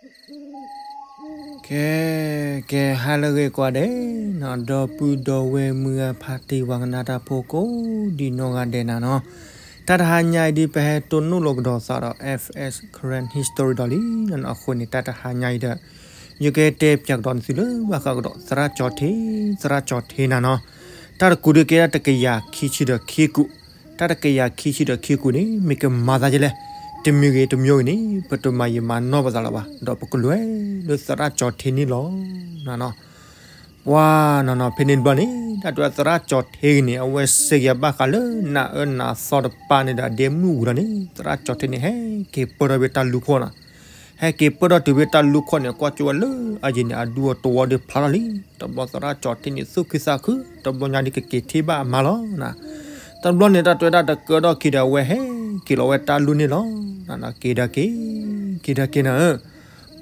ကဲ, ကဲဟါလၢအဂ့ၤကိးဂၤဒဲးနီၤ, ဒီပုၢ်ဒီဝဲၢ်မုၢ်ဂၤဖးတံၢ်ပှၤကနၣ်တၢ်ဖိကိးဒံနီၢ်ဂၤဒဲးနၤနီၤ, တၢ်တဟါညါအံၤဒ်ပဟဲတိၢ်နီၣ်လီၤကဒီးသးဒီး F S Karen History ဒီးလံနီၤ, အဃိန့ၣ် တၢ်တဟါညါအံၤဒီး ယကတဲပၠးကဒီးနသုလၢဘၣ်ဃးကဒီး သရၣ်ကၠီၤထ့, သရၣ်ကၠီၤထ့နၤနီၤ, တၢ်တကူးဒုးကဲဒၣ်တကယၤခံဆံဒီးခံကူး, တၢ်တကယၤခံဆံဒီးခံကူးန့ၣ် မ့ၢ်ကမၤသးဒ်လဲၣ်, တမံၤဂ့ၤတမံၤဂ့ၤန့ၣ် ပတမၤယံာ်မၤနီၢ်ပသးလၢၤဘၣ်, ဒီးပကလဲၤလၢသရၣ်ကၠီၤထ့န့ၣ်လီၤနၤနီၤ. ပှၤနီၤနီၤ ဖဲန့ၣ်တဘျီန့ၣ် တၢ်တဲသရၣ်ကၠီၤထ့ဂ့ၤန့ၣ် အဝဲစံးက့ၤဘၣ်ဃးလၢ နၤအၢနၤသီတပၤန့ၣ်ဒီး အဒဲမုၣ်ဝံၤလီၤန့ၣ် သရၣ်ကၠီၤထ့န့ၣ် ဟဲက့ၤပၢၢ်ထီၣ်ဝဲတၢ်လူၢ်ခိၣ်နီၤ, ဟဲက့ၤပၢၢ်ထီၣ်တုၤဝဲတၢ်လူၢ်ခိၣ်န့ၣ် ကွၢ်ကၠိဝဲလၢအယံၤန့ၣ် အဒူအတဝီဒုးဖျါထီၣ်လံ, တဘျီသရၣ်ကၠီၤထ့န့ၣ် သူၣ်ခုသးခု, တဘျီညါဒ်ကက့ၤထံၣ်ဘၣ်အမါလီၤနၤ. တဘျီန့ၣ် တၢ်တဲဝဲဒၣ်တကၢထီၣ်ခံဒီး အဝဲဟဲက့ၤလီၤဝဲတၢ်လူၢ်န့ၣ်လီၤ, က့ၤဒီးက့ၤ, က့ၤဒီးက့ၤနၤဧၢ,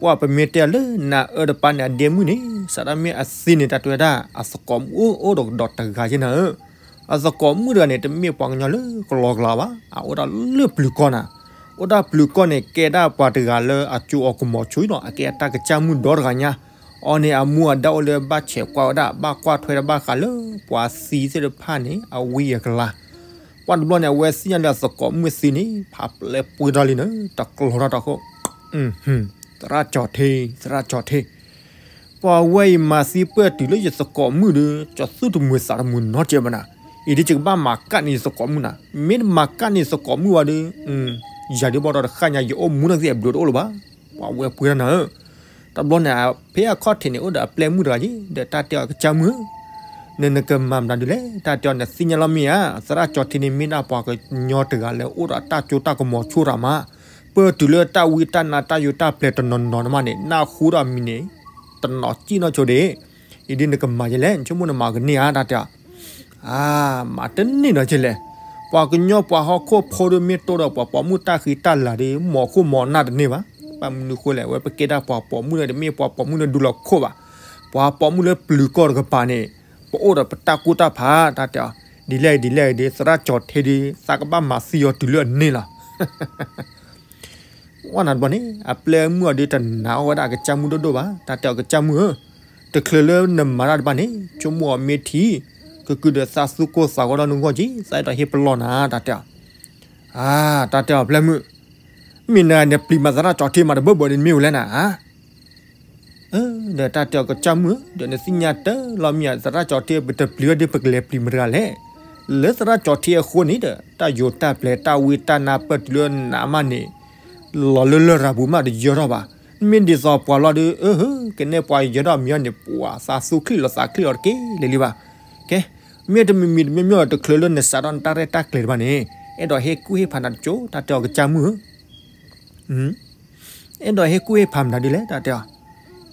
ပှၤပမ့ၢ်တဲလၢနၤအၢတပၤန့ၣ် အဒဲမုၣ်န့ၣ် စးထီၣ်မ့ၢ်အသံန့ၣ် တၢ်တဲဝဲဒၣ် အသကိးမုၣ်အိၣ်အိၣ်ဒီးဒီးတဂၤက့နၤဧၢ, အသကိးမုၣ်တဂၤန့ၣ် တမ့ၢ်ပှၤကညီလၢကလီကလီဘၣ်, အအိၣ်ဒၣ်လၢပျုၤကီၢ်နၤ, အိၣ်ဒၣ်ပျုၤကီၢ်န့ၣ် ကဲဒၣ်ပှၤတဂၤလၢအကၠိအီၤကမီၤဆိနီၤ, အကဲအတၢ်ကစၢ်မုၣ်ဒီတဂၤညါ, အီၤန့ၣ် အမူအဒါအိၣ်လၢဘၣ်ဆဲးကွၢ်ဝဲဒၣ် ဘၣ်ကွၢ်ထွဲတၢ်ဘၣ်ဃးလၢ ပှၤသံသ့ၣ်တဖၣ်န့ၣ် အဝံအကလၤ, ပှၤတဘျီန့ၣ် အဝဲသ့ၣ်ညါလၢအသကိးမုၣ်သံန့ၣ် ဖးပျဲပှဲၤထီၣ်လံန့ၣ် တကျိၤထီၣ်တၢ်ခိၣ်, သရၣ်ကၠီၤထ့, သရၣ်ကၠီၤထ့ ပှၤဝဲအံၤမၤသံပၢၢ်တုၤလၢယသကိးမုၣ်ဒီး ကၠီသူၣ်တမုာ်သးတမုာ်နီတစဲးဘၣ်နၤ, အံၤဒ်ယကဘၣ်မၤကၣ်န့ၢ်ယသကိးမုၣ်နၤ, မ့ၢ်တမၤကၣ်န့ၢ်ယသကိးမုၣ်ဘၣ်ဒီး ယၤဒုးဘၣ်ဒီးတဃၣ်ညါ ယအိၣ်မူနီၢ်ကသ့ၣ်အဘျုးတအိၣ်လၢၤဘၣ်, ပှၤဝဲပှဲၤထီၣ်နၤဧၢ, တဘျီန့ၣ် ဖဲအခီၣ်ထံးန့ၣ် အိၣ်ဒီးအပျဲၢ်မုၣ်တဂၤက့ ဒီးတၢ်တဲအီၤကစၢ်မုၣ်ဧၢ, နနကမၤမတၤဒုးလဲၣ်, တၢ်တဲအီၤ နသ့ၣ်ညါလီၤမ့ၢ်ဧါ, သရၣ်ကၠီၤထ့န့ၣ် မ့ၢ်ဒၣ်ပှၤကညီတဂၤလၢအိၣ်ဒီးတၢ်ကၠိတၢ်ကမီၤဆိတၢ်မး, ပၢၢ်တုၤလၢတၢ်ဝံတၢ်နါတၢ်ယိာ်တၢ်ပျဲၤတနီၤနီၤတမးန့ၣ် နၢ်ဟူဒီးအမံၤန့ၣ် တနီၤစံၣ်နီၢ်ဆိဒ့ၣ်, အံၤဒ်နကမၤယဲလဲၣ်, နဆိကမိၣ်နမၤကန့ၢ်ဧါ, တၢ်တဲအီၤ အါ, မၤတန့ၢ်ဒီးကလဲၣ်, ပှၤကညီပှၤဟီၣ်ခိၣ်ဖိဒီး မ့ၢ်တိၢ်ဒီးပှၤပိာ်မုၣ်တၢ်ဃံတၢ်လၤဒီး မီၤခိၣ်မီၤနၢ်တန့ၢ်ဘၣ်, ဘၣ်မနုၤဃိလဲၣ်, အဝဲပကဲဒၣ်ပှၤပိာ်မုၣ်လၢ တမ့ၢ်ပှၤပိာ်မုၣ်လၢဒူလီၤခိၣ်ဘၣ်, ပှၤပိာ်မုၣ်လၢပျုၤကီၢ်တကပၤန့ၣ် ပအိၣ်ဒီးပတၢ်ကူၣ်တၢ်ဖး, တၢ်တဲအီၤ ဒ်လဲၣ်ဒ်လဲၣ်ဒ် သရၣ်ကၠီၤထ့ဒီး သးကဘၣ်မၤသံအီၤတုၤလၢအန့ၢ်လီၤ ဝဲနၤတဘျီန့ၣ် အပျဲၢ်မုၣ်အီၤဒုးတနာ်အီၣ်ဝဲဒၣ်အကစၢ်မုၣ်ဒိၣ်ဒိၣ်ဘၣ်, တၢ်တဲအီၤကစၢ်မုၣ်ဧၢ, တချုးလၢနမၤတၢ်တဘၣ်န့ၣ် ဆိကမိၣ်အီၤမ့ၢ်ထံ, ကကုၤဒီးသးသူကိၢ်သးဂီၤဒီးနဂီၢ်က့, သးအဲၣ်ဒိးဟ့ၣ်ပလီၢ်နၤ, တၢ်တဲအီၤ, အါ, တၢ်တဲအီၤပျဲၢ်မုၣ်, မ့ၢ်နၤန့ၣ်ပျံၤမးသရၣ်ကၠီၤထ့မးတဘၣ်ဘၣ်န့ၣ်မ့ၢ်ဝဲလဲၣ်နၤဧါ ဒီးတၢ်တဲအီၤကစၢ်မုၣ်ဧၢ, ဒီးနသ့ၣ်ညါတၢ်လီၤမ့ၢ်ဧါ, သရၣ်ကၠီၤထ့ပတပျံၤဝဲဒီး ပကလဲၤပျံၤမတၤတဂၤလဲၣ်, လၢသရၣ်ကၠီၤထ့အဃိန့ၣ်ဒီး တၢ်ယိာ်တၢ်ပျဲၤတၢ်ဝံတၢ်နါပၢၢ်တုၤလၢနးမးန့ၣ် လီၤလၢလရာ်ပူၤမးတယၢထီၣ်ဘၣ်, မ့ၢ်ဒ်သိးပှၤလီၤဒီး အၢ ကနဲပှၤယၢထီၣ်မံၤအီၤန့ၣ် ပှၤသးသူချံၣ်လီၤသးချံၣ်အီၤတက့ၢ်လၢၤလံဘၣ်, ကဲ, မ့ၢ်တမံၤမံၤတမံၤမံၤဒီး တချုးလၢနစးထီၣ်နတၢ်ရဲၣ်တၢ်ကျဲၤတဘၣ်န့ၣ် အဲၣ်ဒိးဟ့ၣ်ကူၣ်ဟ့ၣ်ဖးနၤတကၠိ, တၢ်တဲအီၤကစၢ်မုၣ်ဧၢ အဲၣ်ဒိးဟ့ၣ်ကူၣ်ဟ့ၣ်ဖးမတၤဒ်လဲၣ် တၢ်တဲအီၤ,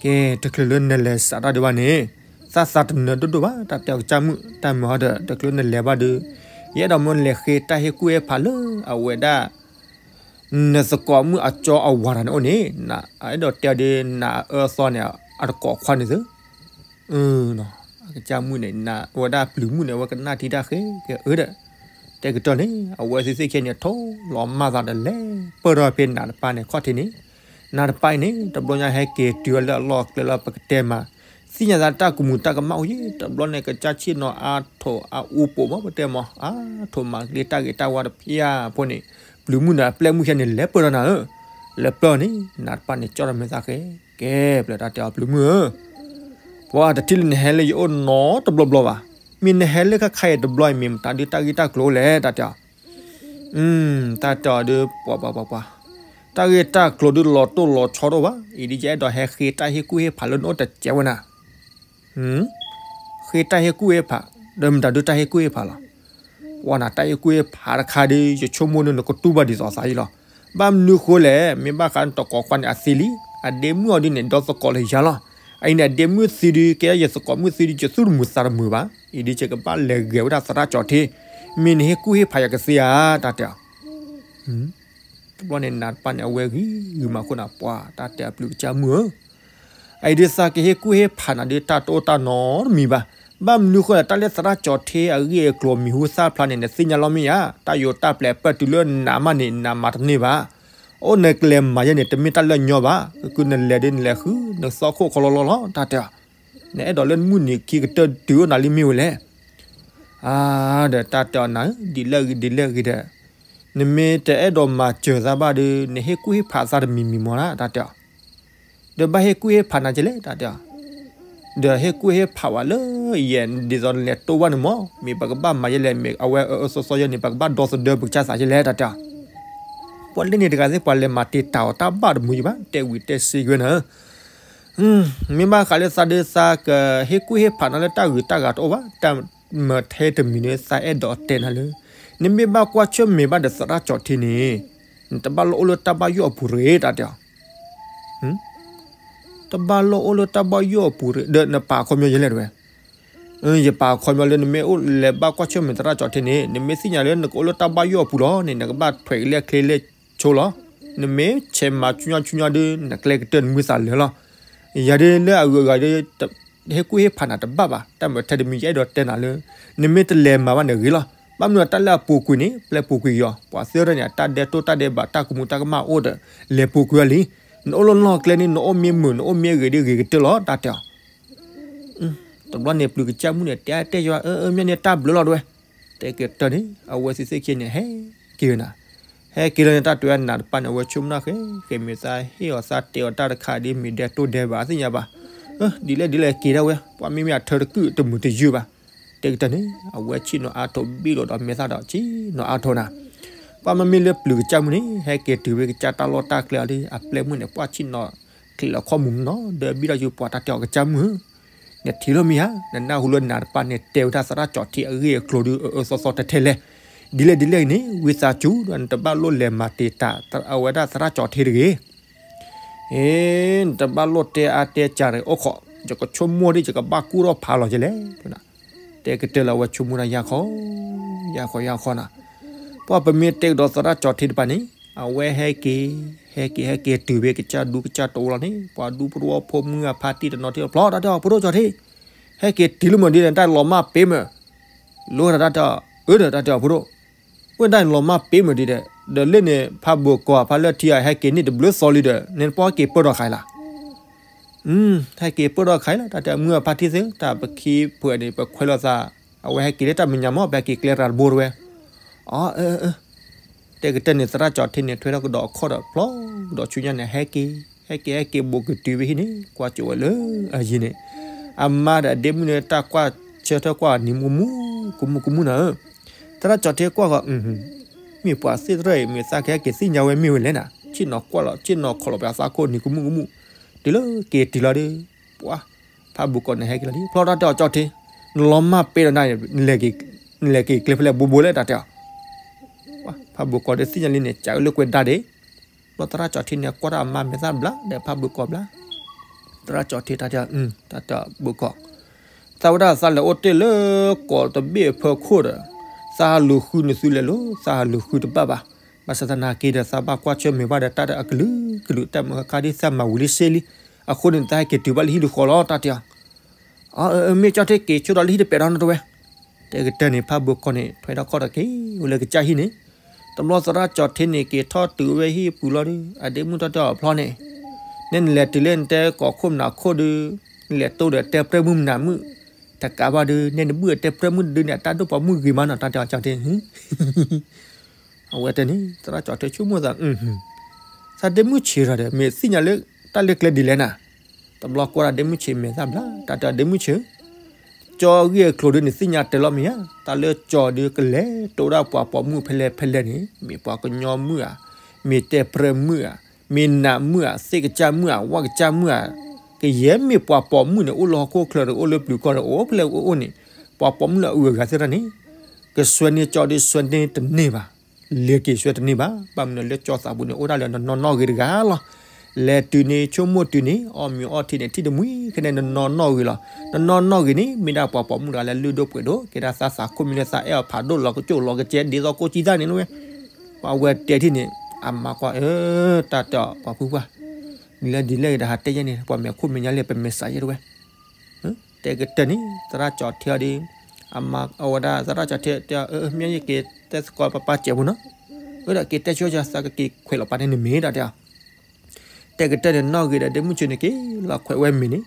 ကဲ, တချုးလၢနလဲၤစးထီၣ်ဒံးဘၣ်န့ၣ် သးသးတနၢၤဒိၣ်ဒိၣ်ဘၣ်, တၢ်တဲအီၤကစၢ်မုၣ်, တၢ်မၤအီၤဒီး တချုးလၢနလဲၤဘၣ်ဒီး ယအဲၣ်ဒိးမၢနလဲၤဃ့တၢ်ဟ့ၣ်ကူၣ်ဟ့ၣ်ဖးလၢအဝဲဒၣ် နသကိးမုၣ်အကၠီအဝၤတဂၤန့ၣ်အိၣ်န့ၣ်, အဲၣ်ဒိးတဲအီၤဒီး နအၢအသီန့ၣ် အတကိးခွါန့ၣ်သု အကစၢ်မုၣ်န့ၣ် နဝဲဒၣ်ပျုၤမုၣ်န့ၣ် အဝဲကနၣ်ထံတၢ်ဃဲကဲအၢဒီး, တဲကတီၢ်န့ၣ် အဝဲသ့ၣ်သ့ၣ်ခဲန့ၣ် ထိၣ်လီၤမၢ်သးဒီးလဲၤပၢၢ်ထီၣ်ဖဲနးတပၤန့ၣ် ခီၣ်ထံးန့ၣ်, နးတပၤအံၤန့ၣ် တဘျီညါဟဲက့ၤတုၤအီၤလၢအလီၢ်အကျဲလၢပကတဲမး, သ့ၣ်ညါသးတၢ်ကမူးတၢ်ကမၣ်အိၣ်ယံၤ တဘျီန့ၣ် ကစၢ်ဆ့ၣ်နီၤအါထိးအအူပိာ်မး ပတဲမး အါထိးမၤကလံတၢ်ဂ့ၤတၢ်ဝါတဖၣ်အဖိန့ၣ်, ပျုၤမုၣ်ဒီးအပျဲၢ်မုၣ်ခဲန့ၣ် လဲၤပၢၢ်ထီၣ်နၤဧၢ, လဲၤပၢၢ်အီၤန့ၣ် နးတပၤန့ၣ် ကၠီထီၣ်မဲာ်သးဃဲ ကဲ ပျဲၢ်တၢ်တဲအီၤပျုၤမုၣ်ဧၢ, ပှၤတထံၣ်လၢနဟဲလၢယအိၣ်နီတဘျီဘျီဘၣ်, မ့ၢ်နဟဲလၢခါခါအံၤတဘျီအံၤ မ့ၢ်မတၤဒုးတၢ်ဂ့ၢ်တၢ်ကျိၤလဲၣ် တၢ်တဲအီၤ, တၢ်တဲအီၤဒုး ပှၤပှၤပှၤပှၤ, တၢ်ဂ့ၢ်တၢ်ကျိၤဒုးလီၤတိၢ်လီၤဆီတအိၣ်ဘၣ်, အံၤဒ်ယအဲၣ်ဒိးဟဲဃ့တၢ်ဟ့ၣ်ကူၣ်ဟ့ၣ်ဖးလၢနအိၣ်တစဲးဝဲနၤ ဃ့တၢ်ဟ့ၣ်ကူၣ်ဟ့ၣ်ဖး, ဒီးမတၤဒုးတၢ်ဟ့ၣ်ကူၣ်ဟ့ၣ်ဖးလီၤ. ပှၤနၤတၢ်ဟ့ၣ်ကူၣ်ဟ့ၣ်ဖးတခါဒီး ယဆိကမိၣ်န့ၣ်နကတူၢ်ဘၣ်ဒ်သိးသးအံၤလီၤ. ဘၣ်မနုၤဃိလဲၣ်, မ့ၢ်ဘၣ်ဃးနတကိးခွါန့ၣ်အသံလံ, အဒ့မုၣ်အီၤဒ်န့ၣ် ဒီသကိးလၢယၤလီၤ. အအံၤန့ၣ် အဒ့မုၣ်သံဒုး ကဲယသကိးမုၣ်သံဒုး ယသူၣ်တမုာ်သးတမုာ်ဘၣ်. အံၤဒ်ယကဘၣ်လဲၤဂဲၤဝဲဒၣ်သရၣ်ကၠီၤထ့, မ့ၢ်နဟ့ၣ်ကူၣ်ဟ့ၣ်ဖးယၤကသ့ဧါ, တၢ်တဲအီၤ တဘျီန့ၣ် နးတပၤန့ၣ် အဝဲဂံၤဂံၤမးခိၣ်နၤ ပှၤတၢ်တဲအပျုၤကစၢ်မုၣ်ဧၢ, အအံၤဒ်သးကဟ့ၣ်ကူၣ်ဟ့ၣ်ဖးနၤဒုး တၢ်တအိၣ်တၢ်နီတမံၤဘၣ်. ဘၣ်မနုၤဃိလဲၣ် တၢ်လၢသရၣ်ကၠီၤထ့အဂ့ၢ်အကျိၤမံၤဟူသၣ်ဖျါန့ၣ် နသ့ၣ်ညါလီၤမ့ၢ်ဧါ. တၢ်ယိာ်တၢ်ပျဲၤပၢၢ်တုၤလၢနးမးန့ၣ် နးမၤတန့ၢ်ဘၣ်. အိၣ်နကလဲၤမၤယဲန့ၣ် တမ့ၢ်တၢ်လၢအညီဘၣ်, ကနလဲၤဒီးနလဲၤဃု နသီခိၣ်ခီလီလီလီၤ တၢ်တဲအီၤ. နအဲၣ်ဒိးလၢနမုၢ်နံၤခံကတၢၢ်တုၤအိၣ်နၤလံမ့ၢ်ဝဲလဲၣ်. အါ, ဒီးတၢ်တဲအီၤနၤဧၢ, ဒ်လဲၣ်ဂ့ၤဒ်လဲၣ်ဂ့ၤဒီး နမ့ၢ်တအဲၣ်ဒိးမၤစၢၤသးဘၣ်ဒီး နဟ့ၣ်ကူၣ်ဟ့ၣ်ဖးသးတမံၤမံၤမီၤဒၣ် တၢ်တဲအီၤ. ဒီးဘၣ်ဟ့ၣ်ကူၣ်ဟ့ၣ်ဖးနၤကလဲၣ် တၢ်တဲအီၤ. ဒီးဟ့ၣ်ကူၣ်ဟ့ၣ်ဖးဝဲလၢယဲ ဒ်သိးနလဲၤတိၢ်ဘၣ်န့ၣ်မီၤ, မ့ၢ်ပကဘၣ်မၤယဲလဲၣ်, မ့ၢ်အဝဲအၢအၢသီသီယဲန့ၣ် ပကဘၣ်ဒီသဒၢပကစၢ်သးယဲလဲၣ် တၢ်တဲအီၤ. ပှၤလၢန့ၣ်တဂၤသ့ၣ် ပှၤလဲၤမၤတံာ်တာ်အီၤတၢ်ဘၣ်တမုာ်ယဘၣ်, တဲဝံၤတဲစ့ကွဲနၤဧၢ. မ့ၢ်ဘၣ်ဃးလၢသးဒီးသးကဟ့ၣ်ကူၣ်ဟ့ၣ်ဖးနၤလၢတၢ်ဂ့ၤတၢ်ဂၤတအိၣ်ဘၣ်, တၢ်မၤထဲတမံၤန့ၣ် သးအဲၣ်ဒိးတဲနၤလၢ နမ့ၢ်ဘၣ်ကွၢ်ဆၢၣ်မဲာ်ဘၣ်ဒီးသရၣ်ကၠီၤထ့န့ၣ် နတဘၣ်လီၢ်အိၣ်လၢတၢ်ဘၣ်ယိၣ်အပူၤတဂ့ၤ တၢ်တဲအီၤ. တဘၣ်လီၢ်အိၣ်လၢတၢ်ဘၣ်ယိၣ်အပူၤတဂ့ၤ, ဒီးနပာ်ခီပညီယဲလဲၣ်တဝဲ. ယပာ်ခီပညီလၢနမ့ၢ်အိၣ်လဲၤဘၣ်ကွၢ်ဆၢၣ်မဲာ်သရၣ်ကၠီၤထ့န့ၣ် နမ့ၢ်သ့ၣ်ညါလၢနကအိၣ်လၢတၢ်ဘၣ်ယိၣ်အပူၤလီၤန့ၣ် နကဘၣ်ထွဲးကလဲၣ်ချ့လဲၣ်ဆိလီၤ. နမ့ၢ်ဆဲးမၤဆူညါဆူညါဒီး နကျဲကတၢၢ်နမုၢ်သးလၢာ်လီၤ. ယၤဒ်လၢအဂုၤအဂၤဒီး ဟ့ၣ်ကူၣ်ဟ့ၣ်ဖးနၤတဘၣ်ဘၣ်, တၢ်မၤထဲတမံၤယအဲၣ်ဒိးတဲနၤလၢ နမ့ၢ်တလဲၤမၤဘၣ်န့ၣ်ဂ့ၤလီၤ. ဘၣ်မနုၤတၢ်လၢအပူၤကွံာ်န့ၣ် ပျဲပူၤကွံာ်ယီၤ, ပှၤသ့ၣ်တဖၣ်န့ၣ် အတၢ်ဒဲးတိၢ်တၢ်ဒဲးဘး တၢ်ကမူးတၢ်ကမၣ်အိၣ်ဒီး လဲၤပူၤကွံာ်အီၤလံ. နအိၣ်လၢနီၢ်ကျဲန့ၣ် နအိၣ်မ့ၢ်မုာ် နအိၣ်မ့ၢ်ဂ့ၤဒီးဂ့ၤကတၢၢ်လီၤ တၢ်တဲအီၤ. တဘျီန့ၣ်ပျုၤကစၢ်မုၣ်န့ၣ် တဲတဲယွၤ အၢ အၢ မ့ၢ်န့ၣ်တၢ်ဘျုးလီၤတဝဲ. တဲကတၢၢ်န့ၣ် အဝဲသ့ၣ်သ့ၣ်ခံန့ၣ် ဟဲက့ၤဝဲနၤ, ဟဲက့ၤလီၤန့ၣ် တၢ်တဲဝဲနၤတပၢ်န့ၣ် အဝဲဆိကမိၣ်နၢ်ဃဲ ဃဲမ့ၢ်သးဟ့ၣ်အီၤသးတဲအီၤတၢ်တခါဒ်မ့ၢ်ဒဲးတိၢ်ဒဲးဘးသ့ၣ်ညါဘၣ်. ဒ်လဲၣ်ဒ်လဲၣ်က့ၤဒၣ်ဝဲ ပှၤမ့မ့ၢ်အထၢတကုၢ်တမုာ်တယုၢ်ဘၣ်. တဲကတၢၢ်န့ၣ် အဝဲဆ့ၣ်နီၤအါထီၣ်ဘံၣ်လိာ်ဒီးမဲာ်သၣ်ဒီးဆ့ၣ်နီၤအါထီၣ်နၤ. ပှၤမ့မ့ၢ်လၢပျုၤကစၢ်မုၣ်န့ၣ် ဟဲက့ၤတုၤဝဲကစၢ်တၢ်လီၢ်တၢ်ကျဲအီၤဒီး အပျဲၢ်မုၣ်န့ၣ် ပှၤဆ့ၣ်နီၤ ချံးလီၤခီၣ်မူၤနီၤ ဒီးဘံၣ်ဒီးယုၢ်ပှၤတၢ်တဲအီၤကစၢ်မုၣ်ဧၢ, နထံၣ်လီၤမ့ၢ်ဧါ, နနၢ်ဟူလၢနၤတပၢ်န့ၣ် တဲဝဲဒၣ်သရၣ်ကၠီၤထ့အဂ့ၢ်အကျိၤဒီး အၢအၢသီသီထဲထဲလဲၣ်. ဒ်လဲၣ်ဒ်လဲၣ်အံၤန့ၣ် ဝံသးစူၤဒီးနတဘၣ်လိၣ်လဲၤမၤတံာ်တာ် အဝဲဒၣ်သရၣ်ကၠီၤထ့တဂ့ၤ. အ့ နတဘၣ်လိၣ်တဲအါတဲစှၤတဂ့ၤ အိၣ်ခိး, ယကဆိကမိၣ်ဒ်ယကဘၣ်ကူၣ်ထီၣ်ဖးလီၤကလဲၣ်. တဲကတၢၢ်လၢအဝဲဆိကမိၣ်တၢ်ယၢ်ခီ, ယၢ်ခီယၢ်ခီနၤ. ပှၤပမ့ၢ်တဲကဒီးသရၣ်ကၠီၤထ့တပၤန့ၣ် အဝဲဟဲက့ၤ, ဟဲက့ၤ ဟဲက့ၤတုၤဖဲကစၢ်ဒူကစၢ်တအိၣ်လီၤန့ၣ် ပှၤဒူပရိဖီမုၢ်အဖါတံၢ်တနီၤထံၣ်တဖျီ တၢ်တဲအီၤ ဖိဒိၣ်ကၠီၤထ့, ဟဲက့ၤတုၤလၢမုၢ်ဒ်န့ၣ် တၢ်လီၤမၢ်ပ့ၤမုၢ်, လိတၢ်တၢ်တဲအီၤ အၢဒီးတၢ်တဲအီၤဖိဒိၣ်, ဝဲဒၣ်လီၤမၢ်ပ့ၤမုၢ်ဒ်ဒီး ဒီးလၢန့ၣ် ဖးဘိၣ်ကီၤဖးလၢထံအဟဲက့ၤန့ၣ်တဘျုးသီလံဒီး န့ၣ်ပှၤဟဲက့ၤပၢၢ်ထီၣ်ခါလီၤ. ဟဲက့ၤပၢၢ်ထီၣ်ခါလီၤ တၢ်တဲမုၢ်အဖါတံၢ်သ့ၣ် တၢ်ပခံဖုန့ၣ် ပခွဲးလိာ်သး, အဝဲဟဲက့ၤလၢတၢ်မဲာ်ညါမး ပဟဲက့ၤကျဲရၤတဘိတဝဲ. အၢ အၢ အၢ တဲကတၢၢ်န့ၣ် သရၣ်ကၠီၤထ့န့ၣ် ထွဲထီၣ်ကဒီးအခီၣ်ဒီးဖျီဒီးဆူညါန့ၣ် ဟဲက့ၤ, ဟဲက့ၤ ဟဲက့ၤဘိၣ်ကတုၤဝဲဟံၣ်န့ၣ် ကွၢ်ကၠိဝဲလၢအယံၤန့ၣ်, အမါဒီးအဒ့မုၣ်န့ၣ် တၢ်ကွၢ်ဆၢထၢၣ်ကွၢ်နံၤမူကမူၣ် ကမူၣ်ကမူၣ်နၤဧၢ. သရၣ်ကၠီၤထ့ကွၢ်ဃီ မ့ၢ်ပှၤသ့ၣ်တဖၣ်အံၤ မ့ၢ်သးကဟဲက့ၤသ့ၣ်ညါဝဲမ့ၢ်ဝဲလဲၣ်နၤ, ဆ့ၣ်နီၤကွၢ်လီၤ ဆ့ၣ်နီၤခိးလီၤပှၤသးခိၣ်နံၤကမူၣ်ကမူၣ်, တုၤလၢက့ၤတုၤလီၤဒီး ပှၤ ဖးဘိၣ်ကီၤန့ၣ်ဟဲက့ၤလီၤလံ ဖျီတၢ်တဲအီၤကၠီၤထ့, နလီၤမၢ်ပ့ၤဒီးနၤ နလဲၤက့ၤကျဲဖဲလဲၣ်ဘိဘိလဲၣ် တၢ်တဲအီၤ. ဖးဘိၣ်ကီၤဒီးသ့ၣ်ညါလံန့ၣ် ကးအၢလၢကွဲးဒါဒ့ၣ်, ဘျီသရၣ်ကၠီၤထ့န့ၣ် ကွၢ်တၢ်အမါမဲာ်သၣ်ဘျါဒီးဖးဘိၣ်ကီၤဘျါ, သရၣ်ကၠီၤထ့တၢ်တဲအီၤ တၢ်တဲဘိၣ်ကီၤ, သးဝဲဒၣ်သးလဲၤအိၣ်တ့ၢ်လၢကီးတဘ့ၣ်အဖီခိၣ်ဒီး သးဟးလူၤဃုနသုလဲၤလိၤ သးဟးလူၤဃုတဘၣ်ဘၣ်. ဘၣ်ဆၣ်သနာ်က့ဒီး သးဘၣ်ကွၢ်ဆၢၣ်မဲာ်ဘၣ်ဒီးတၢ်ဒီးအကလုာ်ကလုာ် တၢ်မုာ်ခါဒ်သးမၤဝံၤလံစ့လံ, အဃိန့ၣ် သးဟဲက့ၤတုၤဘၣ်လၢဟံၣ်လၢဃီလီၤ တၢ်တဲအီၤ. အၢ မ့ၢ်ကၠီၤထ့က့ၤဆိဒီးလၢဟံၣ်တပဲာ်ထီၣ်နီတဝဲ. တဲကတၢၢ်န့ၣ် ဖးဘိၣ်ကီၤန့ၣ် ထွဲထီၣ်ခီၣ်ဒီးက့ၤဝဲလၢကစၢ်ဟံၣ်န့ၣ်, တဘျီသရၣ်ကၠီၤထ့န့ၣ် က့ၤထီၣ်တုၤဝဲဟံၣ်ပူၤလီၤဒီး အဒ့မုၣ်တၢ်တဲအီၤဖျီန့ၣ်, နဲနလဲၤတုၤလၢနတဲကိးခိၣ်နၢ်ခိၣ်ဒီး နလဲၤတိၢ်ဒီးတဲပြၢၢ်မုၣ်မနၤမုၣ်, တကးဘၣ်ဒီး နဲနဘုၣ်အတဲပြၢၢ်မုၣ်ဒုးန့ၣ် အတၢ်ဒိၣ်ပှၤမုၣ်ဂ့ၤမးနီၤ တၢ်တဲအီၤကၠီၤထ့ အဝဲတဲန့ၣ် သရၣ်ကၠီၤထ့ဆိကမိၣ်သး, သးဒ့မုၣ်ဆံးဒီး မ့ၢ်သ့ၣ်ညါလၢတၢ်လၢကျဲဒ်လဲၣ်နၤ, တဘျီကွၢ်ဒၣ်ဒ့မုၣ်ဆံးမဲာ်သၣ်ဘျါ တၢ်တဲအီၤဒ့မုၣ်ဆံး, ကၠီအဂ့ၢ်အကျိၤဒီးန့ၣ်သ့ၣ်ညါတၢ်လီၤမ့ၢ်ဧါ, တၢ်လၢကၠီဒီးကလဲၤတိၢ်ဒၣ်ပှၤပိာ်မုၣ်ဖဲလဲၣ်ဖဲလဲၣ်န့ၣ် မ့ၢ်ပှၤကညီမုၣ်ဧါ, မ့ၢ်တဲပြၢၢ်မုၣ်ဧါ, မ့ၢ်နးမုၣ်ဧါ, သ့ၣ်ကစၢ်မုၣ်ဧါ, ဝၣ်ကစၢ်မုၣ်ဧါ, ကယဲၢ်မ့ၢ်ပှၤပိာ်မုၣ်န့ၣ် အိၣ်လၢဟီၣ်ခိၣ်ချၢဒီး အိၣ်လၢပျုၤကီၢ်ဒီး အိၣ်ဖဲလဲၣ်အိၣ်အိၣ်န့ၣ်, ပှၤပိာ်မုၣ်လၢအဂုၤအဂၤသ့ၣ်တဖၣ်န့ၣ် ကစွဲန့ၢ်ကၠီဒီးစွဲန့ၢ်တန့ၢ်ဘၣ်, လဲၤက့ၤစွဲတန့ၢ်ဘၣ်, ဘၣ်မနုၤလၢကၠီသးပူၤန့ၣ် အိၣ်ဒၣ်လၢနနီၢ်နီၢ်ဂ့ၤတဂၤလီၤ. လဲၤတုၤန့ၣ် ဆိကမိၣ်တုၤန့ၣ် အီၣ်မ့ၤအီထံန့ၣ် ထံၣ်တမှံၤခဲန့ၣ် နနီၢ်နီၢ်ဂ့ၤလီၤ. နနီၢ်နီၢ်ဂ့ၤန့ၣ် မ့ၢ်ဒၣ်ပှၤပိာ်မုၣ်တဂၤလၢလုၢ်ဒိၣ်ပှ့ၤဒိၣ် ကဲဒၣ်သးသးခိၣ်မံၤလၢသးအဲၣ်အီၤဖးဒိၣ်လီၤကစိၣ်လီၤကစဲ ဒ်သိးကိးကံသၣ်န့ၣ်လီၤဝဲ. ပှၤဝဲတဲထံၣ်န့ၣ် အမါကွၢ် အၢ တၢ်တဲအီၤပှၤဖုပှၢ်, ဒ်လဲၣ်ဒ်လဲၣ်ဂ့ၤဒီး ဟးတဲယဲန့ၣ် ပှၤမဲာ်ခိၣ်မဲာ်ညါလၢ ပမဲာ်စးယဲတဝဲ တဲကတၢၢ်န့ၣ် သရၣ်ကၠီၤထ့အီၤဒီး အမါအဝဲဒၣ်သရၣ်ကၠီၤထ့တဲအီၤ အၢ မ့ၢ်ယက့ၤတဲသကိးပၢ်ပၢ်စဲးပူၤနီၤ. အၢ ဒီးက့ၤတဲဆိယၤ သးကက့ၤခွဲးလီၤပာ်န့ၢ်နမ့ၤ တၢ်တဲအီၤ. တဲကတၢၢ်န့ၣ် နီၣ်ဂ့ၤဒီးဒ့မုၢ်ဆ့န့ၣ် က့ၤလီၤခွဲးဝဲမ့ၤန့ၣ်.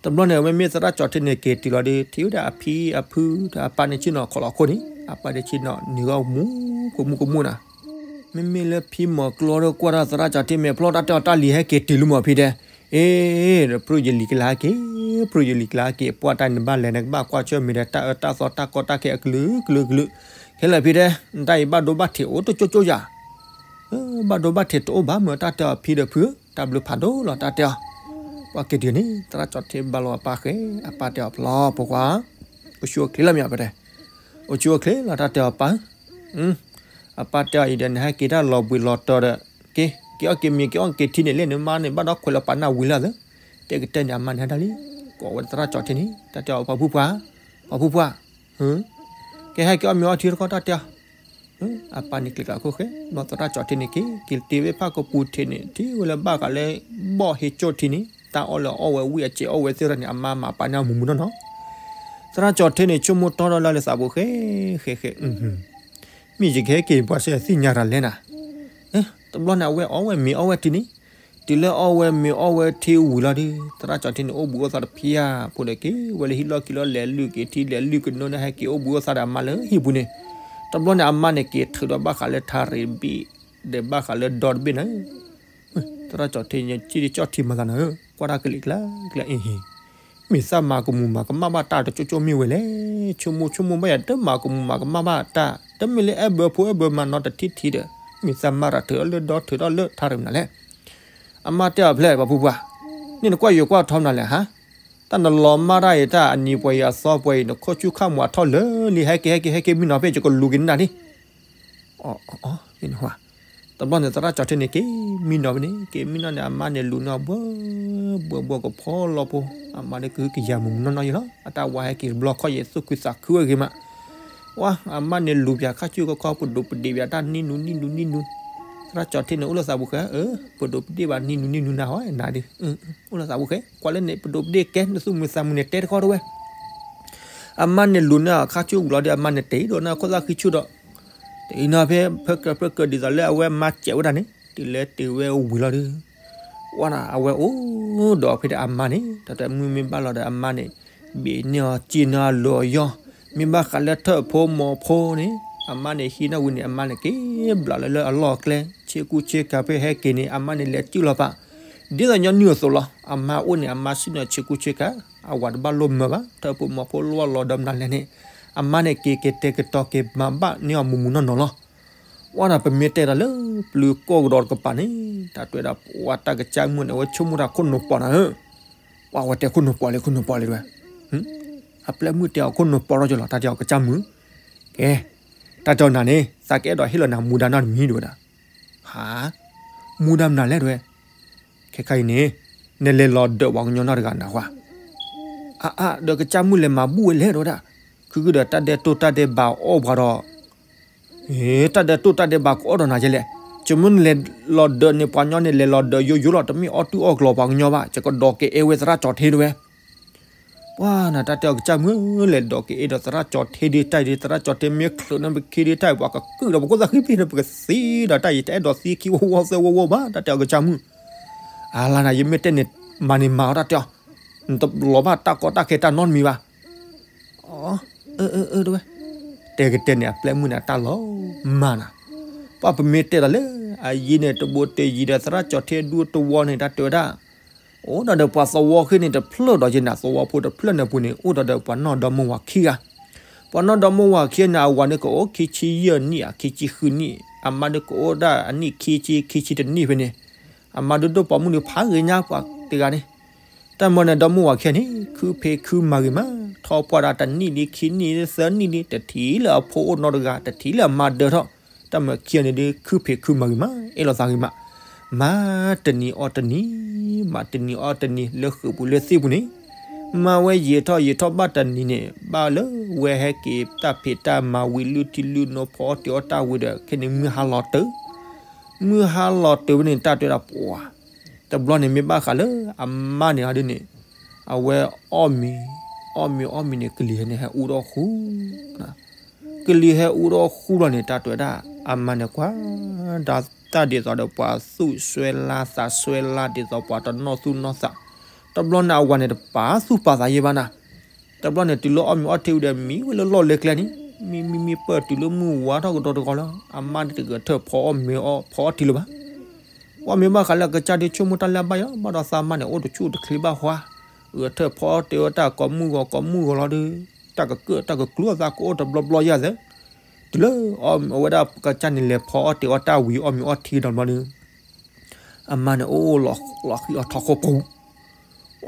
တဘျီန့ၣ် အဝဲမ့ၢ်သရၣ်ကၠီၤထ့န့ၣ် က့ၤတုၤလီၤဒီး ထံၣ်ဝဲဒၣ်အဖံအဖုဒီးအပၢ်န့ၣ်ဆ့ၣ်နီၤခိးလီၤခိၣ်န့ၣ်, အပၢ်ဒ့ဆ့ၣ်နီၤနုာ်ဂီၢ်မူကမူကမူနၤ. မ့မ့ၢ်လၢဖံမီၤကျီဒီးကွၢ်တၢ်သရၣ်ကၠီၤထ့မ့ၢ်ဖျီၣ် တၢ်တဲအီၤ တၢ်လံၤဟဲက့ၤတုၤလံမီၤဖံတဲ, အ့ ဒီးပြူၢ်ယလံၤကလါက့ၤ, ပြူၢ်ယလံၤကလါက့ၤ ပှၢ်တၢ်နဘၣ်လဲၤ နကဘၣ်ကွၢ်ဆၢၣ်မဲာ်ဒီး တၢ်အၢတၢ်သီတၢ်ကီတၢ်ခဲအကလုာ်ကလုာ်ကလုာ်, ခဲလၢာ်ဖံတဲ, နတၢ်အံၤဘၣ်ဒိဘၣ်ထံးအိၣ်တကၠိကၠိယၤ ဘၣ်ဒိဘၣ်ထံးတအိၣ်ဘၣ်မၢ် တၢ်တဲအီၤ ဖံဒီးဖုဧၢ, တၢ်ဘျုးဖးဒိၣ်လီၤ တၢ်တဲအီၤ. ပှၤက့ၤတုၤန့ၣ် သရၣ်ကၠီၤထ့ဘါလီၤအပၢ်ဃဲ, အပၢ်တဲအီၤ ဖျီၣ်ဖိခွါ, အိၣ်ဆူၣ်အိၣ်ချ့လီၤမ့ၢ် အပၢ်တဲ, အိၣ်ဆူၣ်အိၣ်ချ့လီၤ တၢ်တဲအီၤပၢ်. အပၢ်တဲအီၤအံၤဒီး နဟဲက့ၤတၢ်လီၤဘှံးလီၤတီၤဒီး က့ၤ က့ၤအီၣ်က့ၤမံၤ က့ၤအီၣ်က့ၤထံန့ၣ် လၢနမါန့ၣ် ဘၣ်ဒီးခွဲးလီၤပာ်နၢ်ဝံၤလီၤသၢ, တဲကတၢၢ်န့ၣ် အမါန့ၣ်ဟဲဒၣ်လံ, ကိးဝဲသရၣ်ကၠီၤထ့န့ၣ် တၢ်တဲအီၤ ပှၤဖုပှၢ်, ပှၤဖုပှၢ် ကဲဟဲက့ၤအီၣ်မ့ၤအီထံတခီ တၢ်တဲအီၤ. အပၢ်န့ၣ်ကျဲၤကျးခိၣ်ဃဲ, ဘျီသရၣ်ကၠီၤထ့န့ၣ်က့ၤ က့ၤတ့ဝဲဖၣ်ကပူၤထံးန့ၣ် ထံၣ်ဝဲလၢဘၣ်ဃးလၢ ဘီၣ်ဟ့ကၠိၣ်ထံန့ၣ် တၢ်အီၣ်လၢအီၣ်ဝဲဝံၣ်အစဲးအီၣ်ဝဲသ့ၣ်တဖၣ်န့ၣ် အမါမၤပာ်န့ၢ်အီၤမူးမူးနီၢ်နီၢ်. သရၣ်ကၠီၤထ့န့ၣ် ဆိကမိၣ်တီဒီးလၢလၢသးပူၤဃဲ, ဃဲဃဲ မ့ၢ်ယကဟဲက့ၤပှၤစဲသ့ၣ်ညါတၢ်လဲၣ်နၤ. တဘျီန့ၣ် အဝဲအီၣ်ဝဲမ့ၤအီၣ်ဝဲထံန့ၣ်, တုၤလၢအီၣ်ဝဲမ့ၤအီၣ်ဝဲထံဝံၤလီၤဒီး သရၣ်ကၠီၤထ့န့ၣ် အိၣ်ဘှံးအိၣ်သါတဖံဧါ, ဖိဒီးက့ၤဝဲလၢဟံၣ်လီၢ်ခံလီၤ လဲၤလုၢ်က့ၤထံ လဲၤလုၢ်ကနိဒီး ဟဲက့ၤအိၣ်ဘှံးအိၣ်သါဒီးအမါလၢဟံၣ်ပူၤန့ၣ်. တဘျီန့ၣ် အမါန့ၣ် က့ၤထုးဒီးဘၣ်ဃးလၢထါရံးဘ့ၣ် ဒီးဘၣ်ဃးလၢဒီတဘ့ၣ်န့ၣ် သရၣ်ကၠီၤထ့န့ၣ် ကၠံၣ်ကၠီၣ်ထံမၤသးနၤဧၢ, ကွၢ်တၢ်ကလံၤကျါကျါအံၤ, မ့ၢ်သးမၤကမူၣ်မၤကမၣ်ဘၣ်တၢ်တကၠိကၠိမ့ၢ်ဝဲလဲၣ်, ဆိကမိၣ်ဆိကမိၣ်ဘၣ်ယၤ တမၤကမူၣ်မၤကမၣ်ဘၣ်တၢ်, တမ့ၢ်လၢအဲၣ်ဘၢဖိအဲၣ်ဘၢမၤနီတထံၣ်ထံၣ်ဒီး မ့ၢ်သးမၤတၢ်ထုးထီၣ်လၢဒီထုးထီၣ်လၢထါရံးမနုၤလဲၣ်. အမါတဲအီၤဖျဲၣ် ပှၤဖုပှၢ်, န့ၣ်နကွၢ်ယိၤကွၢ်ထီမနုၤလဲၣ်ဟါ, တၢ်နလီၤမၢ်တၢ်အံၤ တၢ်အနံၤပှဲၤအံၤအသီပှဲၤအံၤ နခိၣ်ဆူၣ်ခၣ်မူးအထီၣ်လၢာ်လံ ဟဲက့ၤ ဟဲက့ၤ ဟဲက့ၤမံနီၤဖဲ ယကလူၤက့ၤနနၤလံ. အီၤ တဘျီန့ၣ် သရၣ်ကၠီၤထ့န့ၣ် က့ၤမံနီၤဖဲန့ၣ် က့ၤမံနီၤန့ၣ် အမါန့ၣ်လူၤန့ၢ်အီၤဘှီဘှီဘှီကဖီလီဖိ, အမါဒီးကဟုကယာ်မုၢ်မုၢ်နီၢ်နီၢ်ယံၤလီၤ, အတၢ်ဝါဟဲက့ၤတဘျီခီၣ်ယဲၢ်သူၣ်ခုသးခုဝဲဂ့ၤမး. ဝါ အမါန့ၣ်လူၤပၠးခါဆူၣ်ခီခီ ပဒိးပဒ့ၣ်ပၠးတၢ်နံၣ်နူနံၣ်နူနံၣ်နူ, သရၣ်ကၠီၤထ့န့ၣ် အိၣ်လၢသးပူၤဃဲဧၢ, ပဒိးပဒ့ၣ်ဘၣ်နံၣ်နူနံၣ်နူနၤဟီနၤဒီး အိၣ်လၢသးပူၤဃဲ ကွၢ်လၢန့ၣ် ပဒိးပဒ့ၣ်ကဲ နသူၣ်မုာ်သးမုာ်န့ၣ် တဲတခီတဝဲ. အမါန့ၣ်လူၤန့ၢ်အခါဆူၣ်ဝံၤလီၤဒီး အမါန့ၣ်တ့ၢ်ဒီးန့ၢ်ခိၣ်သၣ်ဃံဆူၣ်ဒီး တ့ၢ်နီၤဖဲ ဖဲကြၢးဖဲကြၢးဒ်သိးလၢအဝဲမါစဲးဝဲဒၣ်န့ၣ် တုၤလၢတ့ၢ်ဝဲဝံၤလီၤဒီး ဝါဒၣ် အဝဲအိၣ်ဒီးဖဲဒီးအမါန့ၣ် တၢ်တမုၢ်မ့ၢ်ဘၣ်လီၤဒီးအမါန့ၣ် ဘ့ၣ်န့ၢ်အီၤစ့န့ၢ်အီၤလၢာ်အီၤယီၢ်, မ့ၢ်ဘၣ်ဃးလၢထၢၣ်ဖိမီၤဖိန့ၣ် အမါန့ၣ်ဟံးန့ၢ်ဝံၤန့ၣ် အမါန့ၣ်က့ၤဘျးလၢလၢအလီၢ်အကျဲ ဆ့ကူဆ့ကၤဖဲဟဲက့ၤန့ၣ် အမါန့ၣ်လဲၤစုၣ်လီၤပာ် ဒ်သိးညီနုၢ်အသိးလီၤ. အမါအိၣ်န့ၣ် အမါစုၣ်န့ၢ်ဆ့ကူဆ့ကၤ အဝၤတဘၣ်လိၣ်မၢဘၣ် ထၢၣ်ဖိမီၤဖိလိၣ်လီၤဒီးမနုၤလဲၣ်န့ၣ် အမါန့ၣ်က့ၤကတဲာ်ကတီၤက့ၤမၤဘၣ်န့ၢ်အီၤမူးမူးနီၢ်နီၢ်လီၤ. ဝါဒၣ် ပမ့ၢ်တဲတၢ်လၢပျုၤကိးကဒီးတကပၤန့ၣ် တၢ်တဲဝဲဒၣ် ပှၤတၢ်ကစၢ်မုၣ်န့ၣ် အဝဲဆိကမိၣ်တၢ်ခိၣ်နူာ်ပီးနၤဧၢ, ပှၤဝဲတဲခိၣ်နူာ်ပီးလံ ခိၣ်နူာ်ပီးလံတဝဲ, အပျဲၢ်မုၣ်တဲအီၤခိၣ်နူာ်ပီးထီၣ်ကလီၤ တၢ်တဲအီၤကစၢ်မုၣ်, ကဲ တၢ်တဲအီၤနၤန့ၣ် သးကအဲၣ်ဒိးဟ့ၣ်လီၤနၤမူဒါနီတမံၤတဝဲဒၣ်, ဟါ, မူဒါမနုၤလဲၣ်တဝဲ, ခဲခါအံၤန့ၣ် နလဲၤလီၤဒၢးပှၤကညီနီတဂၤနၢ်ဟူဧါ, အါအါ ဒီးကစၢ်မုၣ်လဲၤမၤဘူၣ်ဝဲလဲၣ်တဝဲဒၣ်, ခုကဒီးတၢ်ဒဲးတိၢ်တၢ်ဒဲးဘးအီၣ်ပှၤဒီး တၢ်ဒဲးတိၢ်တၢ်ဒဲးဘးကအီၣ်ဒီးနၤကဲလဲၣ်, ယမ့ၢ်နလဲၤလီၤဒၢးန့ၣ် ပှၤကညီန့ၣ် လဲၤလီၤဒၢးယိယိလီၤ တမ့ၢ်အီၣ်တူၢ်အီၣ်ကျီၤပှၤကညီဘၣ် ယကဒီးကအဲၣ်ဝဲသရၣ်ကၠီၤထ့တဝဲ, ပှၤနၤ တၢ်တဲအီၤကစၢ်မုၣ် လဲၤဒီးကအဲၣ်ဒီးသရၣ်ကၠီၤထ့ဒ့တၢ်အံၤဒ့ သရၣ်ကၠီၤထ့မ့ၢ်ချုးန့ၢ်ပခံဒ့တၢ်အံၤ ပှၤကကုၢ်ဒီးပခိၣ်သၣ်ဃံဖံဒီး ပကသံဒီးတၢ်အံၤ တအဲၣ်ဒိးသံခံဝီဝီသၢဝီဝီဘၣ် တၢ်တဲအီၤကစၢ်မုၣ်, အါလါနၤ ယမ့ၢ်တဲန့ၣ် မၤန့ၣ်မၤအီၤ တၢ်တဲအီၤ, နတလီၤဘၣ်တၢ်ကီတၢ်ခဲတၢ်နီတမံၤဘၣ် အၢ အၢ အၢ တဝဲ, တဲကတဲန့ၣ် အပျဲၢ်မုၣ်န့ၣ် အတၢ်လီၤမၢ်နၤ, ပှၤပမ့ၢ်တဲဒီးလၢ အယံၤန့ၣ် တဘိတယံၤဒီး သရၣ်ကၠီၤထ့ဒူတဝီန့ၣ် တၢ်တဲဝဲဒၣ်, အိၣ်ဒီးဒီးပှၤသဝီဃ့န့ၣ် တဖျၢၣ်ဒီးယနၤ သဝီဖိတဖျၢၣ်န့ၣ်ပူၤန့ၣ် အိၣ်ဒီးဒီးပှၤနီၢ်ဒီမါဝၤခံဂၤ, ပှၤနီၢ်ဒီမါဝၤခံဂၤန့ၣ် အဝၤန့ၣ်ကအိၣ်ခံဆံယဲၢ်နံၣ်ဧါ ခံဆံဃုနံၣ်, အမါဒုးကအိၣ်ဒၣ်အနံၣ်ခံဆံ ခံဆံတနံၣ်ဖဲန့ၣ်, အမါဒုးဒိၣ်ပိာ်မုၣ်ဒုးဖးဂ့ၤညါပှၤတဂၤန့ၣ် တၢ်မၢန့ၣ် ဒီမါဝၤခံဂၤန့ၣ် ခုဖံးခုမၤဂ့ၤမး, ထီၣ်ပှၢ်ဒၣ်တနံၣ်လံ ခံနံၣ်လံ သၢနံၣ်လံ တထံၣ်လၢအဖိအိၣ်နီတဂၤ တထံၣ်လၢအမါဒၢထီၣ်, တၢ်မၢခံဂၤန့ၣ်ဒုး ခုဖံးခုမၤဂ့ၤမး အဲၣ်လိာ်သးဂ့ၤမး, မၤတနံၤအီၣ်တနံၤ, မၤတနံၤအီၣ်တနံၤ လၢဃုာ်ပူၤလၢသ့ၣ်ပူၤန့ၣ်, မၤဝဲယံာ်ထီၣ်ယံာ်ထီၣ်ဘၣ်တနံၤန့ၣ် ဘၣ်လၢဝဲဟဲက့ၤတၢ်ဖံးတၢ်မၤဝံၤ လုၢ်ထံလုၢ်နိ ဖီအီၣ်တ့ၤအီၣ်တၢ်ဝံၤဒီး ခဲန့ၣ်မုၢ်ဟါလီၤတၢၤ မုၢ်ဟါလီၤတၢၤဝဲန့ၣ် တၢ်တဲဒၣ်ပှၤ, တဘျီန့ၣ်မ့ၢ်ဘၣ်ဃးလၢ အမါန့ၣ်ဟီဒ်န့ၣ်, အဝဲအီၣ်မ့ၤ, အီၣ်မ့ၤအီၣ်မ့ၤန့ၣ် ကလံၤဟဲန့ၣ်ဟဲအူထီၣ်ဃူ, ကလံၤဟဲအူထီၣ်ဃူလီၤန့ၣ် တၢ်တဲဝဲဒၣ် အမါန့ၣ်ကွၢ် ဒီးတၢ်ဒ်သိးဒီးပှၤသူၣ်စွဲလၢသးစွဲလၢ ဒ်သိးပှၤတနီၣ်သူၣ်နီၣ်သး, တဘျီန့ၣ်အဝၤန့ၣ်တပာ်သူၣ်ပာ်သးယဲဘၣ်နၤ, တဘျီန့ၣ်တုၤလၢအီၣ်မ့ၤအီထံဝံၤဒီး မံဝဲလၢလီၢ်လဲၤကျဲန့ၣ်, မံမံမံပၢၢ်တုၤလၢမုၢ်ဝါထီၣ်ကဒီးတဂီၤလီၤ, အမါန့ၣ်တဂဲၤထၢၣ်ဖီအီၣ်မ့ၤအီဖီအီထံလၢၤဘၣ်. အီၣ်မ့ၤဘၣ်ဃးလၢအကစၢ်ဒုးဆိကမိၣ်တၢ်လၢအဘၣ်ယီၤ ဘၣ်ဒီးသးမါန့ၣ် အိၣ်တဆူၣ်တချ့ဘၣ်ဟါ, ဂဲၤထၢၣ်ဖီအီၣ်တဲဝဲတၢ်ကိးမုၢ်ဂီၤကိးမုၢ်ဂီၤလီၤဒီး တၢ်ကကၢၣ်တၢ်ကကျိၤအသးကအိၣ်တဘျီဘျီယဲၢ်သၢ, တုၤလၢအဝဲဒၣ်ကစၢ်န့ၣ်လဲၤဖီအီၣ်တဲအီၣ်တၢ်ဝံၤ အီၣ်မ့ၤအီထံဒီးဘျီဒီး အမါန့ၣ်အိၣ်လီၤဃံအီထီၣ်ခိၣ်ပူၤ,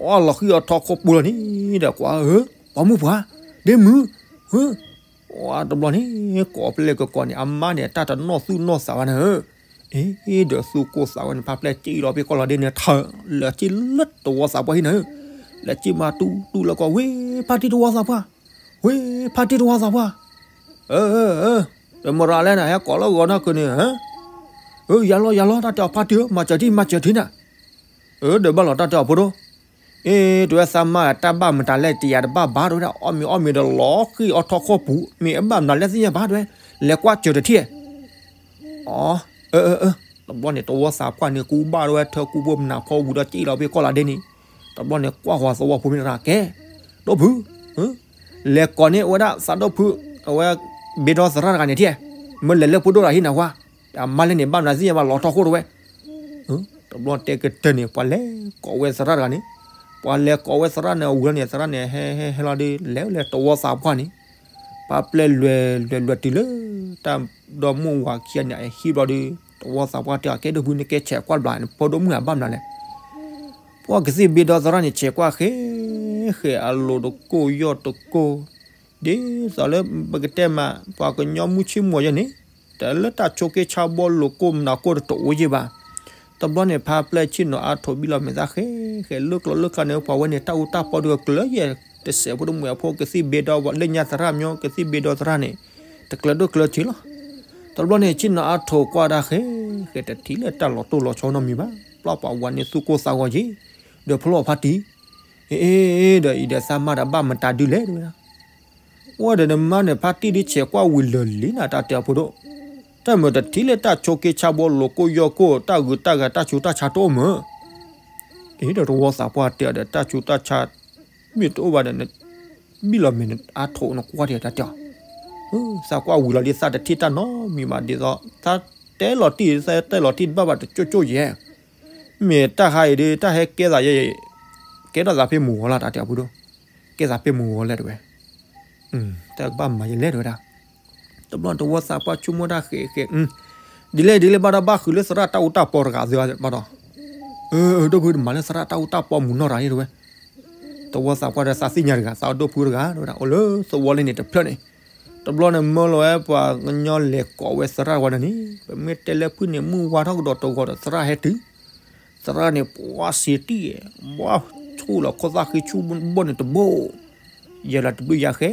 အီၣ်လီၤဃံအီထီၣ်ခိၣ်ပူၤလီၤန့ၣ်ဒီးကွၢ်ဧၢ, ပှၤမုၣ်ပှၢ်, ဒ့မုၣ်, တဘျီန့ၣ် ကိးပလဲကကိးန့ၣ် အမါန့ၣ် တၢ်တနီၣ်သူၣ်နီၣ်သးဘၣ်နၤဧၢ, အ့ဒီးသူၣ်ကိၢ်သးဝဲန့ၣ် ဖါပျဲၢ်စံၣ်လီၤဖဲကီၢ်လီၤဒ့န့ၣ် ထၢၣ်လၢစံၣ်လၢတဝီသးပှၢ်ဟံၣ်နၤဧၢ, လဲၤစံၣ်မးတူၢ်တူၢ်လၢကီၢ် ဝ့ၢ်ဖါတံၢ်တဝီသးပှၢ်, ဝ့ၢ်ဖါတံၢ်တဝီသးပှၢ်, အၢ တမရၤလဲၣ်နၤ ဟဲကိးလၢဂီၤနီၢ်ခုန့ၣ်, အၢ ယၤလီၤယၤလီၤ တၢ်တဲအီၤဖါတံၢ်ဧၢ မၤစၢၤထံၣ်မၤစၢၤထံၣ်နၤ, အၢ ဒီးဘၣ်လီၤတၢ်တဲအီၤဖိဒိၣ်, အ့ တဲဝဲသးမါတၢ်ဘၣ်မတၤလဲၣ် တယၤတဘၣ်ဘၣ် တဲဝဲဒၣ် အီၣ်မ့ၤအီၣ်မ့ၤဒီးလီၤဃံအီထီၣ်ခိၣ်ပူၤ မ့ၢ်အဘၣ်မနုၤလဲၣ်သ့ၣ်ညါဘၣ် တဲဝဲ, လဲၤကွၢ်စၢၤတထံၣ်, အီ အၢ အၢ အၢ, တဘျီန့ၣ် တဝီသးပှၢ်န့ၣ် ကူဘၣ်ဝဲထၢကူဖိမနၤဖိဝံၤဒီးစံၣ်လီၤဖဲကီၢ်လီၤဒ့န့ၣ်, တဘျီန့ၣ် ကွၢ်ဃီၤသဝီဖိမ့ၢ်တဂၤ ကဲ, ဒိၣ်ဖု, လဲၤကိးန့ၢ်ဝဲဒၣ်သးဒိၣ်ဖု, အဝဲ ဘ့ဒီသရၣ်တဂၤန့ၣ်ထံၣ်, မ့ၢ်လဲၤလၢဖိဒိၣ်တဂၤဟံၣ်နၤဝါ, အမါလဲၣ်န့ၣ် ဘၣ်မနုၤသ့ၣ်ညါဘၣ် လီၤထီၣ်ခိၣ်တဝဲ တဘျီတဲကတၢၢ်န့ၣ် ပှၤလဲၤကိးဝဲသရၣ်တဂၤန့ၣ်, ပှၤလဲၤကိးဝဲသရၣ်န့ၣ် အဝံၤလီၤန့ၣ် သရၣ်န့ၣ် ဟဲဟဲဟဲလီၤဒီး လဲၤဝဲလဲၤတဝီသးပှၢ်န့ၣ်, ပှၤပျဲၢ်လွဲၤလွဲၤလွဲၤတုၤလၢ တၢ်ဒီမိၢ်ဝၤခံဂၤန့ၣ် အဟံၣ်ဘျီဒီး တဝီသးပှၢ်တဲအီၤ ကဲဒိၣ်ဖု နကဲဆဲးကွၢ်ဘျး နဖိဒိၣ်မုၣ်အဘၣ်မနုၤလဲၣ်, ပှၤကသံၣ်ဘ့ဒီသရၣ်န့ၣ် ဆဲးကွၢ်ဃဲဃဲ အလိၤတကိၢ်ယီၢ်တကိၢ်, ဒ်သိးလၢပကတဲမး ပှၤကညီမုၢ်ဆ့ၣ်မီၤယဲန့ၣ်, တၢ်လၢတၢ်ဆိးက့ဆါဘီလိာ်ကိၢ်မနၤကိၢ်တတအိၣ်ယဲဘၣ်. တဘျီန့ၣ် ဖါပျဲၢ်ဆ့ၣ်နီၤအါထိးဘံၣ်လီၤမဲာ်သၣ်ဃဲဃဲ လၢကျိၤလၢကျါန့ၣ် ပှၤဝဲန့ၣ် တၢ်အူတၢ်ပီဒုးကကျၢၤယဲ, တစဲးဖိတမှဲးအဖိ ကသံၣ်ဘ့ဒီဝဲလၢညါသရၣ်မညီ ကသံၣ်ဘ့ဒီသရၣ်န့ၣ် တကျၢၤဒိၣ်ကျၢၤဆံးလီၤ. တဘျီန့ၣ် ဆ့ၣ်နီၤအါထိးကွၢ်ဒၣ်ဃဲဃဲ တထံၣ်လၢတၢ်လီၤတိၢ်လီၤဆီနီတမံၤဘၣ်. ပျၢ်ပှၤဝၤန့ၣ်သူၣ်ကိၢ်သးဂီၤယဲ, ဒီးဖျီဖါတံၢ်, အ့ ဒီးအံၤဒီးသးမါဒီးဘၣ်မတၤဒုလဲၣ် တဲဝဲဒၣ် ဝဲဒီးနမါန့ၣ် ဖါတံၢ်ဒ်ဆဲးကွၢ်ဝံၤလၢာ်လံနၤ တၢ်တဲအီၤဖိဒိၣ်, တၢ်မုာ်တထံၣ်လၢတၢ်ဆိးက့ဆါဘီလိာ်ကိၢ်ယီၢ်ကိၢ် တၢ်ဂုၤတၢ်ဂၤတၢ်ဆူးတၢ်ဆါတအိၣ်မုာ်. အ့ ဒီးတဝီသးပှၢ်တဲအီၤဒီး တၢ်ဆူးတၢ်ဆါ မ့ၢ်တအိၣ်ဘၣ်ဒီး ဘံၣ်လီၤမဲာ်အါထိးနကွၢ်ဒံးတၢ်တဲအီၤ, သးကွၢ်ဝံၤလီၤဒ်သးတထံၣ်တၢ်နီတမံၤဘၣ် ဒ်သိး သးတဲလီၤတံၢ် သးတဲလီၤတံၢ်တဘၣ်ဘၣ်တကၠိၣ်ကၠိၣ်ယဲ မ့ၢ်တၢ်ဟါအံၤဒီး တၢ်ဟဲကဲသးယဲ, ကဲထီၣ်သးဖဲမုၢ်ဂီၤလၢ် တၢ်တဲအီၤဖိဒိၣ်, ကဲသးဖဲမုၢ်ဂီၤလဲၣ် တဲဝဲ, တၢ်ကဘၣ်မၤယဲလဲၣ် တဲဝဲဒၣ်. တဘျီတဝီသးပှၢ်ဆိကမိၣ်တၢ်ဃဲဃဲ, ဒ်လဲၣ်ဒ်လဲၣ်ဘၣ်ဒီး ဘၣ်ဃုာ်လၢသရၣ်တၢ်အူတၢ်ပီတဂၤသ့ဘၣ်ဒီး, အၢ ဒိၣ်ဖု တမၤလၢသရၣ်တၢ်အူတၢ်ပီမုၢ်နီၢ်တဂၤန့ၣ် တဲဝဲ. တဝီသးပှၢ်ဒီးသးသ့ၣ်ညါတဂၤ သးဒိၣ်ဖုတဂၤ တဲဝဲဒၣ် အိၣ်လၢသဝီလၢန့ၣ်တဖျၢၣ်န့ၣ်, တဘျီန့ၣ် မၢလီၤဝဲပှၤကညီလဲၤကိးဝဲသရၣ်ဝဲဒၣ်န့ၣ် ပမ့ၢ်တဲလၢဖုၣ်န့ၣ် မုၢ်ဝါထီၣ်ကဒီးတဂီၤဒီး သရၣ်ဟဲတုၤ, သရၣ်န့ၣ် ပှၤစံးတံၢ်, ပှၤဆူၣ်လီၤခီၣ်သၣ်ဃံဆူၣ်ဘိန့ၣ်တဘိ, ယဲလီၤတဘျုးယၤဃဲ,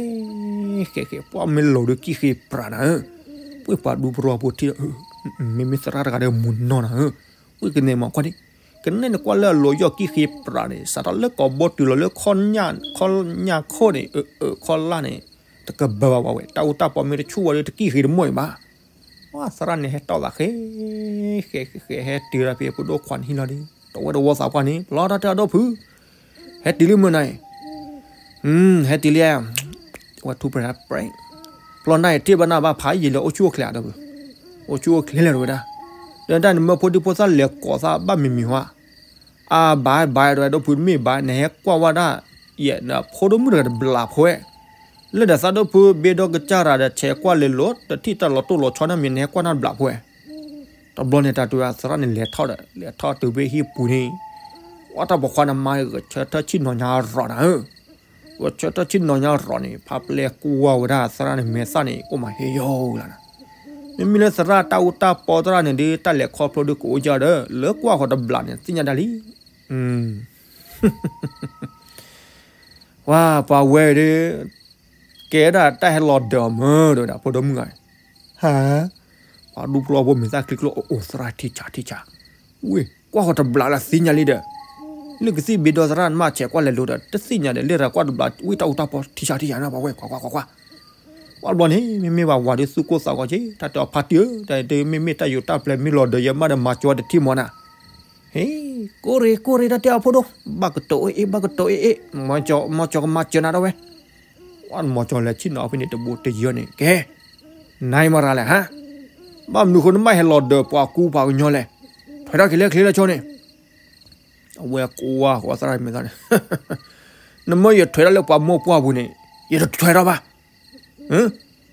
ဃဲဃဲ ပှၤမ့ၢ်လီၤဒီးကံၢ်ဃ့ပြးနၤဧၢ, ပှၤပှၤဒူပရီဖိထံၣ်ဒီး, မ့မ့ၢ်သရၣ်တဂၤဒီးမုၢ်နီၢ်နၤဧၢ, ဝံၣ်ကန့ၢ်မးကွၢ်န့ၣ်, ကနဲၣ်နကွၢ်လၢအလီၤယီၢ်ကံၢ်ဃ့ပြးန့ၣ် စးထီၣ်လၢကိာ်ဘိတုၤလီၤလၢ ခီညၣ်ခိၣ်န့ၣ် အၢ ခီလၣ်န့ၣ်, တကဘၢဘၣ်ဝဲ တၢ်အူတၢ်ပီမ့ၢ်တဆူၣ်ဝဲဒီးတကံၢ်ဃ့တမိၢ်အံၤဘၣ်. ပှၤသရၣ်န့ၣ်ဟဲတီၢ်သးဃဲ, ဃဲ ဃဲ ဟဲတုၤဒီးဖဲဖိဒိၣ်ခွါန့ၣ်ဟံၣ်လီၤဒီး တဝဲတဝီသးပှၢ်န့ၣ် ပလီၤတၢ်တဲအဒိၣ်ဖု, ဟဲတုၤလံမုၢ်နၤအံၤ, ဟဲတုၤလံ, ဝဲထူၣ်ပြဲးပြဲး, ပလီၤနၤအံၤတ့ၢ်ဘၣ်နၤဘၣ်ဖးယံာ်လၢအိၣ်ဆူၣ်အိၣ်ချ့အဒိၣ်ဖု, အိၣ်ဆူၣ်အိၣ်ချ့လဲၣ်တဲဝဲဒၣ်, ဒီးတၢ်နမၢဖိဒံဖိသၣ်လဲၤကိးသးဘၣ်မံၤမံၤဟါ အဘၣ်ဘၣ် တဲဝဲဒိၣ်ဖု တမ့ၢ်ဘၣ် နဟဲကွၢ်ဝဲဒၣ်, ယဲနဖိဒိၣ်မုၣ်တဂၤတဘျးဖိဝဲ, လၢဒီးသးဒိၣ်ဖုဘ့ဒီကစၢ်ရၤဒီးဆဲးကွၢ်လဲၤလိာ် တထံၣ်တၢ်လီၤတိၢ်လီၤဆီနီတမံၤ နဟဲကွၢ်နၤတဘျးဖိဝဲ. တဘျီန့ၣ် တၢ်တဲဝဲသရၣ်န့ၣ်လဲၤထီၣ်ဒီး လဲၤထီၣ်တုၤဖဲဟံၣ်ပူၤန့ၣ်, ပှၤတၢ်ပိာ်ခွါန့ၣ်မါဂဲၤဆၢထၢၣ်ဆ့ၣ်နီၤညါရီၤနၤဧၢ, ဂဲၤဆၢထၢၣ်ဆ့ၣ်နီၤညါရီၤန့ၣ် ဖါပျဲၢ်ကွၢ်ဝဲဒၣ်သရၣ်န့ၣ်မဲာ်သၣ်န့ၣ် အိၣ်မးဟ့ယိလၢနၤ, မ့မ့ၢ်လၢသရၣ်တၢ်အူတၢ်ပီသရၣ်န့ၣ်ဒီး တၢ်လဲၤခီဖျိဒီးကအိၣ်ယၢ်ဒီး လၢကွၢ်ဃီၤတဘျးန့ၣ် သ့ၣ်ညါဒၣ်လံ. ဝါ ပှၤဝဲဒီး ကဲဒၣ်တၢ်ဟဲလီၤဒၢးအီၤမၢ တဲဝဲဒၣ် ဖိဒိၣ်မုၣ်ဂၤ, ဟါ, ပှၤဒူပျီဖိမဲာ်သၣ်ချံကျိ အိၣ်သရၣ်ထံဆးထံဆး, ဝဲ ကွၢ်ဃီၤတဘျးလၢသ့ၣ်ညါလံဒီး, လၢကသံၣ်ဘ့ဒီသရၣ်နမါဆဲးကွၢ်လဲၤလိၤဒီး တသ့ၣ်ညါဒီး လၢတၢ်ကွၢ်တဘျး ဝံၣ်တၢ်အူတၢ်ပီထံဆးထံဆးနၤ ပှၤဝဲ ကွၢ်ကွၢ်ကွၢ်ကွၢ်, ပှၤဘျီန့ၣ် မ့မ့ၢ်ဘၣ်ဝၤဒီးသူၣ်ကိၢ်သးဂီၤက့ၤ တၢ်တဲအီၤဖါတံၢ်ဧၢ, တၢ်တဲမ့မ့ၢ်တၢ်ယိးတၢ်ပျဲၤမ့ၢ်လီၤဒီး ယမါဒီးမၤကၠီတထံၣ်မီၤနၤ, ဟ့, ကိၢ်ရ့ၣ်ကိၢ်ရ့ၣ် တၢ်တဲအီၤဖိဒိၣ်, ဘၣ်ကတိၤအ့ၣ်အ့ၣ် ဘၣ်ကတိၤအ့ၣ်အ့ၣ်, မီၤကၠီကမၤစၢၤနၤဒၣ်ဝဲ, ပှၤမီၤကၠီလဲၤဆ့ၣ်နီၤဖဲန့ၣ်တဘိတယၢန့ၣ် ကဲ, နမၤရၤလဲၣ်ဟါ, ဘၣ်မနုၤဃိနဘၣ်ဟဲလီၤဒီးပှၤကူပှၤကညီလဲၣ်, ထွဲထီၣ်က့ၤလၢချ့လၢဆိန့ၣ် အဝဲကွၢ်ဃီသရၣ်မဲာ်သၣ်န့ၣ်, နမ့ၢ်ယထွဲထီၣ်လၢပှၤမိၢ်ပှၢ်ပူၤန့ၣ် ယတထွဲထီၣ်ဘၣ်,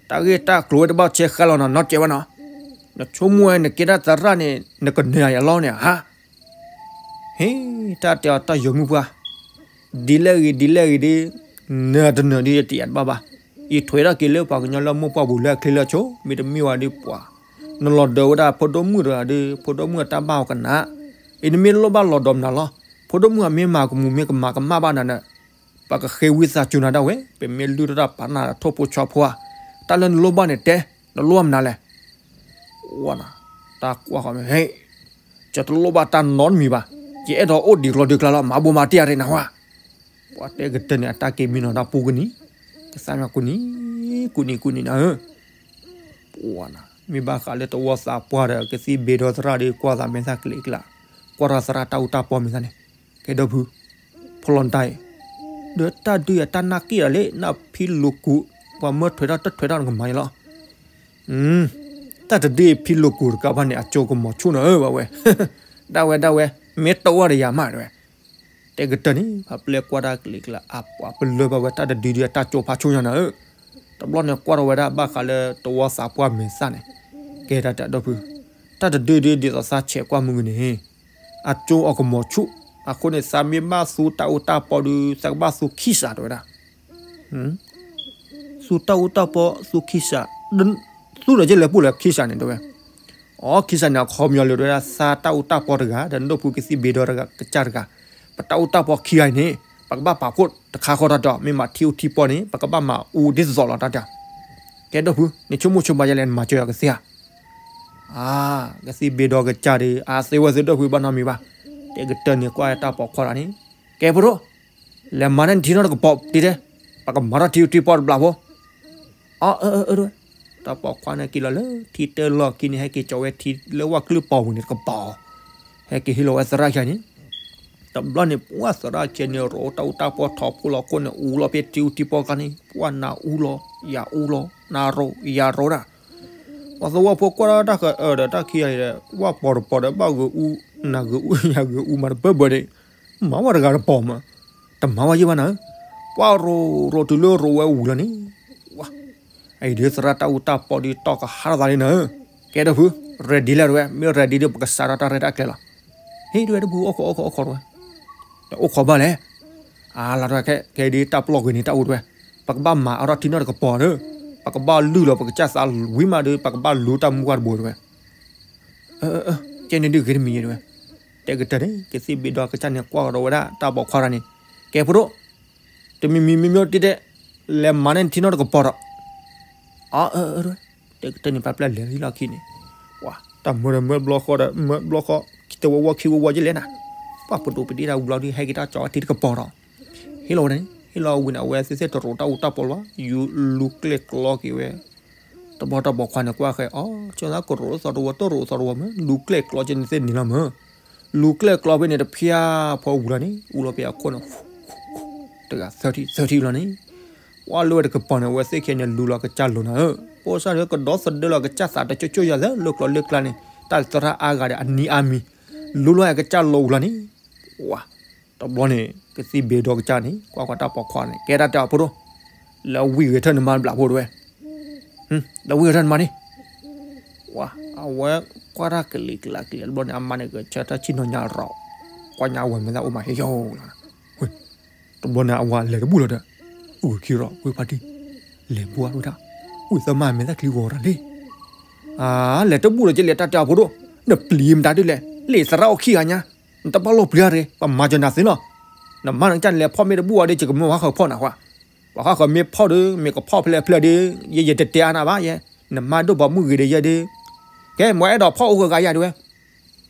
တၢ်ဂ့ၢ်တၢ်ကျိၤဝဲတဘၣ်ဆဲးဃာ်လီၤနီၤ နီတစဲးဘၣ်နီၤ, နဆိကမိၣ်ဝဲနကဲတၢ်သရၣ်န့ၣ် နကနၢၤယၤလီၤန့ၣ်ဧါ, ဟ့, တၢ်တဲအီၤတၢ်ယီၤမုၣ်ပှၢ်, ဒ်လဲၣ်ဂ့ၤဒ်လဲၣ်ဂ့ၤဒီး, နတနၢၤဒီးယတယၤတဘၣ်ဘၣ်, ယထွဲထီၣ်က့ၤလၢပှၤကညီလၢမိၢ်ပှၢ်ပူၤလၢအချ့လၢဆိ မ့တမ့ၢ်ဝဲဒီးပှၤ, နလီၤဒၢးဝဲဒၣ်ဖိဒိၣ်မုၣ်တဂၤဒီး ဖိဒိၣ်မုၣ်အတၢ်ဘၣ်အီၤကနၣ်, အံၤနမ့ၢ်လိၣ်ဘၣ်လီၤဒီးမနုၤလီၤ, ဖိဒိၣ်မုၣ်အမ့ၢ်မၤကမူၤမ့ၢ်ကမၤကမၣ်ဘၣ်နၤဒီး, ပကဃ့ဝံသးစူၤနၤဒၣ်ဝဲ ပမ့ၢ်လုၢ်ထီၣ်တၢ်ပာ်နၢ်ထိၣ်ဖိဆီဖိဧါ, တၢ်လၢနလိၣ်ဘၣ်န့ၣ်တဲ, နလိၣ်ဘၣ်မနုၤလဲၣ် ဝဲနၤ, တၢ်ကွၢ်ဃီမ့ၢ်ဟ့ၣ်, ယတလိၣ်ဘၣ်တၢ်နီတမံၤဘၣ်, ယအဲၣ်ဒိးအိၣ်ဒံးကျီဒံးကျါလီၤ မၤဘိမၤတ့ၢ်အရ့နၤဝဲ, ပှၤတဲကတၢၢ်န့ၣ် အတၢ်က့ၤမံနီၤတၢ်ပူကနံၤ, ကသၣ်မ့ၢ်ကူနံၤ, ကူနံၤကူနံၤနၤဧၢ, ပှၤနၤ, မ့ၢ်ဘၣ်ဃးလၢတဝီသးပှၢ်ဒီး ကသံၣ်ဘ့ဒီသရၣ်ဒီး ကွၢ်သးမဲာ်သၣ်ကလံၤကျါ, ကွၢ်တၢ်သရၣ်တၢ်အူတၢ်ပီမ့ၢ်သၣ်န့ၣ်, ကဲဒီပုၢ်, ဖီလီၤတၢ်အံၤ, ဒီးတၢ်ဒုးအတၢ်နၢ်က့ၣ်ဒီးလံ နဖံလိာ်ကူး, ပှၤမၢထွဲထီၣ်တထွဲထီၣ်နကမၤယလီၤ တၢ်တဒုးဖံလိာ်ကူးတကးဘၣ်န့ၣ် အကၠိကမီၤဆူၣ်နီၤဧၢ ဘၣ်ဝဲ, ဒၣ်ဝဲဒၣ်ဝဲ, မ့ၢ်တအိၣ်ဒီးယၤမးတဲဝဲ, တဲကတၢၢ်န့ၣ် ပှၤပျဲၢ်ကွၢ်တၢ်ကလံၤကျါ အပှၤပလၢၢ်ဘၣ်ဝဲတၢ်တဒုဒုးအတၢ်ကၠိဖးဆူၣ်ညါနၤဧၢ, တဘျီန့ၣ်ကွၢ်ထီၣ်ဝဲဒၣ်ဘၣ်ဃးလၢတဝီသးပှၢ်မဲာ်သၣ်န့ၣ်, ကဲတၢ်တဲဒီပုၢ်, တၢ်တဒုဒုးဒ်သိးသးဆဲးကွၢ်မုၢ်ဂ့ၤန့ၣ်, အကၠိအီၤကမီၤဆူၣ်, အဃိန့ၣ်သးမ့ၢ်ဘၣ်သူတၢ်အူတၢ်ပီဒီး သးကဘၣ်သူခံစးတဲဝဲဒၣ် သူတၢ်အူတၢ်ပီ သူခံစး, သူဒီးကလဲၤပူၤလၢခံစးန့ၣ်တဲဝဲ, အခံစးန့ၣ် အခီပညီလၢတဲဝဲဒၣ် သးတၢ်အူတၢ်ပီတဂၤ ဒီးနဒိၣ်ဖုကသံၣ်ဘ့ဒီတဂၤ ကစၢ်တဂၤ, ပတၢ်အူတၢ်ပီခံဂၤအံၤန့ၣ် ပကဘၣ်ပာ်ဖှိၣ်တခါဃီတၢ်ဒီး မ့ၢ်မၤထံအူထံပီန့ၣ် ပကဘၣ်မၤအူဒ်သိးလီၤတၢ်ဒီး, ကဲဒီပုၢ် နဆိကမိၣ်ဆိကမးယဲလဲၣ် နမၤစၢၤယၤကသ့ဧါ အါ, ကသံၣ်ဘ့ဒီကစၢ်ဒီး အသ့ဝဲသ့ၣ်ဒီပုၢ်ဘၣ်နီတမံၤဘၣ်, တဲကတၢၢ်န့ၣ်ကွၢ်တၢ်ပိာ်ခွါတဂၤန့ၣ်, ကဲဖိဒိၣ်, လဲၤမၤန့ၢ်နထံနီတကပီၤတံၤတဲ, ပကမၤထီၣ်ထံထံပီတဘျီဖိ, အၢ, တၢ်ပိာ်ခွါန့ၣ်က့ၤလီၤလၢထံတၢ်လီၢ်ခံန့ၣ် ဟဲက့ၤကၠီၤဝဲထံလၢဝၣ်ကျုၢ်ပီၤပူၤန့ၣ်တကပီၤ, ဟဲက့ၤဟ့ၣ်လီၤဝဲသရၣ်ခံဂၤန့ၣ် တဘျီန့ၣ် ပှၤသရၣ်ခံဂၤန့ၣ် ရိးတၢ်အူတၢ်ပီထီၣ်ဖိလီၤခိၣ်န့ၣ် အူလီၤဖဲထံအူထံပီကျါန့ၣ် ပှၤနၤအူလီၤ ယၤအူလီၤ နၤရိးယၤရိးဒၣ်, ပှၤသဝီဖိကွၢ်တၢ်ဃၢၤအၢဒီးတၢ်ခံဂၤအံၤဒီး ဝၣ်ပီၤတပီၤဒီးဘၣ်ဂုာ်အူ, နၤဂုာ်အူ ယၤဂုာ်အူမးတပၢၢ်ဘၢန့ၣ်, မၤဝဲတဂၤတပီၤမး, တမၤဝဲယဲၢ်ဘၣ်နၤ, ပှၤရိးရိးတုၤလၢရိးဝဲဝံၤလီၤန့ၣ်, အံၤဒုးသရၣ်တၢ်အူတၢ်ပီဒုးတီၢ်ကဟးထီၣ်သးလံနၤ, ကဲဒီပုၢ်, ready လၢတဝဲ မ့ၢ် ready ဒုး ပကစးထီၣ်တၢ်ရဲၣ်တၢ်ကျဲၤလီၤ, ဟ့ၣ်တဝဲတပုၢ် အိၣ်ခိးအိၣ်ခိးအိၣ်ခိးတဝဲ, တအိၣ်ခိးဘၣ်လဲၣ်, အါလီၤတဝဲခဲ ခဲဒုးတၢ်ပျီၢ်ဂ့ၤန့ၣ်တၢ်အိၣ်တဝဲ, ပကဘၣ်မၤအါထီၣ်ထံနီၢ်တကပီၤဒီး, ပကဘၣ်လုၢ်လီၤပကစၢ်သးဝံၤမးဒီး ပကဘၣ်လူၤတၢ်မူကွၢ်တဘိတဝဲ, ကဲန့ၣ်ဒုးဂ့ၤတမံၤယဲတဝဲ, တဲကတၢၢ်န့ၣ် ကသံၣ်ဘ့ဒီကစၢ်န့ၣ်ကွၢ်ကဒီးဝဲဒၣ်တၢ်ပိာ်ခွါတဂၤန့ၣ်, ကဲဖိဒိၣ် တမံၤမံၤမ့ၢ်မ့ၢ်တတဲ, လဲၤမၤန့ၢ်နထံနီတကပီၤဒီး, အၢ, တဲကတၢၢ်န့ၣ် ပှၤပျဲၢ်လဲၤလၢဟံၣ်လီၢ်ခံန့ၣ်, ပှၤတၢ်မၢဒီးမၢဘျီဃီဒီး မၢဘျီဃီ, ခံတဝီဝီခံဝီဝီယဲလဲၣ်နၤ, ပှၤပဒိၣ်ပဒ့တၢ်ဝံၤလီၤဒုးဟဲက့ၤတၢ်ကၠီၤဝဲထံတကပီၤဒီး, ဟ့ၣ်လီၤဝဲန့ၣ် ဟ့ၣ်လီၤဝံၤန့ၣ် အဝဲသ့ၣ်သ့ၣ်တရိးတၢ်အူတၢ်ပီလီၤ, ယူၤလူၤကျဲၣ်ကျီက့ၤဝဲ တဘျီတၢ်ပိာ်ခွါန့ၣ်ကွၢ်ဃဲ အီၤ ကၠီသးကရိးသီတဝီ တရိးသီတဝီမး လူၤကျဲၣ်ကျီက့ၤန့ၣ်သ့ၣ်န့ၣ်လီၤမး, လူၤကျဲၣ်ကျီဖဲန့ၣ်တဖျၢၣ်ဖီဝံၤလီၤန့ၣ် အူလီၤဖဲအခိၣ်န့ၣ် တဂၤ သၢထံၣ် သၢထံၣ်လီၤန့ၣ်, ပှၤလၢဝဲတကပီၤန့ၣ် အဝဲသ့ၣ်ခံဂၤန့ၣ် လူၤလီၤကစၢ်လိၤနၤဧၢ, ဖိစၢ်ဒီးကဒီသဒၢလီၤကစၢ်သးတကၠိၣ်ကၠိၣ်ယၤသၢ လၢကျီလၢကျါန့ၣ် တၢ်သရၣ်အါဂၤဒီးအနံၤအါမံၤ, လူၤလီၤကစၢ်လိၤဝံၤလီၤန့ၣ်, ပှၤ တဘျီန့ၣ် ကသံၣ်ဘ့ဒီကစၢ်န့ၣ် ကွၢ်ကွၢ်တၢ်ပိာ်ခွါန့ၣ် ကဲတၢ်တဲအီၤဖိဒိၣ်, လၢဝံၣ်ဂဲၤထၢၣ်နမါတဘျီဖိတဝဲ, လၢဝံၣ်ဂဲၤထၢၣ်နမါန့ၣ်, ဝၤ အဝဲကွၢ်တၢ်ကလံၤကျါကလံၤ တဘျီန့ၣ် အမါန့ၣ်ဂဲၤဆၢထၢၣ်ဆ့ၣ်နီၤညါရီး, ကွၢ်ညါဝဲမဲာ်သၣ်အိၣ်မးဟ့ၣ်ယိာ်လီၤ, တဘျီန့ၣ် အဝၤလဲၤတဘူၣ်လီၤဒီး, အိၣ်ခံရီး ဝ့ၢ်ဖါတံၢ်, လဲၤဘူၣ်အါဝဲဒၣ်, ဝ့ၢ်သၢမါမဲာ်သၣ်ချံဂီၤတၢ်လံ အါ လဲၤတဘူၣ်လီၤကလဲၤတၢ်တဲအီၤဖိဒိၣ်, နပျံၤမတၤဒ်လဲၣ်, လံာ်သရၣ်အိၣ်ခံဂၤညါ, နတဘၣ်လီၢ်ပျံၤအါတဂ့ၤ, ပမၤကၠီၤနၤသ့လီၤ, နမါနကစၢ်န့ၣ်လဲၤဖီၣ်မ့ၢ်တဘူၣ်အီၤဒီး ယကမၢဝဲဃၢၤဖီၣ်နၤကွၢ်, ပှၤဃၢၤမ့ၢ်ဖီၣ်ဒီး မ့ၢ်ကဖီၣ်ဖဲလဲၣ်ဖဲလဲၣ်ဒီး, ယဲယတတဲအါနၤဘၣ်ယဲ, နမါဒိၣ်ပိာ်မုၣ်ဂ့ၤဒီးယဲဒီး, ကဲ မ့ၢ်အဲၣ်ဒိးဖီၣ်အိၣ်ဂၤဂၤယၤတဝဲ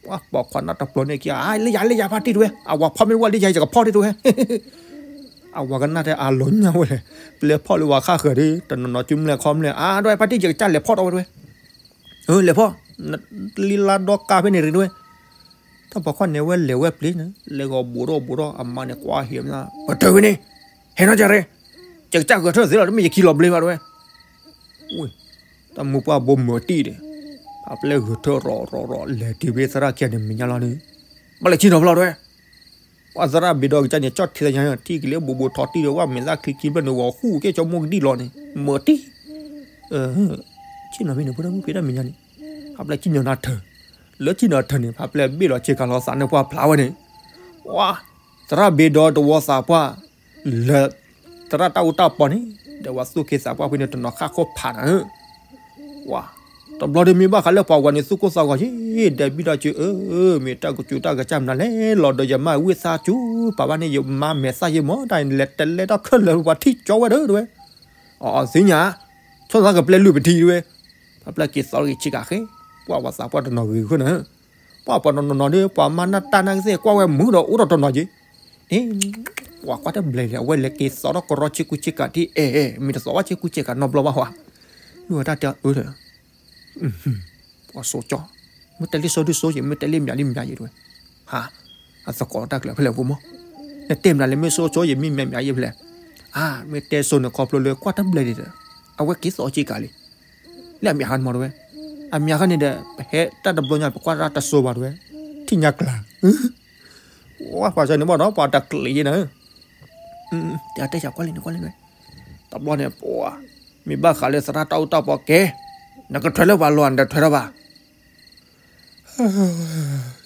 ပှၤပိာ်ခွါနီတပျီန့ၣ်က့ၤ လၢယၤလၢယၤဖါတံၢ်တဝဲ, အဝၤဖီၣ်မ့ၢ်တဘူၣ်လၢယၤ ယကဖီၣ်ဒၣ်တဝဲ, အဝၤကနၣ်ထဲအလီၤညၣ်ဝဲလဲၣ်, ပလဲၤဖီၣ်လၢဝၤဃၣ်ဃၢၤဒီး တနီၤနီၤစုမုၢ်လဲၢ်ခီမုၢ်လဲၢ် အါ ဒွဲၣ် ဖါတံၢ် ယကစၢ်လဲၤဖီၣ်ထီၣ်ဝဲဒွဲၣ်, လဲၤဖီၣ်, လံလါဒီကါဖဲန့ၣ်ရ့ဒွဲၣ်, တၢ်ပိာ်ခွါန့ၣ်ဝဲလဲၤဝဲပျ့ၤန့ၣ် လဲၤဂီၤဘူးထီၣ်ဘူးထီၣ် အမါန့ၣ်ကွၢ်ဟံးမး ပတၢ်ဝဲန့ၣ်, ဟဲနီၢ်ကရဲ, ယကစၢ်ဂဲၤထၢၣ်သ့လီၤ တမ့ၢ်ယခံလီၤဘျ့ဘၣ်ဒွဲၣ်, တၢ်မုၢ်ပှၢ်ဘိမုၢ်တံၢ်ဒီး, ဖါပျဲၢ်ဂဲၤထၢၣ်ရီၤရီၤရီၤ လဲၤတုၤဖဲသရၣ်ခံဂၤန့ၣ်မဲာ်ညါလီၤန့ၣ်, ဘၣ်လဲၤဆ့ၣ်နီၤဖဲလီၤဒွဲၣ်, ပှၤသရၣ်ဘ့ဒီကစၢ်န့ၣ် ကၠီၣ်ထံသညါ ထံၣ်ကလ့ဘိဘိထီတံၢ်ဒီး ဝဲမဲာ်သၣ်ချံခံဖျၢၣ်န့ၣ် ဂီၤဃူကဲၠီမိၢ်ကဒံၣ်လီၤန့ၣ် မုၢ်တံၢ်, ဆ့ၣ်နီၤဖဲန့ၣ် ဖိဒၣ်မုၣ်ဖဲတၢ်မဲာ်ညါန့ၣ်, ဖါပျဲၢ်ဆ့ၣ်နီၤနၤထၢၣ်, လၢဆ့ၣ်နီၤထၢၣ်န့ၣ် ဖါပျဲၢ်ဘ့ၣ်လီၤဆ့ကၤလီၤသးန့ၣ် ပှၢ်ဖျါဝဲန့ၣ်, ဝါ, သရၣ်ဘ့ဒီတဝီသးပှၢ် လၢ သရၣ်တၢ်အူတၢ်ပီန့ၣ် ဒီးဝဲသူၣ်က့သးပှၢ်ဖဲန့ၣ် တနီၤဃၣ်ခိၣ်ဖးနၤဧၢ, ဝါ, တဘျီဒုးမ့ၢ်ဘၣ်ဃးလၢပှၤဝၤန့ၣ် သူၣ်ကိၢ်သးဂီၤယ့ၣ် ဒီးဘံၣ်ဒီးစၢၤဧၢ, မ့ၢ်တၢ်ကစူၤတၢ်ကစၢ်မနုၤလဲၣ်လီၤဒီး ယမါဝံၣ်သၣ်စူၤ ပာ်ဘၣ်န့ၣ် ယမါမဲာ်သၣ်ယ့ၣ်မး တၢ်လဲၤတလဲထီၣ်ခဲလၢာ် ပှၤထံၣ်ကၠီဝဲဒီး တဝဲ, အီၤသ့ၣ်ညါ, ဆီၣ်သးကပျဲၢ်လုၢ်ပထံတဝဲ, ဖါပျဲၢ်က့ၤသီက့ၤဆ့ကၤဃဲ, ပှၢ်ပှၤသးပှၢ်တနီၤဂ့ၤဃၢနၤ ပှၢ်ပှၤနီၤနီၤနီၤဒီး ပှၤမါနၢ်တၢ်နာ်ကသ့ၣ်ကွၢ်ဝဲမုာ်ဒီးအိၣ်ဒီးတနီၤက့ၤ, အ့, ပှၤကွၢ်တဘျဲၣ်လံ အဝဲလဲၤက့ၤသီထီၣ်ကရီဆ့ကူဆ့ကၤထံၣ် အဲ မ့ၢ်တသီဘၣ်ဆ့ကူဆ့ကၤနီတဘျီဘၣ်ဟီ, မ့ၢ်ဝဲတၢ်တဲအၢဒီး ပှၤစိကၠီ, မ့ၢ်တဲလံစိဒုစိယံၤ မ့ၢ်တဲလံမးလံမးယံၤတဝဲ, ဟါ, အသကိးတၢ်ကျၢၤဖဲလဲၣ်ဖိမီၢ်, နတဲမးလၢမ့ၢ်စိကၠီယံၤ မ့ၢ်မးမးယံၤဖဲလဲၣ်, အါ, မ့ၢ်တဲစိန့ၣ်ခီဖျိလၢကွၢ်တဘျဲၣ်လံဒီး အဝဲက့ၤသီဆ့ကၤလံ လၢအမ့ၢ်ဟါတမီၢ်တဝဲ, အမ့ၢ်ဟါခါန့ၣ်ဒီး ပဟဲတၢ်တဘျီညါ ပကွၢ်တၢ်တစိဘၣ်တဝဲ, ထံၣ်ညါကျါ, ဝဲပှၤစၢၤန့ၣ်ဘၣ်ဒီး ပှၤတကျ့ၤယဲနၤ, တဲတဲဆၢကွၢ်လံန့ၣ်ကွၢ်လံန့ၣ်, တဘျီန့ၣ် ပှၤ, မ့ၢ်ဘၣ်ဃးလၢသရၣ်တၢ်အူတၢ်ပီကဲ, နကထွဲလၢပှၤလီၤ နတထွဲထီၣ်ဘၣ်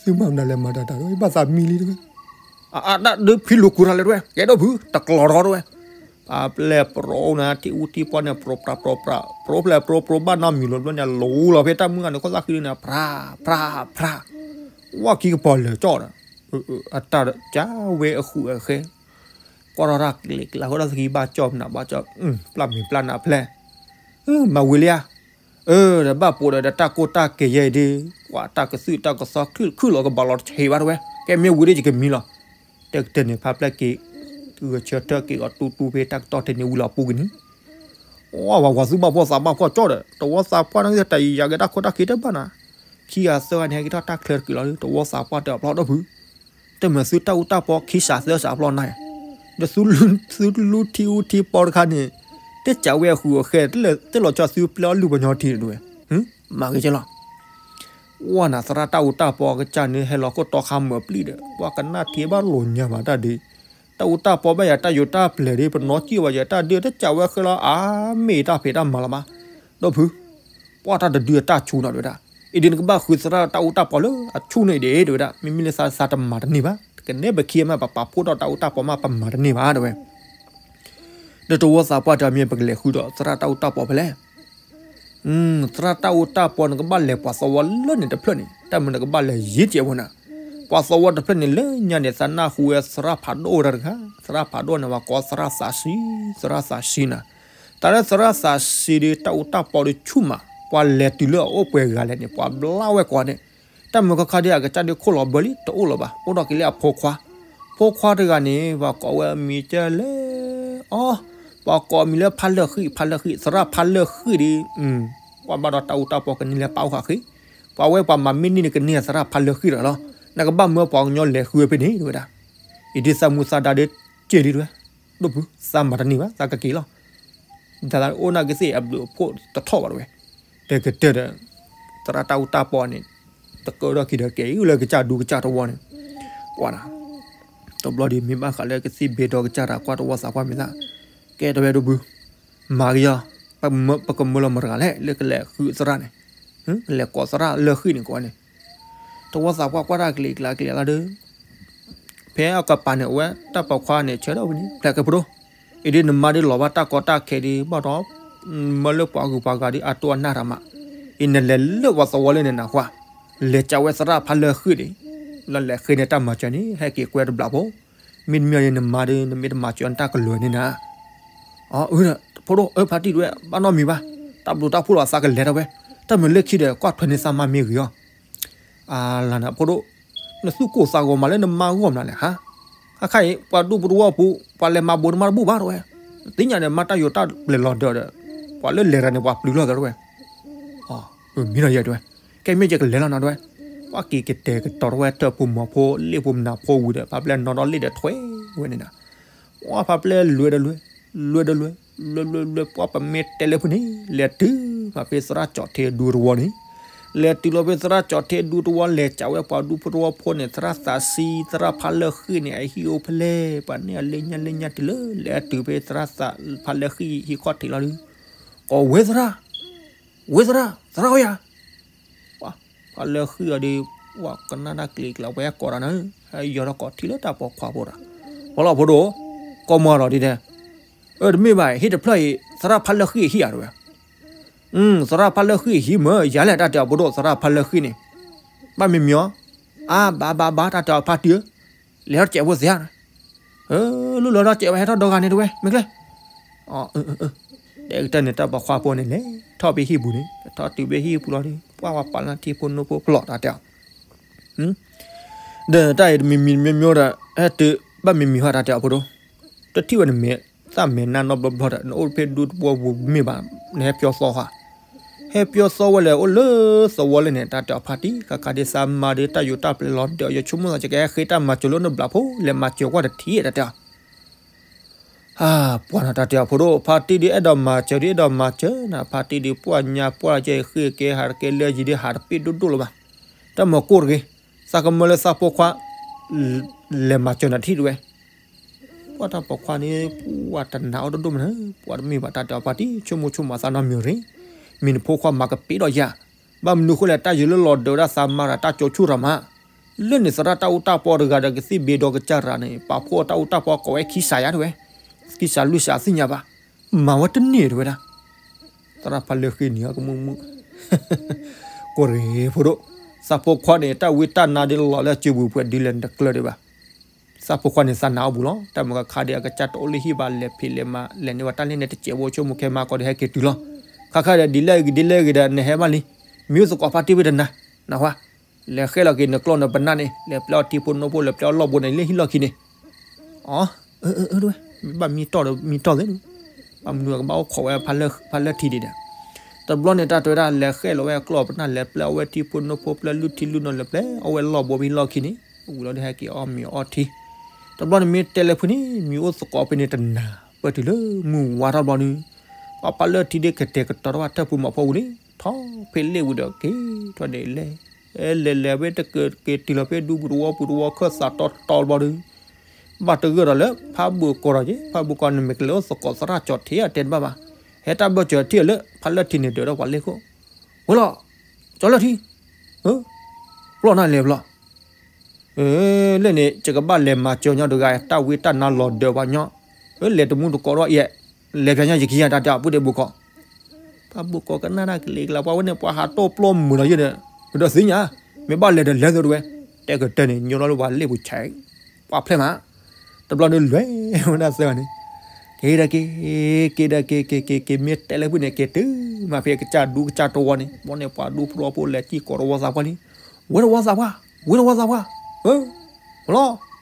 သုမၤမနုၤလဲၣ်မၤတၢ်တၢ်တဝဲ ဘၣ်သးမံလံတဝဲ, အအတၢ်ဒုးဖံလူၤကူၤထီၣ်လဲၣ်တဝဲ ကဲဒိၣ်ဖု တကျီၤထီၣ်တဝဲ, ပှၤပျဲၢ်ပရိနၤ ထံအူထံပီန့ၣ် ပရိပြးပရိပြး ပရိပျဲၢ်ပရိပရိဘၣ်နီတမံၤလီၤတဘျီန့ၣ် လူၤလီၤဖဲတၢ်မုၢ်ဂၤန့ၣ် ကီၢ်သၣ်ဃံန့ၣ် ဖြး, ဖြး, ဖြး, ဝဲခံကပီၤလၢာ်ကၠီၣ်ဒီး, အတၢ်ကၢ်ဝဲအဃုာ်အဃဲ, ကွၢ်ထီၣ်တၢ်ကျဲၤကျါ ဃိဒီးသကံဘၣ်ကၠီၣ်မနုၤဘၣ်ကၠီၣ်, ပျၢ်မ့ၢ်ပျၢ်နၤဖျဲၣ်, မၤဝံၤလံဧါ အၢ ဒီးဘၣ်ပိာ်ဒီး ဒီးတၢ်ကိၢ်တၢ်ကဲၤယဲအံၤဒုး, ပှၤတၢ်ကသုၣ်တၢ်ကသီ ခုၣ်လီၤကဘၣ်လီၤတဆံးဘၣ်တဝဲ, ကဲမ့ၢ်ဝံၤဒ်ယကမံလီၤ, တဲကတၢၢ်န့ၣ် ဖါပျဲၢ်က့ၤ, ဂဲၤဆၢထၢၣ်က့ၤအီၤတူတူဖဲတၢ်ကတီၢ်ထဲန့ၣ်ဝံၤလီၤပူၤကနံၤ, အိၣ်ဝဲဝၤသူၣ်ဘၣ်ဖှီၣ်သးဘၣ်ဖှီၣ်ကၠီၣ်ဒီး တဝီသးပှၢ်န့ၣ် တယၤက့ၤတၢ်ခိၣ်တၢ်ခံတဘၣ်နၤ, ခံဂၤသၢဂၤန့ၣ် ဟဲက့ၤထီၣ်တၢ်ချၢတက့ၤလီၤ တဝီသးပှၢ်တဖျီၣ်ဒီဖု တမ့ၢ်သုတၢ်အူတၢ်ပီခံစးသၢစးဖျီၣ်နၤ, ဒီးသုလူထံအူထံပီတခါန့ၣ်, တစးဝဲအဃုာ်အဃဲ တလီၤဆီသုပျဲအီၣ်လုၢ်ပညီထံတဝဲ, မၤဂ့ၤကလီၤ, ဝဲနၤသရၣ်တၢ်အူတၢ်ပီကစၢ်န့ၣ် ဟဲလီၤခိၣ်တီခါမၢ်ပျံၤဒီး ပှၤကနၣ်ထံဘၣ်လိာ်ညါမးတၢ်ဒုး, တၢ်အူတၢ်ပီဘၣ်ယၤတၢ်ယိၤတၢ်ပျဲၤဒုး ပနီၢ်စံၣ်ဝဲယၤတၢ်ဒုး တစးဝဲဃဲလီၤ အါမ့ၢ်တၢ်ဖံးတၢ်မၤလီၤမး, ဒီဖု ပှၤတၢ်တဒုးအတၢ်ဆူးနီၤတဝဲဒၣ်, အံၤဒုးနကဘၣ်ဃုသရၣ်တၢ်အူတၢ်ပီလၢအဆူၣ်န့ၣ် အံၤဒုးတဝဲဒၣ် မ့မ့ၢ်လၢသးသးတမၤတန့ၢ်ဘၣ်, ကနဲပခံမး ပပာ်ဖှိၣ်ထီၣ်တၢ်အူတၢ်ပီမး ပမၤတန့ၢ်ဘၣ်တဝဲ, ဒီးတဝီသးပှၢ်တမ့ၢ်ပကလဲၤဃုဒီးသရၣ်တၢ်အူတၢ်ပီဖဲလဲၣ်, သရၣ်တၢ်အူတၢ်ပီနကဘၣ်လဲၤပှၤသဝီလၢန့ၣ်တဖျၢၣ်န့ၣ် တၢ်မုၢ်နကဘၣ်လဲၤယံၤကဲးဝဲနၤ, ပှၤသဝီတဖျၢၣ်န့ၣ်လၢညါန့ၣ် သးနၢ်ဟူဝဲသရၣ်ဖးဒိၣ်ဝဲတၢ်တခါ, သရၣ်ဖးဒိၣ်န့ၣ် ပှၤကိးသရၣ်သးဆံ, သရၣ်သးဆံနၤ, တၢ်လၢသရၣ်သးဆံဒီး တၢ်အူတၢ်ပီဒီးဆူၣ်မး, ပှၤလဲၤတုၤလၢအအိၣ်ပှဲၤဂၤလဲၣ်န့ၣ် ပှၤဘျါဝဲကိးန့ၣ်, တၢ်မုၢ်ခီခါဒီးအကစၢ်ဒုးခိၣ်လီၤဘၢလံ တအိၣ်လၢၤဘၣ်, အိၣ်ဒီးက့ၤလၢအဖိခွါ, ဖိခွါတဂၤန့ၣ် ပှၤကိးဝဲအမံၤကဲလဲၣ်, အီ, ပှၤကိးအမံၤလၢဖါလၢၢ်ဃံၣ်, ဖါလၢၢ်ဃံၣ်, သရၣ်ဖါလၢၢ်ဃံၣ်ဒီး, ပှၤဘၣ်ဒီးတၢ်အူတၢ်ပီကန့ၢ်လၢပာ်အိၣ်ဃာ်ဃံၣ်, ပှၤဝဲပှၤမၤမ့ၢ်န့ၢ်န့ၣ်ကန့ၢ်သရၣ်ဖါလၢၢ်ဃံၣ်ဒီးလီၤ, နကဘၣ်မၢပှၤကညီလဲၤဃုဝဲဖဲန့ၣ်တဝဲဒၣ်, အံၤဒုးသးမူသးဒါဒီး, ကဲဒ်တဝဲ, ဒိၣ်ဖု သးမၤတန့ၢ်ဘၣ် သးကက့ၤလီၤ, တၢ်လၢအိၣ်နာ်က့သ့ၣ်အဘျုးအဖှိၣ်တထီၣ်ဘၣ်တဝဲ, တဲကတၢၢ်ဒီး, သရၣ်တၢ်အူတၢ်ပီန့ၣ်, တကၢထီၣ်ခံဒီးကဲအံၤလၢကစၢ်ဒူကစၢ်တဝီန့ၣ်, ကွၢ်နၤ, တဘျီဒုးမ့ၢ်ဘၣ်ဃးလၢကသံၣ်ဘ့ဒီကစၢ်တၢ်ကွၢ်တဝီသးကွၢ်မ့ၢ်သၣ်, ကဲတဝဲဒိၣ်ဖု, မၤကယီၤ, ပကမၢလီၤမတၤတဂၤလဲၣ် လၢကလဲၤဃုသရၣ်န့ၣ်, လဲၤကိးသရၣ်လၢၢ်ဃံၣ်န့ၣ်ကိးန့ၣ်, တဝီသးကွၢ်ကွၢ်တၢ်ကျံးကျါကျံးလီၤဒီး ဖဲအကပၤန့ၣ် အဝဲတၢ်ပိာ်ခွါန့ၣ် ဆၢထၢၣ်ဝဲန့ၣ် ဖျဲးကဲဖိဒိၣ်, အံၤဒ်နမါဒ်လီၤဘၣ်တၢ်ကီတၢ်ခဲဒ်ဘၣ်ဒီး, မၢလၢပှၤဂုၤပှၤဂၤဒ်အတိၢ်အနၢ်တၢ်မး, အံၤနလဲၤလၢပှၤသဝီလၢန့ၣ်နၢ်ဟူ, လဲၤကးဝဲသရၣ်ဖးလၢၢ်ဃံၣ်ဒံး, လၢလဲၤဃ့န့ၢ်တၢ်မၤစၢၤန့ၣ် ဟဲက့ၤကွဲတဘျီဖိ, မ့တမ့ၢ်န့ၣ်နမါဒ် နမ့ၢ်တမၤစၢၤနတၢ်ကလုၢ်န့ၣ်နၤ အၢ ဖိဒိၣ် အၢ ဖါတံၢ်တဝဲ ဘၣ်နီတမံၤဘၣ်, တၢ်ဘျုးတၢ်ဖှိၣ်လီၤသးကလဲၤထီၣ်ဝဲ, တၢ်မုာ်လၢခံဒီး ကွၢ်ထွဲန့ၢ်သးမါမ့ၢ်ဂ့ၤအီၤ, အလၤနၤဖိဒိၣ်, နသူၣ်ကိၢ်သးဂီၤမးလၢနမါဂီၢ်မနုၤလဲၣ်ဟါ, အခါအံၤ ပှၤဒူပူၤတဝီပူၤ ပှၤလဲၤမၤဘူးတမၤတဘူးဘၣ်တဝဲ, သ့ၣ်ညါန့ၣ် မ့ၢ်တၢ်ယိၤတၢ်ပျဲၤလီၤဒၢးဒီး ပှၤလၢလဲၤတၢ်န့ၣ် ပှၤပျုၤလီၤသးတဝဲ, မ့ၢ်ဒီးယဲတဝဲ, ခဲမ့ၢ်ယကလဲၤလီၤနီၤတဝဲ, ပှၤက့ၤကတဲာ်ကတီၤတဝဲ ထၢၣ်ဖိမီၤဖိ လ့ၣ်ဖိမနၤဖိဝံၤဒီး ဖါပျဲၢ်နီၤဒီးလ့ၣ်ဒီးထွဲဝဲန့ၣ်နီၤ, ပှၤဖါပျဲၢ်လွဲဒီးလွဲ, လွဲဒီးလွဲ, လွဲလွဲလွဲ ပှၤပမ့ၢ်တဲလၢဖုန့ၣ် လဲၤတုၤမးဖဲသရၣ်ကၠီၣ်ထဲဒူတဝီန့ၣ်, လဲၤတုၤလီၤဖဲသရၣ်ကၠီၣ်ထဲဒူတဝီ လဲၤကးဝဲပှၤဒူဖိတဝီဖိန့ၣ် သရၣ်သးဆံ သရၣ်ဖါလၢဃံၣ်န့ၣ် အဟံၣ်အိၣ်ဖဲလဲၣ် ပှၤန့ၢ်အလၢညါလၢညါတုၤလၢ လဲၤတုၤဖဲသရၣ်သးဖါလၢဃံၣ်ဟံၣ်ခီၣ်ထံးလီၤဒီး, ကိးဝဲသရၣ် ဝဲသရၣ် သရၣ်အိၣ်ယၤ, ပှၤဖါလၢဃံၣ်အီၤဒီး ပှၤကနၣ်တၢ်ကျ့ၤကျါ ပှၤဟဲကိးတၢ်န့ၣ် ဟဲယီၤထီၣ်ကိးထံလၢတၢ်ပိာ်ခွါဖိဒီး, ပှၤလီၤဖိဒိၣ်, ကိးမီၤဒီးဒ်န့ၣ်, အၢ တမ့ၢ်ဘၣ် ဟံၣ်တဖျၢၣ်အံၤ သရၣ်ဖါလၢဃံၣ်အဟံၣ်ဧါတဝဲ, သရၣ်ဖါလၢဃံၣ်အဟံၣ်မ့ၢ်ယၤလဲၣ် တၢ်တဲအီၤဖိဒိၣ် သရၣ်ဖါလၢဃံၣ်န့ၣ်, ဘၣ်မံမံၤအီၤ, အါ ဘၣ်ဘၣ်ဘၣ် တၢ်တဲအီၤဖါတံၢ်ဧၢ, လဲၤထီၣ်စဲးဖိသ့ဧါ, လူလီၤထီၣ်စဲးဝဲ ဟဲထီၣ်ဒီဂၤန့ၣ်တဝဲ မ့ၢ်ကျဲ, တဲကတၢၢ်န့ၣ် တၢ်ပိာ်ခွါဖိန့ၣ် လဲၤထီၣ်ဖဲဟံၣ်ပူၤန့ၣ် ထီၣ်တုၤဖဲဟံၣ်ပူၤလီၤဒီး ပှၤပှၤပာ်လၢထံဖိနိဖိဖျိးတၢ်တဲအီၤ ဒီးတၢ်အံၤတမံၤမံၤမံၤမံၤဒီး ဟဲတုၤဘၣ်မံၤမံၤဟီတၢ်တဲအီၤဖိဒိၣ်, တထံၣ်ဝဲနမဲာ်သၣ်မဲာ်နါနီတဘျီဘျီဒီး နအိၣ်ဖဲဒူတဝီပူၤမ့ၢ်ဘၣ်, နဟဲပျီသီဧါ, ဟဲပျီသီဝဲလဲၣ် အိၣ်လၢသဝီလၢန့ၣ် တၢ်တဲအီၤဖါတံၢ် ခါခါဒ်သးမါဒီးတၢ်ယိၤတၢ်ပျဲၤလီၤဒီး ယဆိကမိၣ်သး ယကဟဲဃ့တၢ်မၤစၢၤလၢနဘျးဖိ လဲၤမၤစၢၤကွၢ်တထံၣ်တၢ်တဲအီၤ ပှၤနီၤတၢ်တဲအီၤဖိဒိၣ် ဖါတံၢ်ဒ်အဲၣ်ဒိးမၤစၢၤဒ်အဲၣ်ဒိးမၤစၢၤနၤ ဖါတံၢ်ဒ်ပှၢ်ညါပှၢ်ကဲဃ့ကဲဟးတကဲလၢယံၤဒ် ဟးတပ့ၢ်ဒိၣ်ဒိၣ်လၢၤဘၣ်, တၢ်မၤကိၢ်တဂ့ၤ, သးကမၢလၢသးဖိခွါ လဲၤမၤစၢၤနၤတထံၣ်တဝဲ, ပှၤတၢ်ပိာ်ခွါန့ၣ် ပှၤတနာ်အီၤဒိၣ်ဒိၣ်မးန့ၣ် ပှၤတမ့ၢ်ဘၣ်တၢ်တဲအီၤဖါတံၢ် ဆိကမိၣ်ဆိကမးသးနီတမံၤရ့ၣ်, မ့ၢ်နဖိခွါမၤကပ့ၤဒီးယၤ, ဘၣ်မနုၤဃိလဲၣ် တၢ်ယိၤလၢလီၤဒၢးဝဲဒၣ်သးမါဒီးတၢ်ကၠိဆူၣ်ရၤမး, လၢန့ၣ်သရၣ်တၢ်အူတၢ်ပီတဂၤဒီး ကသံၣ်ဘ့ဒီကစၢ်ရၤန့ၣ် ပာ်ဖှိၣ်တၢ်အူတၢ်ပီကိးဝဲခံစးယါတဝဲ, ခံစးလွံၢ်စးသ့ၣ်ညါဘၣ်, မၤဝဲတန့ၢ်တဝဲဒၣ်, သရၣ်ဖါလၢဃံန့ၣ် ကမူၣ်မူၣ် ကိၢ်ရ့ၣ်ဖိဒိၣ်, သးဖိခွါန့ၣ် တၢ်ဝံတၢ်နါဒ်လီၤလၢအစုပူၤပှဲၤဒ်လဲၣ်နတကျၢၤဒံးဘၣ်, သးဖိခွါန့ၣ်သးနာ်အီၤဘူးလီၤ တၢ်မုၢ်ကခါဒ်အကစၢ်တအိၣ်လၢဟံၣ်ဘၣ် လဲၤဖံးလဲၤမၤ လဲၤန့ၢ်ဝဲတၢ်လၢန့ၣ် တစဲးဖိဆိကမိၣ်ခဲမၤကီးဒီးဟဲက့ၤတုၤလီၤ, ခါခါဒီးဒ်လဲၣ်ဂ့ၤဒ်လဲၣ်ဂ့ၤဒီး နဟဲဘၣ်လံ, မ့ၢ်အိၣ်သကိးဖါတံၢ်ဝဲတနၤ, နဟါ, လဲၤဃဲလီၤက့ၤနကျီၢ်နပနၢ်န့ၣ် လဲၤပျဲအီၤထံဖိနိဖိ လဲၤပျဲအီၤလီၢ်ဘိန့ၣ်လၢဟံၣ်လီၢ်ခံန့ၣ်, အၢ အၢ တဝဲ, မ့ၢ်ဘၣ်မံတီၢ်ဒီးမံတီၢ်သ့, ဘၣ်မနုၤကဘၣ်အိၣ်ခိးဝဲဖါလၢထံဒံးဒီး, တဘျီန့ၣ်တၢ်တဲဝဲဒၣ် လဲၤဃဲလီၤဝဲအကျီၢ်ပနၢ် လဲၤပျဲအီၤဝဲထံဖိနိဖိ ပျဲလုၢ်ထံလုၢ်နိ လဲၤပျဲအီၤဝဲလီၢ်ဘိဖဲဟံၣ်လီၢ်ခံန့ၣ်, ဝံၤလီၤဒီးဟဲက့ၤအီၣ်မ့ၤအီထံ, တဘျီန့ၣ်မ့ၢ်တဲလၢဖုန့ၣ် မ့ၢ်အိၣ်သကိးဖဲန့ၣ်တနၤ, ပၢၢ်တုၤလၢမုၢ်ဝါထီၣ်ဘျီဒီး, ပှၤဖါလၢထံဒ်ကတဲာ်ကတီၤတၢ်ဘၣ်ထၢၣ်ဖိမီၤဖိဝံၤန့ၣ် ထီၣ်ဖဲလ့ၣ်ဝံၤဒီးက့ၤထီၣ်ဒံးလဲၣ်, လဲၤလဲၤဝဲတက့ၤတုၤလီၤဖဲဒူပူၤတဝီပူၤတဝီခၢၣ်သးတီတီဘျီဒီး, ဘၣ်တဂၢၢ်ဒီးလၢဖးဘိၣ်ကီးဒီးက့ၤ ဖးဘိၣ်ကီးန့ၣ်မ့ၢ်ကလဲၤအိၣ်သကိးသရၣ်ကၠီၣ်ထံအတဲတဘၣ်ဘၣ်, ဟဲတၢ်ဘၢၣ်စၢၤထံၣ်လၢဖါလၢထံန့ၣ်ဒၢးဒီးပှၤလ့ၣ်ခိၣ်, ဝဲလီၤ, ကၠီလၢထံ, ပျီၢ်နၤလဲၤပျီၢ် လၢန့ၣ် ယကဘၣ်လဲၤမၤစၢၤညီတဂၤ တၢ်ဝံတၢ်နါလီၤဒၢးပှၤညီ, လဲၤတမူတကိးဒီးယဲ, လဲၤဖျါညါယခံဂၤတၢ်တဲအီၤ ပုၢ်ဒ့ၣ်ဘိၣ်ကီး, ဖးဘိၣ်ကီးကနၣ်တၢ်ကလံၤကျါ ပှၤဝဲန့ၣ် ပှၤဟးတိၢ်ပျီမုာ်လီၤယဲဒီး, ဒီးသ့ၣ်ညါ, မ့ၢ်ဘၣ်လဲၤဒီးလဲၤသ့တဝဲ, တဲကတၢၢ်န့ၣ် ညိလီၤလၢပှၤလ့ၣ်ပူၤဆဲး, ပှၤဖျဲမး, တဘျီန့ၣ်လွဲၢ်ဝဲဒၣ်သၢဂၤန့ၣ်, က့ၤဒီးက့ၤ, က့ၤဒီးက့ၤ က့ၤက့ၤက့ၤ မ့ၢ်တဲလၢဖုန့ၣ် က့ၤတုၤမးဖဲကစၢ်ဒူကစၢ်တဝီန့ၣ်, ဘီန့ၣ်ပှၤဒူဖိတဝီဖိလဲၤစံၣ်ကိးတဝီသးပှၢ်လံ, ဝဲတဝီသးပှၢ်, ဝဲတဝီသးပှၢ်, လီၤ,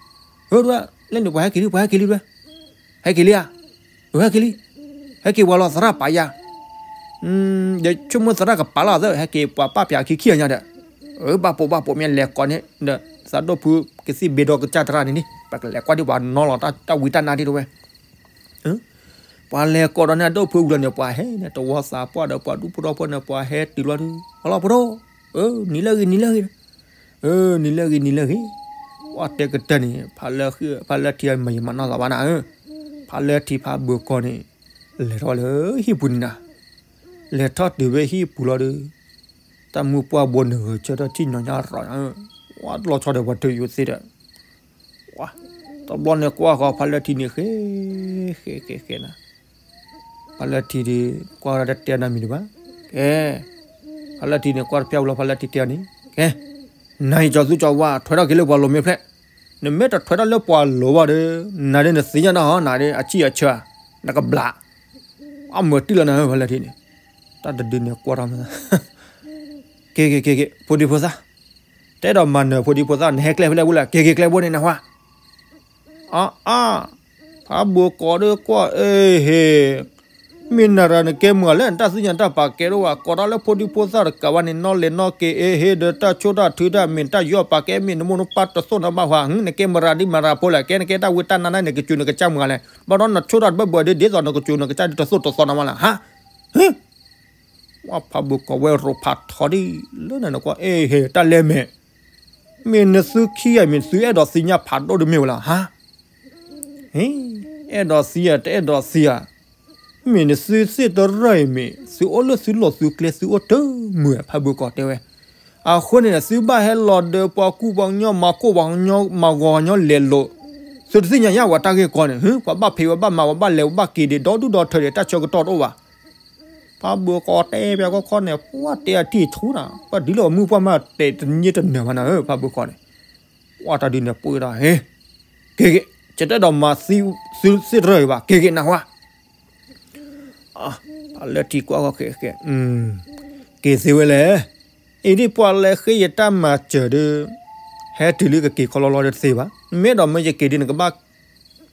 ဟဲဒဝဲ, လၢန့ၣ်ပှၤဟဲက့ၤလံ ပှၤဟဲက့ၤလံဒဝဲ, ဟဲက့ၤလံဧါ, ဟဲက့ၤလံ, ဟဲက့ၤပှၤလီၤသရၣ်ပာ်ယၤ, ဒီးဆိကမိၣ်သရၣ်ကပာ်လီၤသၢ ဟဲက့ၤပှၤပာ်ပၠးခံခံဂၤညါဒီး, အၢ ဘၣ်ပိာ်ဘၣ်ပိာ်မ့ၢ်လဲၤကိးန့ၣ်ဒီး, သးဒိၣ်ဖုကသံၣ်ဘ့ဒီကစၢ်တရၣ်န့ၣ်န့ၣ် ပကလဲၤကွၢ်ဒံးပှၤနီလီၤတၢ်ဝံတၢ်နါဒံးတဝဲ ပှၤလဲၤကိးဒီးန့ၣ် အဒိၣ်ဖုဝံၤလီၤန့ၣ် ပှၤဟဲန့ၣ် တဝီသးပှၢ်ဒီးပှၤဒူဖိထီဖိန့ၣ် ပှၤဟဲတုၤလီၤဒုး အလီၤဖိဒိၣ်, နံၤလၢဂ့ၤ နံၤလၢဂ့ၤ, နံၤလၢဂ့ၤ နံၤလၢဂ့ၤ, ပှၤတဲကတၢၢ်န့ၣ် ဖါလၢထံမၤယမၤနီၢ်သးဘၣ်နၤဧၢ, ဖါလၢထံဖါဘိၣ်ကီးန့ၣ် လဲၤထီၣ်လၢဟံၣ်ပူၤန့ၣ်နၤ, လဲၤထီၣ်တုၤဖဲဟံၣ်ပူၤလီၤဒုး, တၢ်မုၢ်ပှၢ်ဘိန့ၣ်ဂဲၤဆၢထၢၣ်ထံၣ်ညီညါရီၤညါ, ဝဲတလီၤဆီဒီးပှၤတယိၤသ့ဒီး တဘျီန့ၣ်ကွၢ်ဃီၤဖါလၢထံန့ၣ်ဃဲ, ဃဲဃဲဃဲနၤ, ဖါလၢထံဒုး ကွၢ်ဝဲဒၣ်တတဲနၤမံၤဒံးဘၣ်, ကဲ, ဖါလၢထံန့ၣ် ကွၢ်တပျၢ်ဝံၤလီၤ ဖါလၢထံတဲအီၤန့ၣ် ကဲ, နၤအံၤကၠီၤသူကၠီၤဝါ ထွဲထီၣ်က့ၤလၢပှၤလိၤမ့ၢ်ဖျဲၣ်, နမ့ၢ်တထွဲထီၣ်လၢပှၤလိၤဘၣ်ဒီး နၤဒ်နသ့ၣ်ညါနၤဟီ နၤဒ်အဆံၣ်အဆၢ, နကဘျး, အမၤတံၢ်လီၤနၤဧၢ ဖါလၢထံန့ၣ်, တၢ်တဒုန့ၣ်ကွၢ်ထီၣ်မး က့ၤက့ၤက့ၤက့ၤ ဖိဒံဖိသၣ်, တဲဒီးမၤနၢၤဖိဒံဖိသၣ် နဟဲကျဲဖဲလဲၣ်ဝဲလဲၣ် က့ၤက့ၤကျဲဘိန့ၣ် နဟါ, အါအါ, ဖးဘိၣ်ကီးဒီးကွၢ် အ့ဟ့ၣ်, မ့ၢ်နၤရၤနကဲမုာ်လဲၣ်, နတၢ်သ့ၣ်ညါတၢ်ပာ်ကဲဒိၣ်ဘၣ်, ကိးတၢ်လၢဖိဒံဖိသၣ်တကးဘၣ်န့ၣ် နီၣ်လဲၤနီၣ်က့ၤ အ့ဟ့ၣ် ဒီးတၢ်ဆိၣ်တၢ်ထုတၢ် မ့ၢ်နတၢ်ယီၢ်ပာ်ကဲ မ့ၢ်နမိၢ်နပၢ်တသိၣ်နီတဘၣ်ဘၣ်, နကဲမုာ်ရၤဒ်မုာ်ရၤဖိလဲၣ်, ကဲနကဲတၢ်ဝံတၢ်နါန့ၣ် နကစူၤနကစၢ်မုာ်လဲၣ်, ဘၣ်ဒီးနဆိၣ်တၢ်တဘၢဘၢဒ် ဒ်သိးနကစူၤနကစၢ်ဒ်တသိၣ်တသီနီတမးလဲၣ်, ဟါ, ဟ့ၣ် ဝဲဖးဘိၣ်ကီးဝဲရိဖးထီဒ်လၢနၤနကွၢ် အ့ဟ့ၣ် တၢ်လဲမဲာ်, မ့ၢ်နသုခံဂၤ မ့ၢ်သုအဲၣ်ဒိးသ့ၣ်ညါဖးဒိၣ်တမ့ၢ်ဝဲလီၤ, ဟါ, ဟ့ၣ်, အဲၣ်ဒိးသ့ဧါ တအဲၣ်ဒိးသ့ဧါ, မ့ၢ်နသုသ့ၣ်တရၢၢ်အံၤမ့ၢ် သုအိၣ်လၢသုလီၢ်သုကျဲ သုအိၣ်တမုာ်ဧါ, ဖးဘိၣ်ကီးတဲဝဲ, အဃိန့ၣ် သုဘၣ်ဟဲလီၤဒီးပှၤကူၣ်ပှၤကညီ မၤကိၢ်ပှၤကညီ မၤဂီၤပှၤကညီလဲၤလိာ်, သုတသ့ၣ်ညါယါဝဲတၢ်ဂ့ၢ်ကီန့ၣ်, ဟ့ၣ် ပှၤဘၣ်ဖံးဝဲဘၣ်မၤဝဲဘၣ်လဲၤဝဲဘၣ်က့ၤဒံး ဒီဒူၣ်ဒီထၢဒံး တၢ်ဆၢကတီၢ်တအိၣ်ဘၣ်, ဖးဘိၣ်ကီးတဲပှၤကီခီန့ၣ် ပှၤတဲအတံၢ်ထူနၤ, ပှၤဒ်လၢပှၤမုၢ်ပှၢ်မးတဲတန့ၢ်တနၢၤဘၣ်နၤဧၢ, ဖးဘိၣ်ကီးန့ၣ်, ပှၤတၢ်ဒ်န့ၣ်ပှ့ၤဒီး ဟ့ၣ်, က့ၤက့ၤ ကတအဲၣ်ဒိးမၤသံသုသ့ၣ်တရၢၢ်အံၤဘၣ်, က့ၤက့ၤနၢ်ဟူဧါ ဖးလၢထံကွၢ်ဃီဃဲးဃဲး, က့ၤသ့ဝဲလဲၣ်, အံၤဒ်ပှၤလဲၤဃ့ယတၢ်မၤစၢၤဒီး, ဟဲတုၤလံကက့ၤခီလီလီဒီးတသ့ဘၣ်, မ့ၢ်အဲၣ်ဒိးမၢယက့ၤဒ်န့ၣ် ကဘၣ်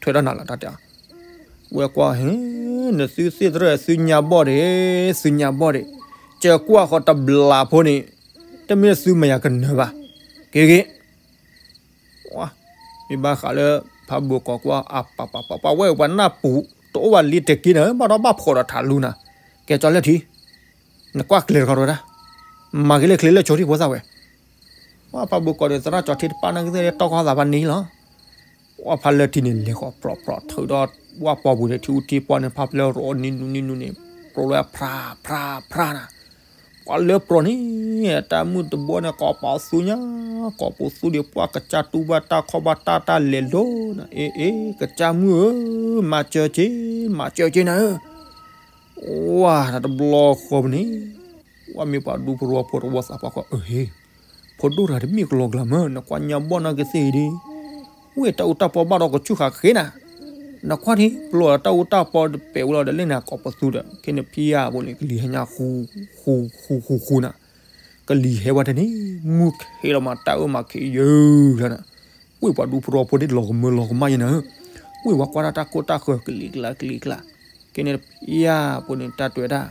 ထွဲဒီးနၤလီၤ တၢ်တဲ, ဝဲကွၢ်ဟ့ၣ်, နသုသ့ၣ်တရၢၢ် သုညါဘီၣ်ဒံး, သုညါဘီၣ်ဒံး, ကၢၤကွၢ်ဃီတဘျီဖိန့ၣ်, တမ့ၢ်သုမၤယၤကနၢၤဘၣ်, က့ၤက့ၤ မ့ၢ်ဘၣ်ဃးလၢ ဖးဘိၣ်ကီးကွၢ် အပပပပှၤဝဲပှၤနၢ်ပူၤ တအိၣ်ဘၣ်လံတက့ၢ်နၤ, ဘၣ်ဒီးဘၣ်ဖှီၣ်ဒီးထးလူနၤ, ကဲကၠီလၢထံ, နကွၢ်ကျဲၤတခီတဝဲဒၣ်, မၤက့ၤလၢချ့လၢကၠီထံဖိသၣ်ဝဲ, ပှၤဖးဘိၣ်ကီးဒီးသရၣ်ကၠီထံတပာ်နၤကသ့ၣ် တီၢ်ကီၢ်သးဘၣ်န့ၣ်လီၤ. ပှၤဖးလၢထံန့ၣ် လဲၤဃီၤပြီပြီထုးဒီး ဝၣ်ပီပူၤန့ၣ် ထံအူထံပီန့ၣ် ဖးဖျဲးရိးနံၤနူၤနံၤနူၤန့ၣ် ပြီလၢဖျါဖျါဖျါနၤ, ပှၤလၢပြီန့ၣ် တၢ်မုၢ်တဘီန့ၣ် ကိးပသူညါ, ကိးပသူဒီး ပှၤကစၢ်တူၢ်ဘၣ်တၢ်ခီၣ်ဘၣ်တၢ် တၢ်လဲၤလိၤနၤ, အ့ အ့ ကစၢ်မုၣ်ဧၢ, မၤစၢၤက့ၤ, မၤစၢၤက့ၤနၤဧၢ, ဝါ တၢ်တဘျီဃီပူၤန့ၣ် ဝဲမ့ၢ်ပှၤဒူဖိတဝီဖိတဝီသးပှၢ်ကွၢ် အဟ့ၣ်, ဖိဒိၣ်တဂၤတမ့ၢ်ကလီကလီမး နကွၢ်ညါဘီၣ်နီၢ်ကသ့ၣ်အံၤဒ်, ဝဲတၢ်အူတၢ်ပီဘၣ်ဒီးကဆူၣ်ဃာ်ဃ့နၤ, နကွၢ်ထံ ပျီတၢ်အူတၢ်ပီတပဲာ်ဝဲလီၤဒီး လၢနၤကိးပသူဒီး ခဲန့ၣ်ဖံယါဘိန့ၣ် ကလံၤဟဲညါဃူဃူဃူဃူဃူနၤ, ကလံၤဟဲဝဲတန့ၣ် မုၢ်ခ့လီၤမး တၢ်အၢမၤခ့ယၢၢ်လီၤနၤ, ဝဲပှၤဒူဖိတဝီဖိန့ၣ်လီၤကမၢလီၤကမၣ်ယဲနၤ, ဝဲပှၤကွၢ်တၢ်တၢ်ကိၢ်တၢ်ဃၢၤကလံၤကျါကလံၤကျါ, ခဲန့ၣ်ဖံယါဘိန့ၣ် တၢ်တဲဝဲဒၣ်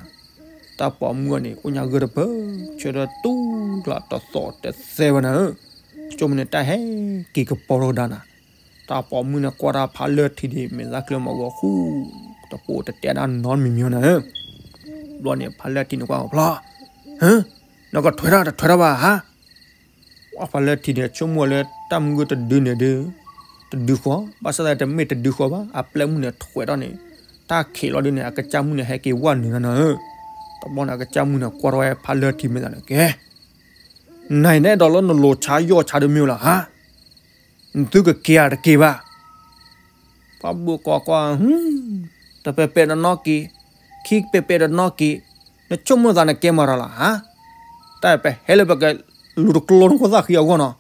တၢ်ပိာ်မုၣ်အီၤန့ၣ် အိၣ်ညါဂၢၢ်တပၢၢ်, ဆၢထၢၣ်တူၢ်ကျါတသီၣ်တသဲဝဲနၤဧၢ, ဆိကမိၣ်န့ၣ် တၢ်ဟဲက့ၤကပီၤထီၣ်ကဒါနၤ, တၢ်ပိာ်မုၣ်န့ၣ် ကွၢ်တၢ်ဖးလၢထံန့ၣ် မဲာ်သၣ်ချၢမၤဂီၤဃူ, တပိာ်တတဲဒၣ်နီတမံၤမံၤနၤဧၢ, ဘျီန့ၣ် ဖးလၢထံန့ၣ်ကွၢ်ဖျီ, ဟၢ, နကထွဲထီၣ်တထွဲထီၣ်ဘၣ်ဧါ ပှၤဖးလၢထံန့ၣ် ဆိကမိၣ်လၢတၢ်မုၢ်ဂၢၢ်တဒုန့ၣ်ဒီး တဒုဃီ, ဘၣ်ဆၣ်သနာ်က့တမ့ၢ်တဒုဃီဘၣ်, အပျဲၢ်မုၣ်န့ၣ်ထွဲထီၣ်န့ၣ်, တၢ်ခံးလီၤဒုန့ၣ် အကစၢ်မုၣ်န့ၣ် ဟဲက့ၤဝဲနုာ်နၤနၤဧၢ, တဘျီန့ၣ် အကစၢ်မုၣ်န့ၣ် ကွၢ်ထီၣ်ဝဲဖးလၢထံမဲာ်သၣ်န့ၣ် ကဲ, နၤအံၤနအဲၣ်ဒိးလၢနလိၤဆါယီၢ်ဆါဒုမ့ၢ်ဝဲလီၤဧါ, နသုကက့ၤဧါတက့ၤဘၣ် ဖးဘိၣ်ကီးကွၢ်, တပဲာ်ပဲာ်တနီၣ်က့ၤ, ခံပဲာ်ပဲာ်တနီၣ်က့ၤ, နဆိကမိၣ်သးနကဲမၤရၤလီၤဧါ, တၢ်ပဟဲလၢပကလူၤတကျိနခိၣ်သၣ်ဃံအဂီၢ်နီၤ,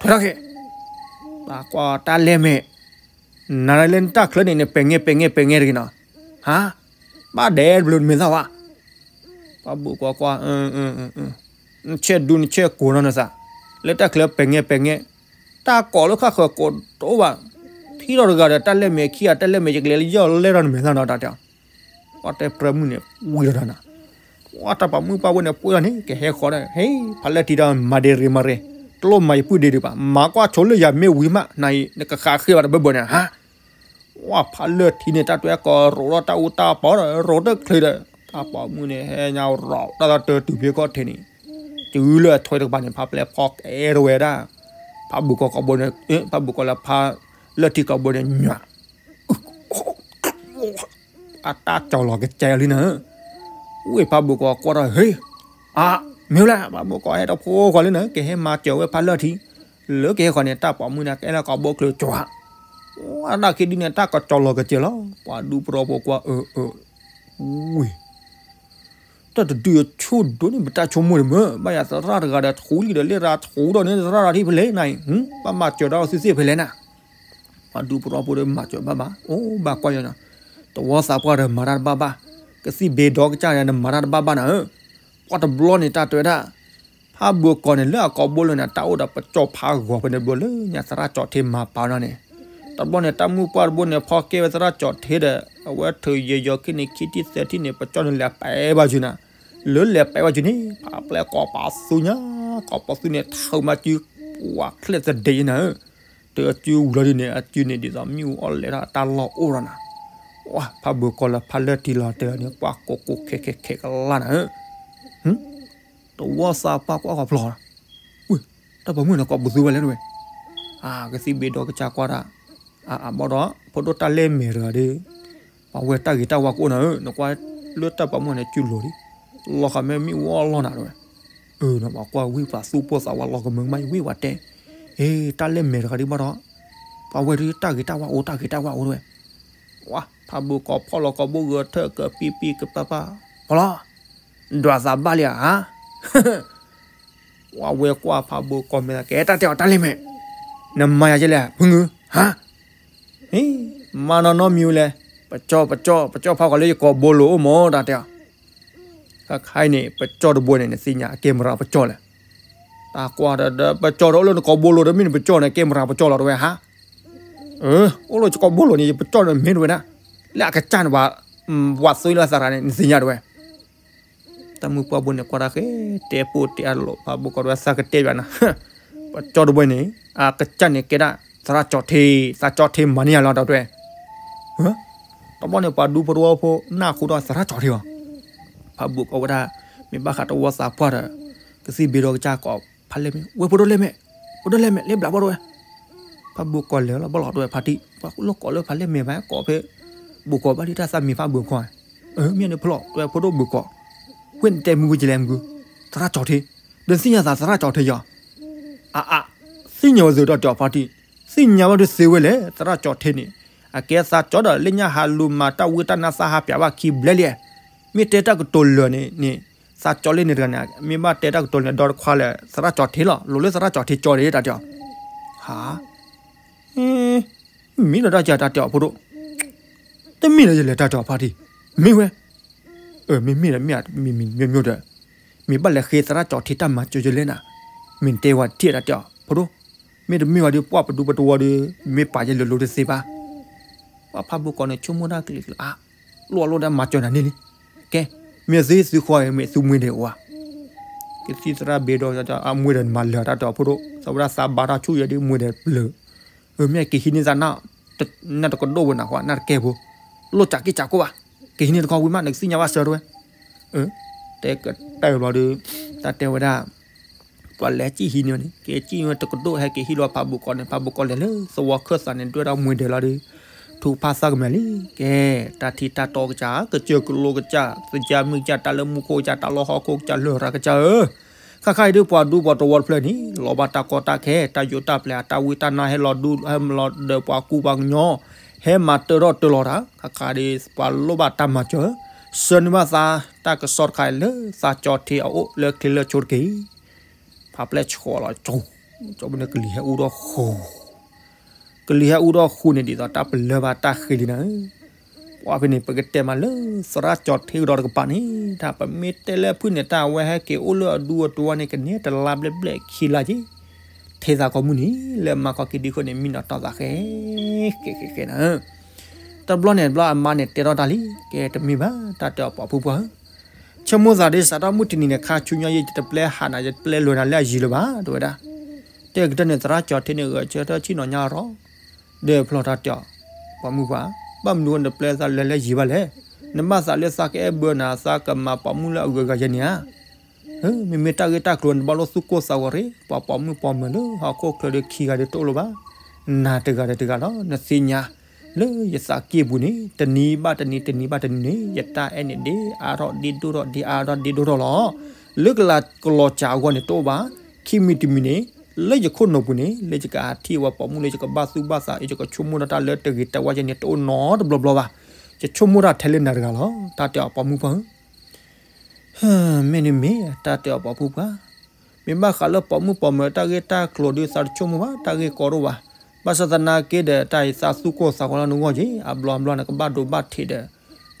ထွဲထီၣ်က့ၤ, ပှၤကွၢ်တၢ်လဲမဲာ်, နၤလၢနတၢ်ချၢန့ၣ် နပဲာ်ငဲပဲာ်ငဲပဲာ်ငဲတဂ့ၤနီၤ, ဟါ, ဘၣ်ဒဲးတဘျုးနမဲာ်သၣ်ဝါ ဖးဘိၣ်ကီးကွၢ်, နဆဲးဒူနဆဲးကိးနီၤနသး, လၢတၢ်ချၢပဲာ်ငဲပဲာ်ငဲ, တၢ်ကိးလၢခါဃၢၤကိးတအိၣ်ဘၣ်, ထံၣ်ထီၣ်တဂၤဒီးတၢ်လဲမဲာ်ခံဂၤ တၢ်လဲမဲာ်ယကလဲၤလၢယီၢ်လဲၢ်ထီၣ်နမဲာ်သၣ်နီၤ တၢ်တဲ, ပှၤတဲပြၢမုၣ်န့ၣ် ဝံၤလီၤတၢ်နီၤ, ပှၤတၢ်ပိာ်မုၣ်ပှၢ်ဝဲန့ၣ် ပှ့ၤလီၤန့ၣ် ကဟဲဃီၤဒီး ဟ့ၣ် ဖးလၢထံဒီးမၤဒ့ရ့မၤရ့, တလိၣ်မၤယပုၢ်ဒ့ဒံးဘၣ်, မၤကွၢ်ဆိလၢယၤမ့ၢ်ဝံၤမး နၤအံၤ နကဃးဃ့ဘၣ်တဘၢဘၢန့ၣ်ဟါ ဝဲဖးလၢထံန့ၣ် တၢ်တွဲကီးရိးထီၣ်တၢ်အူတၢ်ပီဒီး ရိးတချ့ဒီး တၢ်ပိာ်မုၣ်န့ၣ် ဟဲညါရိးတၢ်သီတၢ်တုၤဖဲကီၢ်ထံးန့ၣ်, တုၤလၢအထွဲတကပၤန့ၣ် ဖးပျဲၢ်ဖီကအဲၣ်တဝဲဒၣ်, ဖးဘိၣ်ကီးကိးဘိန့ၣ်, ဖးဘိၣ်ကီးလၢဖးလၢထံကိးဘိန့ၣ် ညွး အတၢ်ကၠီၤလီၤကစဲလံနၤ, ဝဲဖးဘိၣ်ကီးကွၢ်ထီၣ် ဟ့ၣ်, အါ, မ့ၢ်ဝဲလၢ ဖးဘိၣ်ကီးဟဲတဖိဃီလံနၤ ကဟဲမၤစၢၤဝဲဖးလၢထံ, လၢကဟဲဃီၤန့ၣ် တၢ်ပိာ်မုၣ်န့ၣ် ကအဲၣ်လၢကိးဘိချ့ကၠီၤ, ဝဲဒၣ်ခံဒုန့ၣ် တၢ်ကၠီၤလီၤကစဲလီၤ, ပှၤဒူပရီဖိကွၢ်အၢ, အၢ, ဝဲ တၢ်တဒုအဆိဒိၣ်န့ၣ် ပတၢ်ဆိကမိၣ်န့ၣ်မ့ၢ် ဘၣ်ယၤသရၣ်တဂၤဒီးထူလံဒီးလ့ၣ်ရၤထူဒီးန့ၣ် သရၣ်တဂၤထံၣ်ဖဲလဲၣ်နၤအံၤ, ဘၣ်မၤစၢၤဒီးသုသ့ၣ်ဖဲလဲၣ်နၤ, ပှၤဒူပရီဖိဒီးမၤစၢၤဘၣ်ဘၣ်, အိၣ်ဘၣ်ကွၢ်ယၤနီၤ, တဝီသးပှၢ်ဒီးမၤတၢ်တဘၣ်ဘၣ်, ကသံၣ်ဘ့ဒီကစၢ်ဒီးနမၤတၢ်တဘၣ်ဘၣ်နၤဧၢ, ပှၤတဘျီန့ၣ် တၢ်တဲဝဲဒၣ် ဖးဘိၣ်ကီးန့ၣ် လၢအကိးဘိလၢနၤ တၢ်အိၣ်ဒီးပကၠီဖးဂီၤဖဲန့ၣ်ဘျီလၢညါသရၣ်ကၠီထံမၤပာ်နီၤန့ၣ်, တ တဘျီန့ၣ် တၢ်မုၣ်ပှၢ်တဘိန့ၣ် ဖီကဲဝဲသရၣ်ကၠီၤထ့ဒီး အဝဲထုးယဲၤယီၤခံန့ၣ် ခံထံၣ်သၢထံၣ်န့ၣ် ပကၠီၣ်န့ၣ်လဲၤပဲာ်ဘၣ်စုနၤ, လၢလဲၤပဲာ်ဘၣ်စုန့ၣ် ဖးပျဲၢ်ကိးပသူညါ, ကိးပသူန့ၣ် ထုးမၤစု ဝးချဲၣ်သဒဲးနၤဧၢ, တုၤအစုဝံၤလီၤဒ်န့ၣ် အစုန့ၣ်ဒ်သိးမ့ၣ်အူအီၣ်လဲၤထီၣ်တၢ်လီၢ်အိၣ်ဒီးနၤ, ဝဲဖးဘိၣ်ကီၤလၢဖးလၢာ်တံၢ်လီၤတဲာ်န့ၣ် ပှၤကိးကိးခဲခဲခဲကလါနၤဧၢ, တဝီသးပှၢ်ကွၢ်ဃီဖျီၣ် တၢ်ပိာ်မုၣ်န့ၣ် ကိးပသူဝဲလဲၣ်တဝဲ, ကသံၣ်ဘ့ဒီကစၢ်ကွၢ်တၢ်, အဘၣ်ဒီး ဖိဒိၣ်တၢ်လဲၢ်မဲာ်တဂၤဒီး, ပှၤဝဲတၢ်ဂ့ၤတၢ်ဝါကအိၣ်နၤဧၢ, နကွၢ်လၢတၢ်ပိာ်မုၣ်န့ၣ် စုလိၤလံ, လီၤဃာ်မ့ၢ်မ့ၣ်အူအီၣ်လီၢ်နၤတဝဲ, အၢၣ်နပှၤကွၢ်ဝံၣ်ပှၤသူၣ်ပိၢ်သးဝးလီၤကမၢကမၣ်အံၤဝံၣ်ဝဲတဲ, အ့ တၢ်လဲၢ်မဲာ်တဂၤဒ်ဘၣ်ဒီး, ပှၤဝဲဒၣ်တၢ်ဂ့ၤတၢ်ဝါအိၣ် တၢ်ဂ့ၤတၢ်ဝါအိၣ်တဝဲ, ဝဲဖးဘိၣ်ကီၤဖီၣ်လီၤကီၤဘိၣ်ဂၢၤထၢၣ်ကပံပံကပၢ်ပၢ်, ဖီလီၤ ဒွးသးဘၣ်လံဧါ, ဟါ, ဝဲကွၢ်ဖးဘိၣ်ကီၤမဲာ်သးကဲ တၢ်တဲအီၤတၢ်လဲၢ်မဲာ်, နမၤယၤကဲလဲၣ် ဖုငု, ဟါ, မၤနီၢ်နီၢ်မံၤဝဲလဲၣ်, ပကၠီၣ် ပကၠီၣ် ပကၠီၣ်ဖးကွၢ်လၢယကိာ်ဘိလိၤအိၣ်မး တၢ်တဲအီၤ, ခါခါအံၤန့ၣ် ပကၠီၣ်တဘိန့ၣ် နသ့ၣ်ညါ အကဲမရၤပကၠီၣ်လဲၣ်, တၢ်ကွၢ်ဒီး ပကၠီၣ်ဒီးအိၣ်လၢနကိာ်ဘိလိၤဒီး မ့ၢ်နပကၠီၣ်န့ၣ် ကဲမရၤပကၠီၣ်လီၤတဝဲဟါ, အိၣ်လၢယကိာ်ဘိလိၤန့ၣ် ယပကၠီၣ်န့ၣ်မ့ၢ်တဝဲဒၣ်, လၢအကစၢ်န့ၣ် ဝးသွံလၢသရၣ်န့ၣ် နသ့ၣ်ညါတဝဲ တၢ်မုၣ်ပှၢ်ဘိန့ၣ် ကွၢ်တၢ်ဃဲ တဲပိာ်တဲအလီၤ ဖးဘိၣ်ကီၤတဝဲ သးကတဲဘၣ်နၤ, ပကၠီၣ်တဘိန့ၣ် အကစၢ်န့ၣ်ကဲဒၣ် သရၣ်ကၠီၤထ့, သးကၠီၤထ့မၤန့ၢ်ယၤလီၤ တဝဲ, တဘျီန့ၣ် ပှၤဒူဖိတဝီဖိ နၢ်ဟူဒီးသရၣ်ကၠီၤထ့အီၤ, ဖးဘိၣ်ကီၤဝဲဒၣ် မ့ၢ်ဘၣ်ဃးတဝီသးပှၢ်ဒီး ကသံၣ်ဘ့ဒီကစၢ်ကိး ဖးလဲၢ်မဲာ် ဝဲဖိဒိၣ်လဲၢ်မဲာ်, ဖိဒိၣ်လဲၢ်မဲာ် လဲၤဘျးဘီတဝဲ ဖးဘိၣ်ကီၤလဲၤလီၤဘၣ်လီၤတဝဲဖးတံၢ် ပှၤလီၢ်ကိးလၢဖးလဲၢ်မဲာ်ဘၣ် ကိးဖဲ ဘိၣ်ကီၤဘၣ်ဒ်တၢ်သးမံၤဖးဘိၣ်ကီၤ, မ့ၢ်န့ၣ်ဖျီၣ်တဝဲဖိဒိၣ်ဘိၣ်ကီၤ, ဝဲနတဲမုၢ်ဝဲကလဲၣ်မုၢ်, သရၣ်ကၠီၤထ့, ဒီးသ့ၣ်ညါသးသရၣ်ကၠီၤထ့ယီၤ, အအ, သ့ၣ်ညါဝဲသုးတၢ်တဲအီၤဖးတံၢ်, သ့ၣ်ညါဝဲဒုးသ့ဝဲလဲၣ် သရၣ်ကၠီၤထ့န့ၣ်, အကဲသးကၠီဒီးလၢညါဟးလူၤမၤတၢ်ဝံတၢ်နါသးဟးပၠးဘၣ်ခံဘျဲလံ, မ့ၢ်တဲတၢ်ကတိၤလၢာ်န့ၣ်န့ၣ်, သးကၠီလၢန့ၣ်တဂၤန့ၣ် မ့ၢ်ဘၣ်တဲတၢ်ကတိၤန့ၣ်ဒီတခွါလၢ သရၣ်ကၠီၤထ့လီၤ လိၤလၢသရၣ်ကၠီၤထ့ကၠီဒီးတၢ်တဲအီၤ, ဟါ မ့ၢ်လီၤတၢ်ကၢ်တၢ်တဲအီၤဖိဒိၣ်, တမ့ၢ်လၢယလဲၤတၢ်တဲအီၤဖါတံၢ်, မ့ၢ်ဝဲ, မ့မ့ၢ်ဒီးမ့ၢ်မံၤမံၤမျိၢ်မျိၢ်ဒီး, မ့ၢ်ဘၣ်လဲၤဃ့သရၣ်ကၠီၤထ့တၢ်မၤစၢၤယလဲၣ်နၤ, မ့ၢ်နတဲဝဲထံၣ်တၢ်တဲအီၤဖိဒိၣ်, မ့တမ့ၢ်ဝဲဒီးပှၢ်ပဒူပတဝီဒီး, မ့ၢ်ပာ်ယဲလိၤလိၤတသ့ဘၣ် ပှၤဖးဘိၣ်ကီၤန့ၣ် ဆိကမိၣ်တၢ်ကလံၤကလါ, လိၣ်လိၣ်ဒီးမၤစၢၤနၤန့ၣ်လံ, ကဲ, မ့ၢ်သုသုဃီအံၤ မ့ၢ်သုမှ့ဒဲးအိၣ်ဧါ, ကသံၣ်သရၣ်ဘ့ဒီး အမှ့ဒဲးမၤလၢာ်တၢ်တဲအီၤဖိဒိၣ်, သဝဲဒၣ်သးဘါတၢ်ဆူၣ်ယဲဒ်မှ့ဒဲးပျၢၤ, မ့ၢ်က့ၤဟံးန့ၢ်သးနၢ်, နၢ်တကဒိၣ်ဝဲနၤဃီ နၢ်တကဲဖိ, လိၣ်စးက့ၢ်စးကိၢ်ဘၣ်, က့ၤဟံးန့ၢ်တခီဝံၤမး နကသ့ၣ်ညါဘၣ်ဆၢတဝဲ, တဲကတၢၢ်ဘျီဒီး, တၢ်တဲဝဲဒၣ် ပှၤလဲၤကံၣ်ဟံးန့ၢ်န့ၣ် က့ၤကံၣ်ဝဲတကဒိၣ်ဟဲက့ၤဟံးလီၤဖးဘိၣ်ကီၤန့ၣ် ဖးဘိၣ်ကီၤလဲၤလၢသဝီခၢၣ်သးန့ၣ် ဒွဲၣ်ဒီးမှ့ဒဲးလီၤဒီး, ထုကဖၣ်သၣ်ကမဲာ်လံ, ကဲ, တၢ်ထံတၢ်တီကစၢ်, ကစၢၢ်ကလိကစၢ်, သယၢမုၢ်ကစၢ်, တၢ်လၢမူခိၣ်ကစၢ်, တၢ်လၢဟီၣ်ခိၣ်ကစၢ်, လၢရၤကစၢ်ဧၢ, ခါခါအံၤဒ်ပှၤဒူပှၤတဝီတဖျၢၣ်န့ၣ် လီၤဘၣ်တၢ်ကီတၢ်ခဲ, တၢ်ယိးတၢ်ပျဲၤ, တၢ်ဝံတၢ်နါဟဲလီၤဒူ, ဟဲလီၤဒီးပှၤကူပှၤကညီ, ဟဲမၤတၢထီၣ်တၢလီၤတၢ်, ခါခါဒ်ပှၤလိၣ်ဘၣ်တၢ်မၤစၢၤ, ဆှၢန့ၢ်ဘၣ်သး တၢ်ကစီၣ်တခါအံၤလၢသးကၠီထ့အအိၣ်လၢချ့လၢဆိတက့ၢ်. ဖးပျဲၢ်ဆီလီၤကၠိ, ကၠီဘိန့ၣ်ကလံၤဟဲအူဒီးဃူ, ကလံၤဟဲအူဒီးဃူန့ၣ် ဒ်သိးတၢ်ပလၢၢ်ဘၣ်တၢ်ဃ့လံနၤဧၢ, ပှၤဖဲန့ၣ် ပကတဲမးလၢသရၣ်ကၠီထ့ကဒီးတကပၤန့ၣ် တၢ်ပမ့ၢ်တဲလၢဖုၣ်န့ၣ် တၢ်အဝဲဟဲက့ၤအိၣ်လၢအဒူအတဝီန့ၣ် ကန့ၢ်တလါဘျဲၣ်ဘျဲၣ်ခံလါက့ၤ, ထဲသးကိးမုၢ်နံၤ လၢမၤခီက့ၤဒံခိၣ်န့ၣ် မံနီၤတီၢ်သးဃဲ, ဃဲဃဲဃဲနၤဧၢ တဘျီန့ၣ်တဘျီအမါန့ၣ်တဲထီၣ်တၢ်လံ, ကဲတမ့ၢ်ဘၣ် တၢ်တဲအီၤပှၤဖုပှၢ်ဧၢ, ဆိကမိၣ်သးဒ်စးထီၣ်မုၢ်တနံၤန့ၣ် ခါဆူညါယတပျဲဟးနၤ ယတပျဲလဲၤနၤလၢအယံၤလၢၤဘၣ် တဲဝဲဒၣ်, တဲကတၢၢ်န့ၣ် သရၣ်ကၠီထ့န့ၣ် ဂဲၤဆၢထၢၣ်ဆ့ၣ်နီၤညါရီၤ, ဒီးဖျီၣ်တၢ်တဲအီၤ, ပှၤမုၢ်ပှၢ်, ဘၣ်မနုၤဃိနတပျဲသးလဲၤလၢယံၤဘၣ်လဲၣ်, နဘၣ်သးလၢသးကအဲၣ်ဘၢနၤ သးကမၤပိာ်မုၣ်လၢအဂုၤအဂၤယဲန့ၣ်ဧါ မ့မ့ၢ်တၢ်ဂ့ၢ်တၢ်ကျိၤန့ၣ် တဘၣ်လိၣ်သူၣ်ကိၢ်သးဂီၤရ့ၣ်, ပှၤပိာ်မုၣ်ပိာ်မၢၤလၢဟီၣ်ခိၣ်ချၢဒီးခံဂၤဒီးတအိၣ်လၢၤဘၣ်, နၤတဂၤဒီးတဂၤလီၤ, နသ့ၣ်ညါ, လၢယသးကံၢ်ပူၤန့ၣ် တနံၤဘၣ်တနံၤ တနံၤဘၣ်တနံၤန့ၣ် ယတၢ်အဲၣ်န့ၣ်ဒ်အါထီၣ်ဒ်ဒိၣ်ထီၣ် ဒ်အါထီၣ်ဒ်ဒိၣ်ထီၣ်လီၤ, လၢကလၤကလီၤစှၤအဂီၢ်န့ၣ်တအိၣ်ဘၣ်, ခံမံၤတမံၤန့ၣ်, လၢယခိၣ်နူာ်ပူၤန့ၣ် လၢယကဟးထံၣ်ဝဲပိာ်မုၣ်လၢယကဘၣ်သူၣ်ဘၣ်သး ယကဆိကမိၣ်တၢ်လၢတဂ့ၤတဝါယဲန့ၣ်တအိၣ်နီတဘျီဘျီဘၣ်, ယဆိကမိၣ်တၢ်ထဲလၢနၤတဂၤလီၤ, တၢ်တဲအီၤပှၤမုၢ်ပှၢ်ဧၢ မ့ၢ်န့ၣ်မ့ၢ် တၢ်တဲအီၤပှၤဖုပှၢ်, မ့ၢ်ဘၣ်ဃးလၢပိာ်မုၣ်ပိာ်မၢၤတၢ်ဂ့ၢ်တၢ်ကျိၤဒီး သးတဆိကမိၣ်ဘၣ် တၢ်ဂ့ၢ်ကီဒိၣ်ဘၣ်, ဘၣ်ဆၣ်သနာ်က့ဒီး တၢ်အံၤသးသူၣ်ကိၢ်သးဂီၤလၢနဂီၢ်က့ၤ အဘျီအဘျီန့ၣ် ကဘၣ်ဒိဘၣ်ထံးဒီး,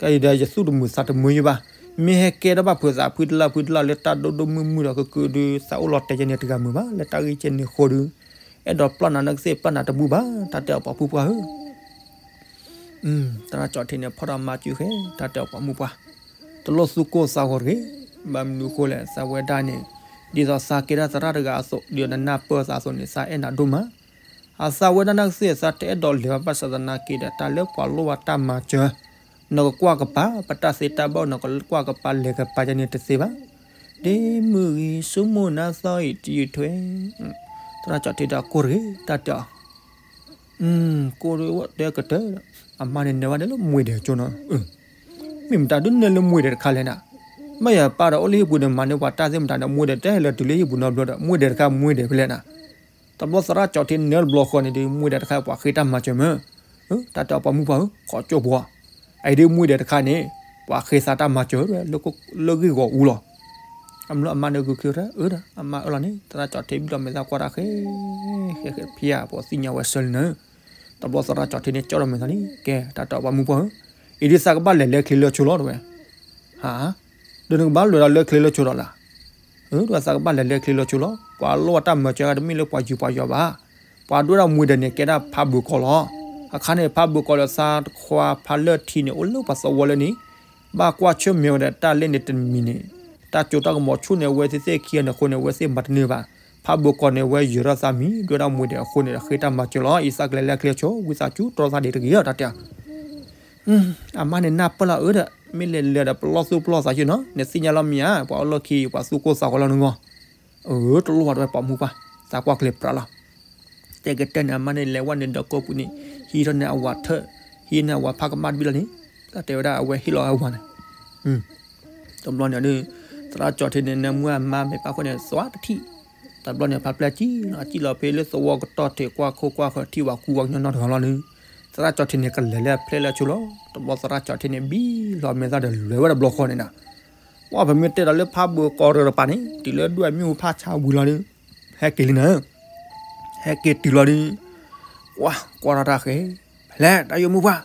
ကဲအံၤဒီးယသူၣ်တမုာ်သးတမုာ်ယဘၣ်, မ့ၢ်ဟဲကဲထီၣ်ဘၣ်ဖုးသးဖုတလၢ်ဖုတလၢ်လၢတၢ်ဒိၣ်ဒိၣ်မုၢ်မုၢ်ဒီးကကုာ်ဒီး သးအိၣ်လီၤတဲာ်ယဲန့ၣ်တဂၤမုာ်ဘၣ် လၢတၢ်ဂ့ၢ်ကဲန့ၣ်အဃိဒီး, အဲၣ်ဒိးပျၢ်နၤနကသ့ၣ်ပျၢ်နၤတဘူၣ်ဘၣ် တၢ်တဲအီၤပှၤမုၣ်ပှၢ်ဧၢ. သရၣ်ကၠီထံန့ၣ် ဖီၣ်ဒီးမါစုဃဲ တၢ်တဲအီၤပှၤမုၣ်ပှၢ်, တလိၣ်သူၣ်ကိၢ်သးဂီၤတဂ့ၤ. ဘၣ်မနုၤအဃိလဲၣ် သးဝဲဒၣ်န့ၣ် ဒ်သိးသးကဲဒၣ်သရၣ်တဂၤအသိး ဒ်သိးနနၢ်ပၢၢ်သးအသိးန့ၣ် သးအဲၣ်နၤဒိၣ်မး. အသးဝဲဒၣ်နကသ့ၣ် သးတအဲၣ်ဒိးလဲၤဘၣ် ဘၣ်ဆၣ်သနာ်က့ဒီး တၢ်လၢပှၤလိၣ်ဘၣ်တၢ်မၤစၢၤ နကကွၢ်ကပၤ ပတၢ်သ့တၢ်ဘၣ် နကကွၢ်ကပၤလဲၤကပၤယဲန့ၣ်တသ့ဘၣ်. ဒ့မုၢ်ဂ့ၤ ဆိကမိၣ်နါသီအံၤတယုၢ်ထွဲ. သရၣ်ကၠီထံဒီးကိၢ်တဂ့ၤ တၢ်တဲအီၤ ကိၢ်တဝဲတဲကတၢၢ်ဒီး အမါန့ၣ်နဲဝဲဒၣ်လၢမှ့ဒဲးကၠိနီၤ. မ့ၢ်မတၤဒုးနဲလၢမှ့ဒဲးတခါလဲၣ်နၤ. မ့ၢ်ယပၢ်ဒီးအိၣ်လၢဟံၣ်ပူၤန့ၣ် မၤန့ၢ်ပှၤတၢ်သ့ၣ်မတၤဒီး မှ့ဒဲးတဟဲလၢတုၤလၢဟံၣ်ပူၤနီတဘျီဒီး မှ့ဒဲးတခါမှ့ဒဲးဖဲလဲၣ်နၤ. တဘျီသရၣ်ကၠီထံနဲတဘျီဃီန့ၣ်ဒီး မှ့ဒဲးတခါပှၤဃ့တၢ်မၤစၢၤမ့ၢ် တၢ်တဲအီၤပှၤမုၣ်ပှၢ်ဧၢ ခီကၠိပှီၤ အအံၤဒ်မှ့ဒဲးတခါန့ၣ် ပှၤဃ့သးတၢ်မၤစၢၤဝဲ လၢဂ့ၢ်ဂီၤအူလီၤ. အမ့ၢ်လၢအမါန့ၣ်ဂုာ်ခံဝဲ အၢဒီး အမါအၢလီၤန့ၣ် သရၣ်ကၠီထံဘံၣ်လီၤမဲာ်သၣ်ကွၢ်တၢ်ဃဲ ဃဲဃဲဖံဧၢ ပှၤသ့ၣ်ညါဝဲဆၢလံနၤ. တဘျီသရၣ်ကၠီထံန့ၣ် ကၠီဒီးမဲာ်သၣ်န့ၣ် ကဲ တၢ်တဲအီၤပှၤမုၣ်ပှၢ်ဧၢ, အံၤဒ်သးကဘၣ်လဲၤလၢချ့လၢဆိလီၤတဝဲ ဟါ ဒီးနကဘၣ်လဲၤဒီးလၢချ့လၢဆိဒီးလၢ အၢ တဝဲသးကဘၣ်လဲၤလၢချ့လၢဆိလီၤ. ပှၤလိၣ်ဘၣ်တၢ်မၤစၢၤတမ့ၢ်လၢပှၤယူၤပှၤယီၤဘၣ်. ပှၤဒွဲၣ်ဒၣ်မှ့ဒဲးန့ၣ် ကဲဒၣ်ဖးဘိၣ်ကီၤလီၤ. အခါန့ၣ် ဖးဘိၣ်ကီၤလၢသးခွါဖးလၢထံန့ၣ် အိၣ်လၢပှၤသဝီလၢန့ၣ် ဘၣ်ကွၢ်ဆၢၣ်မဲာ်ဝဲဒီးတၢ်လဲၣ်န့ၣ်တမံၤန့ၣ် တၢ်စိတၢ်ကမီၤဆူၣ်န့ၣ် အဝဲသ့ၣ်သ့ၣ်ခံဂၤန့ၣ်အဃိန့ၣ် အဝဲသ့ၣ်မၤတန့ၢ်ဘၣ်. ဖးဘိၣ်ကီၤန့ၣ် အဝဲယၢၤထီၣ်သးမံၤ ဒွဲၣ်ဒၣ်မှ့ဒဲးအဃိန့ၣ် ဃ့တၢ်မၤစၢၤလီၤ. အံၤသးကလဲၤလၢချ့ဆိ ဝံသးစူၤတြီသးဒံးတဂ့ၤ တၢ်တဲ အမါန့ၣ်နၢ်ပၢၢ်လီၤအၢဒီး မ့ၢ်လဲၤလဲၤဒီးပလီၢ်သူၣ်ပလီၢ်သးယုၢ်နီၤ နသ့ၣ်ညါလီၤမ့ၢ်ဧါ ပှၤအိၣ်လၢခံ ပှၤသူၣ်ကိၢ်သးဂီၤလီၤနဂီၢ်. အၢ တလိၣ်ဘၣ်တဝဲပှၤမုၣ်ပှၢ် သးကွၢ်ကျဲၤပြးလီၤ. တဲကတၢၢ်န့ၣ် အမါန့ၣ်လဲၤဝဲန့ၣ်ဒီးကိးပူၤန့ၣ် ဟံးထီၣ်န့ၣ်အဝၤထၢၣ် ဟံးန့ၢ်အဝၤဖးကမၣ်တဘ့ၣ်လီၤန့ၣ် တၢ်တဲဝဲဒၣ်အဝဲဟ့ၣ်လီၤအဝၤန့ၣ် တဘျီန့ၣ်ဒီး သရၣ်ကၠီထံန့ၣ် နၢမူအမါမဲာ်ပၢ်ဃိန့ၣ် သွါတထံၣ်. တဘျီန့ၣ် ဖးပျၢၢ်ကံလီၤ ကံလီၤဖဲလၢသဝီကတီၢ်ထံးကွၢ်ခိၣ်ကွၢ်ဃၢၤထံၣ်ဝၤကူဝၤကညီနီတဂၤလီၤန့ၣ် သရၣ်ကၠီထံန့ၣ် ကလဲၤလၢအဖျဲၣ်လၢဆိလီၤ. တဘျီသရၣ်ကၠီထံန့ၣ် ဘံလီၤမဲာ်သၣ်ဒီးလဲၤဝဲဒၣ်တဘျီဃီန့ၣ်နၤ ပှၤပမ့ၢ်တဲဒီးလၢဖးဘိၣ်ကီၤတရံးတပၤန့ၣ် တုၤလၢဒွဲၣ်မ့ၣ်အူဖးဆါဝံၤလီၤဒီး ဟဲက့ၤလံနၤ ဟဲက့ၤတုၤလီၤဒီး ကွၢ်ကွၢ်ထီၣ်တၢ်ဃဲ ဖဲလဲၣ် တၢ်ယိာ်မုၣ်ပှၢ်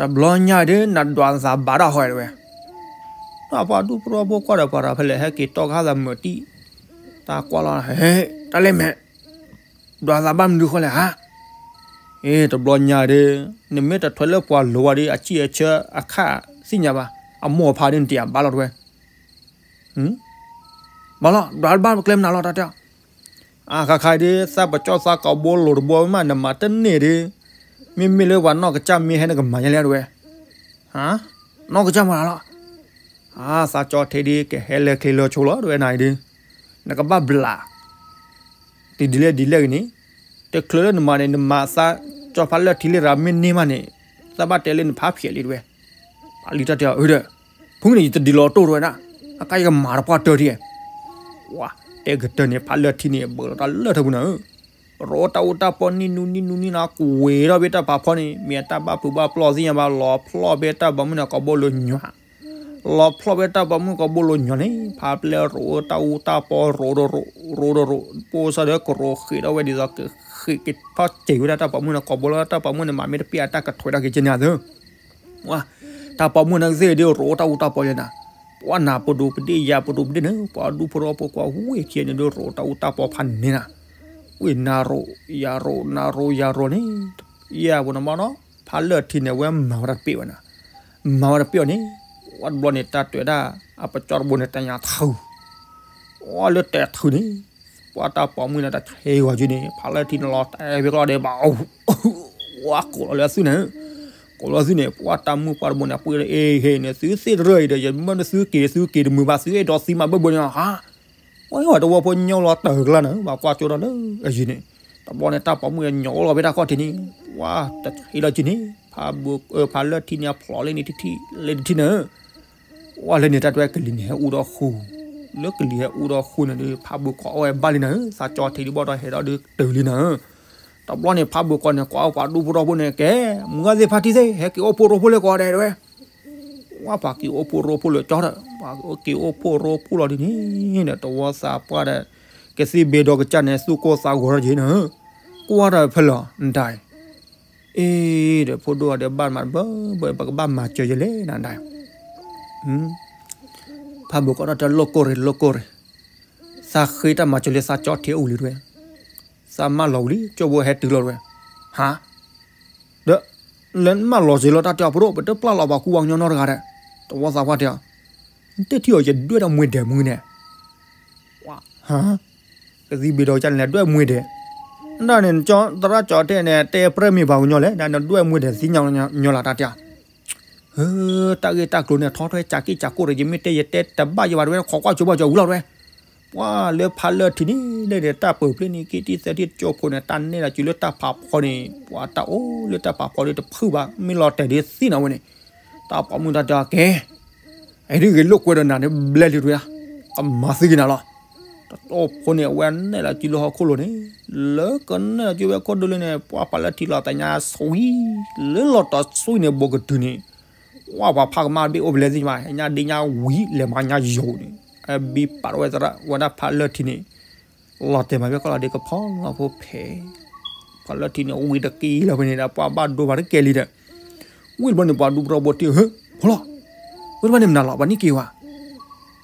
တဘျီညါဒီး နဒွးသးဘၣ်တၢ်ဟီတဝဲ ဒီးပှၤဒူၣ်ဖိထီဖိကွၢ်ဒီးပှၤဒီးဖဲလဲၣ် ဟဲက့ၤတီၢ်ကဟၣ်သးမုာ်တံၢ် တၢ်ကွၢ်လီၤ ဟဲ တၢ်လဲၣ်မဲာ် ဒွးသးဘၣ်မနုၤဃိလဲၣ်ဧါ အ့ တဘျီညါဒီး နမ့ၢ်တထွဲလၢပှၤလိၤဝဲဒီး အဆံၣ်အဆၢအခၣ်သ့ၣ်ညါဘၣ် အမိၢ်အဖါဒီးနတယာ်ဘၣ်လီၤတဝဲ ဘၣ်လီၤ ဒွးဘၣ်ကျဲမနုၤလီၤ တၢ်တဲ အခါခါဒီး သးပကၠီၣ်သးကိးဘိလိၤတဘိမး နမၤတန့ၢ်ဒီး မ့မ့ၢ်လၢပှၤနီၢ်ကစၢ်မ့ၢ်ဟဲနကမၤယဲလဲၣ်တဝဲ နီၢ်ကစၢ်မၤလီၤ သးကၠီထံဒီး ကဟဲလၢချ့လၢဆိလီၤတဝဲနၤအံၤဒီး နကဘၣ်ဘျး တဒ်လဲၣ်ဒ်လဲၣ်ဂ့ၤန့ၣ် တချုးလၢနမၤန့ၣ် နမၤသးကၠီဖးလၢထံလံရၤမ့ၢ်န့ၢ်မးန့ၣ် သးဘၣ်တဲလၢနဖးဖျဲးလံတဝဲ ပှၤလံတၢ်တဲအီၤ အၢဒီး ဖုန့ၣ် ယတဒ်လီၤတိၢ်တဝဲဒၣ် အကါယကမၤတပှၢ်တၢၢ်ထံ ဝါ တဲကတၢၢ်န့ၣ် ဖးလၢထံန့ၣ် ဘၢးလီၤတၢ်လၢထၢပူၤနၤဧၢ ရိးတၢ်အူတၢ်ပီနံၣ်နူနံၣ်နူနံၣ်နၤ ကွံာ်ထီၣ်ဘ့ၣ်တၢ်ဖးဖီန့ၣ် မ့ၢ်အတၢ်ဘၣ်ဖုးဘၣ်ပျီၢ်သ့ၣ်ညါဘၣ် လီၤဖျီၣ်ဘ့ၣ်တၢ်ပိာ်မုၣ်န့ၣ် ကိးဘိလိၤညီ လီၤဖျီၣ်ဘ့ၣ်တၢ်ပိာ်မုၣ်ကိးဘိလိၤညီန့ၣ် ဖးပျဲရိးတၢ်အူတၢ်ပီရိးဒီးရိး ရိးဒီးရိး ပိၢ်စၢ်ဒီးကရိးဃ့းထီၣ်ဝဲဒ်သိး ကဃ့းက့ၤထီၣ်စဲးဝဲဒၣ်တၢ်ပိာ်မုၣ်န့ၣ် ကိးဘိလၢတၢ်ပိာ်မုၣ်န့ၣ် မၤမ့ၢ်တပ့ၢ်အတၢ်ကထွဲးဒၣ်က့ၤကန့ၣ်သၢ ဝါ တၢ်ပိာ်မုၣ်န့ၣ်ကသ့ၣ်ဒ်ရိးတၢ်အူတၢ်ပီယဲနၤ ပှၤနၢ်ပဒိၣ်ပဒ့ၣ်ယၤပဒိၣ်ပဒ့ၣ်န့ၣ် ပှၤဒူၣ်ဖိထီဖိကွၢ်ဝ့ၢ်ခံန့ၣ်ဒ်ရိးတၢ်အူတၢ်ပီဖးန့ၣ်နၤ ဝ့ၢ်နၤရိးယၤရိးနၤရိးယၤရိးန့ၣ် ယဲၢ်ပူၤန့ၣ်မ့ၢ်နီၤ ဖးလၢထံန့ၣ် အဝဲမၤဝဲတပ့ၢ်ဝဲနၤ မၤဝဲတပ့ၢ်အီၤန့ၣ် ဝဲတဘျီန့ၣ် တၢ်တဲဝဲဒၣ် အပစီတဘိန့ၣ် တညါထုး ဝဲလၢတဲထုးန့ၣ် ပှၤတၢ်ပိာ်မုၣ်န့ၣ်တၢ်ဆဲးဂီၤက့ၤန့ၣ် ဖးလၢထံန့ၣ်လီၤတဲာ်ဝဲကျီၢ်ဒဲးဘၣ် ဝဲကိးလီၤလၢအသုန့ၣ် ကိးလီၤသုန့ၣ် ပှၤတၢ်မုၣ်ပှၤတဘိန့ၣ် ပှ့ၤလၢအ့ဟ့န့ၣ် သုသ့ၣ်တရၢအံၤဒီး ယမၢနသုက့ၤသုက့ၤတမုာ်ဘၣ် သုအဲၣ်ဒိးသံမးဘၢဘၢန့ၣ်ဟါ ဝဲတဝီဖိညိလီၤတၢ်ကျါန့ၣ် ဘၣ်ကွၢ်ကၠိဒီးလၢအယံၤန့ၣ် တဘျီန့ၣ် တၢ်ပိာ်မုၣ်ညိလီၤဘ့ၣ်တၢ်ခီၣ်ထံးန့ၣ် ဝဲတၢ်ဆဲးလီၤက့ၤန့ၣ် ဖးလၢထံန့ၣ် အဖျိးလၢန့ၣ်တထံၣ်လၢတထံၣ်န့ၣ် ဝဲလၢန့ၣ်တၢ်တဲကလံၤန့ၣ်ဟဲအူဒီးဃူ လၢကလံၤဟဲအူဒီးဃူန့ၣ်ဒီး ဖးဘိၣ်ကီၤအီၣ်ဝဲဘၣ်လံနၤ သးကၠီထံးဒ်ဘၣ်ဒီးဟဲဒီးဒုးတုၤလံနၤ တဘျီန့ၣ် ဖးဘိၣ်ကီၤန့ၣ် ကွၢ်အီၣ်ပှၤဒူၣ်ဖိထီဖိန့ၣ် ကဲ မုၢ်ဂၢ်သ့ၣ်ဖးထံသ့ၣ် ဟဲက့ၤအိၣ်ဖှိၣ်ရိဖှိၣ်လၢကီးဒဲးတဝဲ ဝဲပှၤက့ၤအိၣ်ဖှိၣ်ရိဖှိၣ်လၢကၠီဒီး ပှၤက့ၤအိၣ်ဖှိၣ်ရိဖှိၣ်လီၤဒ်န့ၣ်ဒီး တဝီသးပှၢ်ဒီး ကသံၣ်ဘ့ဒီးကစၢ်န့ၣ် သူၣ်ကိၢ်သးဂီၤထီၣ်က့ၤနၤ ကွၢ်ဒီးဖဲလီၤ နတၢ် အ့ ဒီးဖိဒိၣ်ဒီးဘၣ်မၤတဘၢဘၢ ပကဘၣ်မၤစၢၤယလဲၣ်နတၢ် ဖးဘိၣ်ကီၤဒီးတဲလိာ်ကိၢ်ရ့ၣ်လိာ်ကိၢ်ရ့ၣ် သးဃ့တၢ်မၤစၢၤလၢသးကၠီထံးအူလံတဝဲ သးမၢလီၤဝံၤလံ ကၠိဖိဟဲတုၤလီၤတဝဲ, ဟါ, ဒီး လဲၤမၢလီၤစ့လီၤ တၢ်တဲအီၤ ဖိဒိၣ် ပတပျၢ်လီၤပှၤကူပှၤကညီနီတဂၤဒီး, တဝီသးပှၢ်တဲအီၤ, နတဲထံအီၤယဒွဲၣ်ဒီးမှ့ဒဲးမုၢ်န့ၣ်, ဟါ, ကသံၣ်ဘ့ဒီးကန့ၣ်လဲၤဒွဲၣ်မှ့ဒဲး, ဒၣ်န့ၣ် သရၣ်ကၠီၤထ့န့ၣ် တဲပြဲၢ်မ့ၢ်ပှၤကညီလဲၣ် ဒၣ်နဒွဲၣ်မှ့ဒဲးသ့ၣ်ညါလီၤတၢ်တဲအီၤ ဟၢ, တၢ်ဂ့ၢ်တၢ်ကျိၤန့ၣ် ထီထွဲကၠးက့ၣ်ကၠးကိၣ်ဒီး ယမ့ၢ်တဲယတဲတဘၣ်ယဘၣ်တဝဲ ခိးကွၢ်ကၠိဘၣ်ကၠီဝံၤလီၤတဝဲ, ပှၤလၢဖးလၢထံးန့ၣ် လၢန့ၣ် တၢ်ပၢၢ်ဖျၢၣ်န့ၣ်က့ၤတံၢ်သဲးတံၢ်ကၠိဖိန့ၣ် တၢ်နဲၣ်လီၤစုလၢတၢ်ဖးဖီန့ၣ် ပှၤတၢ်အိၣ်လၢတၢ်ဖးဖီဒီးတဖုၣ်ဘၣ် မ့ၢ်လီၤတဲာ်ဒ်သ့ၣ်နီၣ်ဝဲန့ၣ်, တၢ်ပိာ်မုၣ်တၢ်တဲအီၤကဲ အံၤဒ်ဂ့ၤလိာ်ကွဲဒီးနၤန့ၣ်ဘျဲလံတဝဲ, ကမၤသံက့ၤနၤလီၤ, တၢ်ပိာ်ဖိန့ၣ် အဝဲနဲၣ်လီၤစုလၢဟီၣ်ခိၣ်လိၤန့ၣ်, လၢကနဲၣ်လီၤစုဝဲခိၣ်ဒိလၢန့ၣ် ပှၤဖးလၢထံးလီၤသးညါဆှံ, လၢလီၤတီၤဆှံန့ၣ် ဘူးကတုၤန့ၣ် ဝဲပှၤဖးကမၣ်တဘ့ၣ်အိၣ်ဖဲလဲၣ်သ့ၣ်ညါဘၣ် ညါဒ့ညါဝံၤလဲၤမၤညါယိာ်န့ၣ်, အဘံပာ်ထီၣ်ဝဲသရၣ်ဝဲဒၣ်ဖးလၢထံးန့ၣ်, လီၤတဲာ်မးဖဲကီၢ်လီၤဒ့ကဖီလီၤဖိဖဲ, ဖးလၢထံးန့ၣ် ဝံၤတက့ၢ်လီၤဖဲန့ၣ်ဒီး ပှၤဘၣ်ဒိဘၣ်တကဲလံဒီး, ဝံၤတဘျီန့ၣ် ပှၤဒူပရီဖိတ့ၢ် ဟၢ, ဖိလီၤ, ဝံၤတဘျီန့ၣ်မနုၤလီၤ ပှၤနံၣ်က့ၤဝဲ,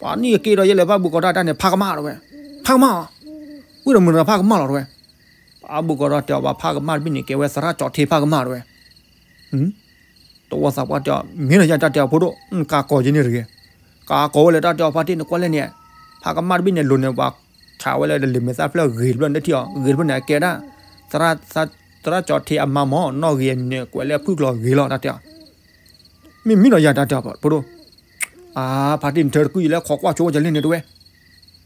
ပှၤနံၣ်က့ၤဒီးယဲလဲၤဖးဘူးကီးတၢ်တၢ်န့ၣ် ဖးကမၣ်တဝဲ, ဖးကမၣ်အီၤ, ဝံၤဒီးမနုၤဖးကမၣ်လီၤတဝဲ ဖးဘူးကီးဒီးတဲအီၤ ပှၤဖးကမၣ်တဘ့ၣ်န့ၣ် ကဲဝဲသရၣ်ကၠီၤထ့ဖးကမၣ်တဝဲ, တဝီသးပှၢ်တဲအီၤ မ့ၢ်လီၤယၤတၢ်တဲအီၤ ဖိဒိၣ် နကးကီးယဲန့ၣ်တဂ့ၤ, ကးကီးဝဲလၢတၢ်တဲအီၤဖါတ့ၢ်န့ၣ်ကွၢ်လဲၣ်န့ၣ်, ဖးကမၣ်တဘ့ၣ်န့ၣ် လိၤန့ၣ် ပှၤဆးဝဲလၢတလ့ၤမဲာ်သၣ်ဖျၢၣ်ဂ့ၤတဘျီန့ၣ်ထံၣ်အီၤ ဂ့ၤတဘျီန့ၣ် အကဲဒၣ် သရၣ်ကၠီၤထ့အမါမ့ၢ်နီၢ်ဂ့ၤအမံၤန့ၣ် ကွဲးလၢအဖုၣ်ကျိၤဂ့ၤလီၤတၢ်တဲအီၤ မ့ၢ်မ့ၢ်လီၤယၤတၢ်တဲအီၤ ဖိဒိၣ်, အါ ဖါတ့ၢ်နထၢတကုၢ် ယလဲၤခိးကွၢ်ကၠိဝဲကလဲၣ်န့ၣ်တဝဲ,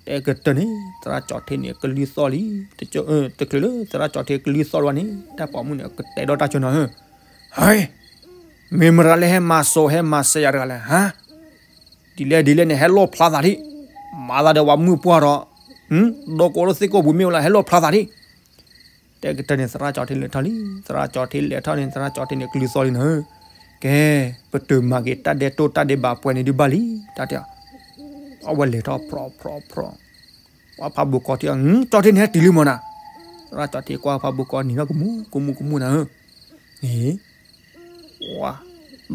တဲကတၢၢ်န့ၣ် သရၣ်ကၠီၤထ့န့ၣ် ကလုၢ်သီၣ်လံ, တချုးလၢသရၣ်ကၠီၤထ့ကလုၢ်သီၣ်တဝဲန့ၣ် တၢ်ပိာ်မုၣ်န့ၣ် ကတဲဒီးတၢ်ကၠိနီၤ ဟၢ, ဟဲ, မ့ၢ်မတၤလၢဟဲမၤစိးဟဲမၤစဲးယၤတဂၤလဲၣ် ဟါ, ဒ်လဲၣ်ဒ်လဲၣ်န့ၣ် ဟဲလီၣ်ဖျါသးဒံး, မၤသးဒီးပှၤမုၣ်ပှၢ်ဒီး, ဒီးကိးလၢသ့ၣ်ကိးပူၤမ့ၢ်ဝဲလၢ ဟဲလီၣ်ဖျါသးဒံး တဲကတၢၢ်န့ၣ် သရၣ်ကၠီၤထ့လဲၤထီၣ်လံ, သရၣ်ကၠီၤထ့လဲၤထီၣ်န့ၣ် သရၣ်ကၠီၤထ့န့ၣ် ကလုၢ်သီၣ်လံနၤ, ကဲ, ပတုာ်မၤက့ၤတၢ်ဒဲးတိၢ်တၢ်ဒဲးဘးပှဲၤန့ၣ်ဒုးဘၣ်လံ, တၢ်တဲ, အဝဲလဲၤထီၣ်ဖြီဖြီဖြီ, ပှၤဖးဘူးကီးထံၣ်အီၤ ကၠီၤထ့န့ၣ်ဟဲတုၤလံမ့ၢ်နၤ, သရၣ်ကၠီၤထ့ကွၢ်ဖးဘူးကီးနံၤထီၣ်ကမူကမူကမူနၤဧၢ, အ့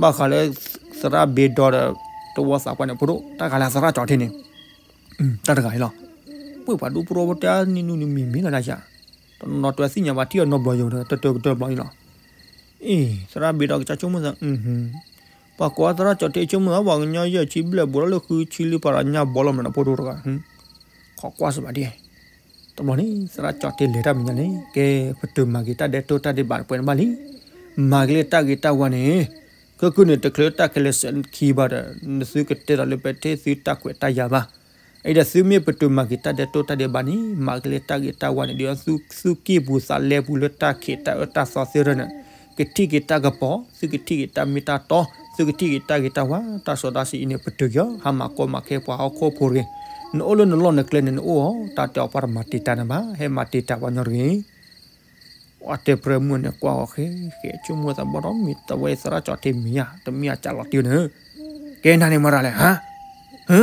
ဘၣ်ဃးလၢ သရၣ်ဘ့ဒီဒီး တဝီသးပှၢ်န့ၣ် ဖိဒိၣ် တၢ်ဃးလၢသရၣ်ကၠီၤထ့န့ၣ်, တၢ်တဂၤအံၤလီၤ, ပှ့ၤပှၤဒူပရိဝဲတဲနံၤနူနံၤမံၤမံၤလီၤနၤယၤ, တနီၤတွဲသ့ၣ်ညါဘၣ်ထံၣ်အီၤနီတဘျီယိာ်ဒီး တတၢၢ်ကတၢၢ်ဘျီအံၤလီၤ, အ့ သရၣ်ဘ့ဒီကစၢ်ဆိကမိၣ်သး, ပှၤကိးသရၣ်ကၠီၤထ့ဆိကမိၣ်သး ပှၤကညီယဲၢ်ဆံဘျဲၣ်ဘူးလီၤလၢဃုဆံလံ ပှၤဒီးညၣ်ဘီလီၤမးဒီးဖိဒိၣ်တဂၤ, ခိးကွၢ်စ့ၢ်ဘၣ်ဒ် တဘျီန့ၣ် သရၣ်ကၠီၤထ့လဲၤတၢ်မဲာ်ညါန့ၣ် ကဲ ပတုာ်မၤက့ၤတၢ်ဒဲးတိၢ်တၢ်ဒဲးဘးပှဲၤန့ၣ်ဘၣ်လံ, မၤက့ၤလၢတၢ်ဂ့ၤတၢ်ဝါန့ၣ်, ခဲကနံၣ်န့ၣ် တချုးလၢတၢ်ခဲလၢာ်စဲးခံဘၣ်ဒီး နသုကတဲဒီးလၢပတဲသုတၢ်ခွဲးတၢ်ယာ်ဘၣ်, အံၤဒီးသုမ့ၢ်ပတုာ်မၤက့ၤတၢ်ဒဲးတိၢ်တၢ်ဒဲးဘးန့ၣ် မၤက့ၤလၢတၢ်ဂ့ၤတၢ်ဝါန့ၣ် ဒ်သိးသုက့ၢ်ပူၤသးလဲပူၤလၢတၢ်ခံးတၢ်အၢတၢ်သီသ့ၣ်တဖၣ်န့ၣ် ကထံၣ်က့ၤတၢ်ကပီၤ, သုကထံၣ်က့ၤတၢ်မ့ၢ်တၢ်တီ, သုကထံၣ်က့ၤတၢ်ဂ့ၤတၢ်ဝါ, တၢ်စီတၢ်ဆှံအံၤန့ၣ် ပတုာ်က့ၤအီၤ ဟါမၢ်ကီမၢ်ခဲပှၤဟီၣ်ခိၣ်ဖိတဂ့ၤ, နအိၣ်လၢနလီၢ်နကျဲန့ၣ် နအိၣ်အီၤ, တၢ်တဲအီၤပှၤတမၤတံာ်တာ်နၤဘၣ်, ဟဲမၤတံာ်တာ်ပှၤညီတဂ့ၤ. ပှၤတဲပြၢမုၣ်န့ၣ် ကွၢ်ဃီဃဲဃဲ ဆိကမိၣ်သးဘီဒီး မ့ၢ်တဝဲသရၣ်ကၠီၤထ့မ့ၢ်ယါ, တမ့ၢ်အကၢ်လီၤတံၢ်န့ၣ်, ကဲနၤန့ၣ်မၤတၢ်လဲၣ်, ဟါ, ဟါ,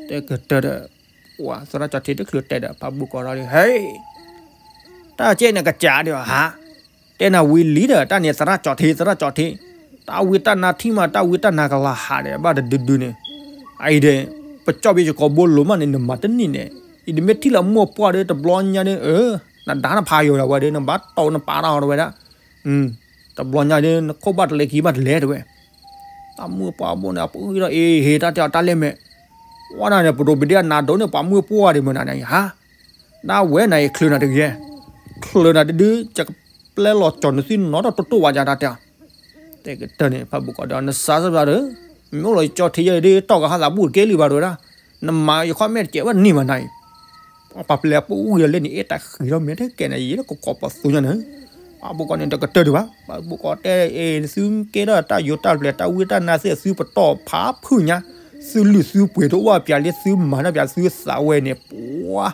တဲကတၢၢ်ဒီး ပှၤသရၣ်ကၠီၤထ့တချုးတဲဒီး ဖးဘူးကီးဒီးလံ ဟဲ, တၢ်ကဲန့ၣ်ကစၢ်ဒီး ဟါ, တဲနၤဝံၤလံဒီး တၢ်န့ၣ်သရၣ်ကၠီၤထ့ သရၣ်ကၠီၤထ့, တၢ်ဝံတၢ်နါထံၣ်မး တၢ်ဝံတၢ်နါကလၤဟးဒီး ဘၣ်တဒုဒုန့ၣ်, အအံၤဒီး ပကၠီၣ်ဘ့ၣ်ယကိာ်ဘိလိၤမးန့ၣ် နမၤတန့ၢ်န့ၣ်, အံၤတမ့ၢ်ထံၣ်လၢမိၢ်ပှၢ်ဒီး တဘျီညါဒီး အၢ နဒါနဖးယိာ်ဒီးဝဲဒီး နဘၣ်တီနပာ်တၢ်အီၤဒီးဝဲဒၣ်, တဘျီညါဒီး နခိၣ်ဘၣ်တလဲၤခံဘၣ်တလဲၤတဲဝဲ, တၢ်မုၢ်ပှၢ်ဘိန့ၣ် အပူၤဒီး အ့ ဟ့ၣ်တၢ်တဲအီၤတၢ်လဲၣ်မဲာ်, ဝဲဒၣ်န့ၣ် ပဒိၣ်ပဒ့အနါဒိၣ်န့ၣ် ပှၤမုၢ်ပှၢ်ဒံးမနုၤန့ၣ် ဟါ, ဒၣ်ဝဲနၤအံၤ ချုးနၤတဂ့ၤ, ချုးနၤတဒု ယကပျဲလီၤကၠီၤနသုနီတတိၢ်ဘၣ်ယၤတၢ်တဲအီၤ, တဲကတၢၢ်န့ၣ် ဖးဘူးကီးဒီး နစးစၢ်ဘၣ်ဒီး, မ့ၢ်အိၣ်လီၤယကၠီၤထ့ယဲၢ်ဒ် တီၢ်ကဟါသးဘူးတကဲလံဘၣ်တဲဝဲဒၣ်, နမၤယခီၣ်မဲာ်တကဲဝဲန့ၣ်ဘၣ်နၤအံၤ ပှၤပျဲပူၤဝံၤဒီးလဲၣ်န့ၣ် အဲၣ်တၢ်ဃံလီၤမ့ၢ်တကဲန့ၣ် ယဲလၢကကိးပှၤသူညါန့ၣ်, ဖးဘူးကီးန့ၣ် တကတၢၢ်ဒံးဘၣ်, ဖးဘူးကီးတဲ အ့ သုကဲထီၣ်တၢ်ယိးတၢ်ပျဲၤ တၢ်ဝံတၢ်နါသ့ၣ် သုပတီၢ်ဖးဖုၣ်ညါ, သုလုၢ်သုပှ့ၤတအိၣ်ဘၣ် ပျးလၢသုမၤတၢ်ပျးသုသးဝဲန့ၣ် ပှၤ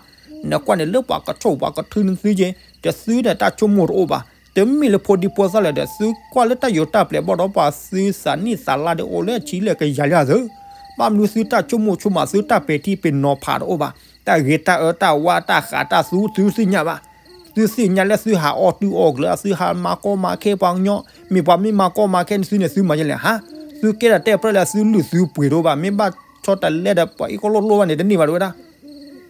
နကွၢ်န့ၣ်လၢပှၤကဆိၣ်ပှၤကထုနသုက့ၤ, ဒီးသုဒီးတၢ်ဆိကမိၣ်တအိၣ်ဘၣ်, တမ့ၢ်လၢဖိဒံဖိသၣ်လၢၤဒီး သုကွၢ်လၢတၢ်ယိးတၢ်ပျဲၤဘၣ်ဒီးပှၤသုသးနံၣ်သးလါဒီးအိၣ်လၢအဆံလၢကယၤလၢအသၢ, ဘၣ်မနုၤသုတၢ်ဆိကမိၣ်ဆိကမး သုတၢ်ပဲာ်ထံပဲာ်နီၤဖးတအိၣ်ဘၣ်, တၢ်ဂ့ၤတၢ်အၢတၢ်ဝါတၢ်ဃးတၢ်သူ သုသ့ၣ်ညါဘၣ်, သုသ့ၣ်ညါလၢသုဟးအီၣ်တုၤအီၣ်ကျၢၤ သုဟးမၤကီမၤခဲပှၤကညီ, မ့ၢ်ပှၤမ့ၢ်မၤကီမၤခဲန့ၣ် သုန့ၣ်သုမၤယဲလဲၣ်ဟါ, သုကဲဒီးတဲပြဲလၢသုလုၢ်သုပှ့ၤတအိၣ်ဘၣ်, မ့ၢ်ဘၣ်ဆီတလဲဒီးပှၤအ့ၣ်ကီၢ်လိၣ်လိၣ်ဘၣ်န့ၣ် တန့ၢ်ဘၣ်တဝဲဒၣ်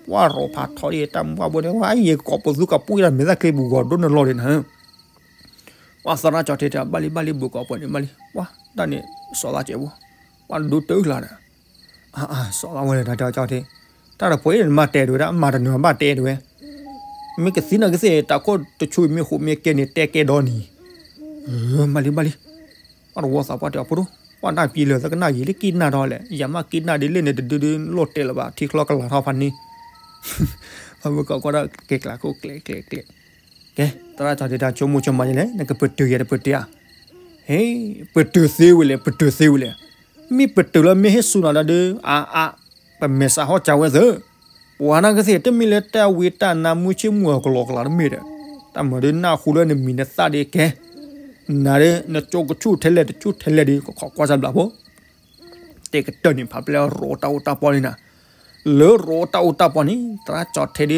ပှၢ်ရိးဖးထီဒ်တၢ်မုၢ်ဘိန့ၣ် ဝဲယကိးပသူကပှံၢ်တၢ်မဲာ်သၣ်ချ့ပူၤဂီၤဒိၣ်န့ၣ်လီၤဒံးနၤဧၢ. ပှၢ်သရၣ်ကၠီၤထ့တဲ ဘၣ်လံဘၣ်လံ ဘူးကိးပှဲၤန့ၣ် ဘၣ်လံ ပှၢ်တၢ်န့ၣ် စီၤသးစဲးဖိ ပှၢ်ဒိတၢ်လၢ်ဒီး အၢ စီၤသးဝဲလဲၣ် တၢ်တဲအီၤကၠီၤထ့ တၢ်တပှဲၤအံၤနမၤတဲဒဝဲဒၣ် မၤတနၢၤဘၣ်တဲဒဝဲ မ့ၢ်ကသံနၤကသ့ၣ် တၢ်ခိၣ်တဆူမ့ၢ်ဃိးမ့ၢ်ကဲန့ၣ် တဲကဲဒီနံၤ ဘၣ်လံဘၣ်လံ ပှၢ်တဝီသးပှၢ်တဲအီၤဖိဒိၣ် ပှၢ်တၢ်ပံၤလၢာ်သကနၣ်ယံာ်လၢကံၣ်နၢ်ထီၣ်လဲၣ် ယၤမ့ၢ်ကံၣ်နၢ်ဒ်လဲၣ်န့ၣ် တဒုဒုလိၣ်တဲလၢၤဘၣ် ထံချီကလၤထီၣ်ဖးန့ၣ် ပှၢ်မုၢ်ကီးကွၢ်ဒၣ်ကဲကျးခိၣ်ကျဲကျဲကျဲ ကဲ သရၣ်ကၠီၤထ့တၢ်ဆိကမိၣ်ဆိကမးယဲလဲၣ် နကပတုာ်ယဲတပတုာ်ဧါ ဟ့ ပတုာ်သ့ဝံၤလဲၣ် ပတုာ်သ့ဝံၤလဲၣ် မ့ၢ်ပတုာ်လၢမ့ၢ်ဟ့ၣ်ဆူၣ်နၤဒီး အါအါ ပမဲာ်ဆှးဟီၣ်ကၢဝဲသၢ ပှၤနာ်ကသ့ၣ် တမ့ၢ်လၢတၢ်ဝံတၢ်နါမုၢ်ဆ့ၣ်မုၢ်အကလီကလီတမ့ၢ်ဒီး တၢ်မၤဒ်နၢ်ဟူလၢနမံၤနသၣ်ဒ်ကဲ နၤဒ် နကၠိကဆူၣ်ထဲလဲၣ်တဆူၣ်ထဲလဲၣ်ဒ် ကခိးကွၢ်စၢ်ဘျးဖိ တဲကတၢၢ်န့ၣ် ဖးပျဲၢ်ရိးတၢ်အူတၢ်ပီန့ၣ်နၤ လၢရိးတၢ်အူတၢ်ပီန့ၣ် သရၣ်ကၠီၤထ့ဒ်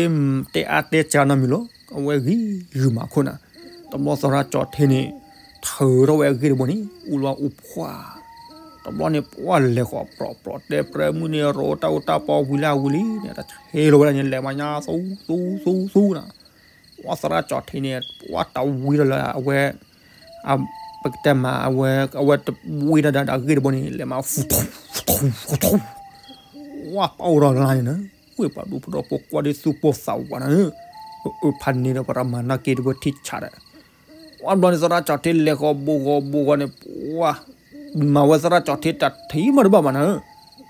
တဲအါတဲစှၤနီတမံၤလီၤ အဝဲဂံၢ်ဂုာ်မၤခိၣ်နၤ တဘျီသရၣ်ကၠီၤထ့န့ၣ် ထုးထီၣ်ဝဲအဂ့ၢ်တဘိန့ၣ် အူလီၤအူဖှၣ် တဘျီန့ၣ် ပှၢ်လဲၤဃီၤပြီပြီ တဲပြၢမုၢ်န့ၣ် ရိးတၢ်အူတၢ်ပီဝံၤလၢအဝံၤလံန့ၣ် တၢ်ဟ့ၣ်လီၤဝဲဒၣ်န့ၣ် လဲၤမၤညါသူသူသူသူနၤ ပှၢ်သရၣ်ကၠီၤထ့န့ၣ် ပှၢ်တဝံထီၣ်လၢအဝဲ ပကတဲမး အဝဲ အဝဲတဝံထီၣ်ဒီးအဂ့ၢ်တဘိန့ၣ် လဲၤမၤ ပှၢ်ပာ်အိၣ်ထီၣ်လါန့ၣ်နၤ ဝ့ၢ်ပှၤဒူဖိဒီးဖိကွၢ်ဒ်သူၣ်ပိၢ်သးဝးနၤ အၢ ဖးန့ၣ်ဒီးပရမၤနီၢ်က့တဘိထံဆးဒီး ပှၢ်ဘျီန့ၣ် သရၣ်ကၠီၤထ့လဲၤဃီၤဘူးဂီၤဘူးဂီၤန့ၣ် ပှၢ် မၤဝဲသရၣ်ကၠီၤထ့တၢ်ထံၣ်မးတဘၣ်ဘၣ်နၤ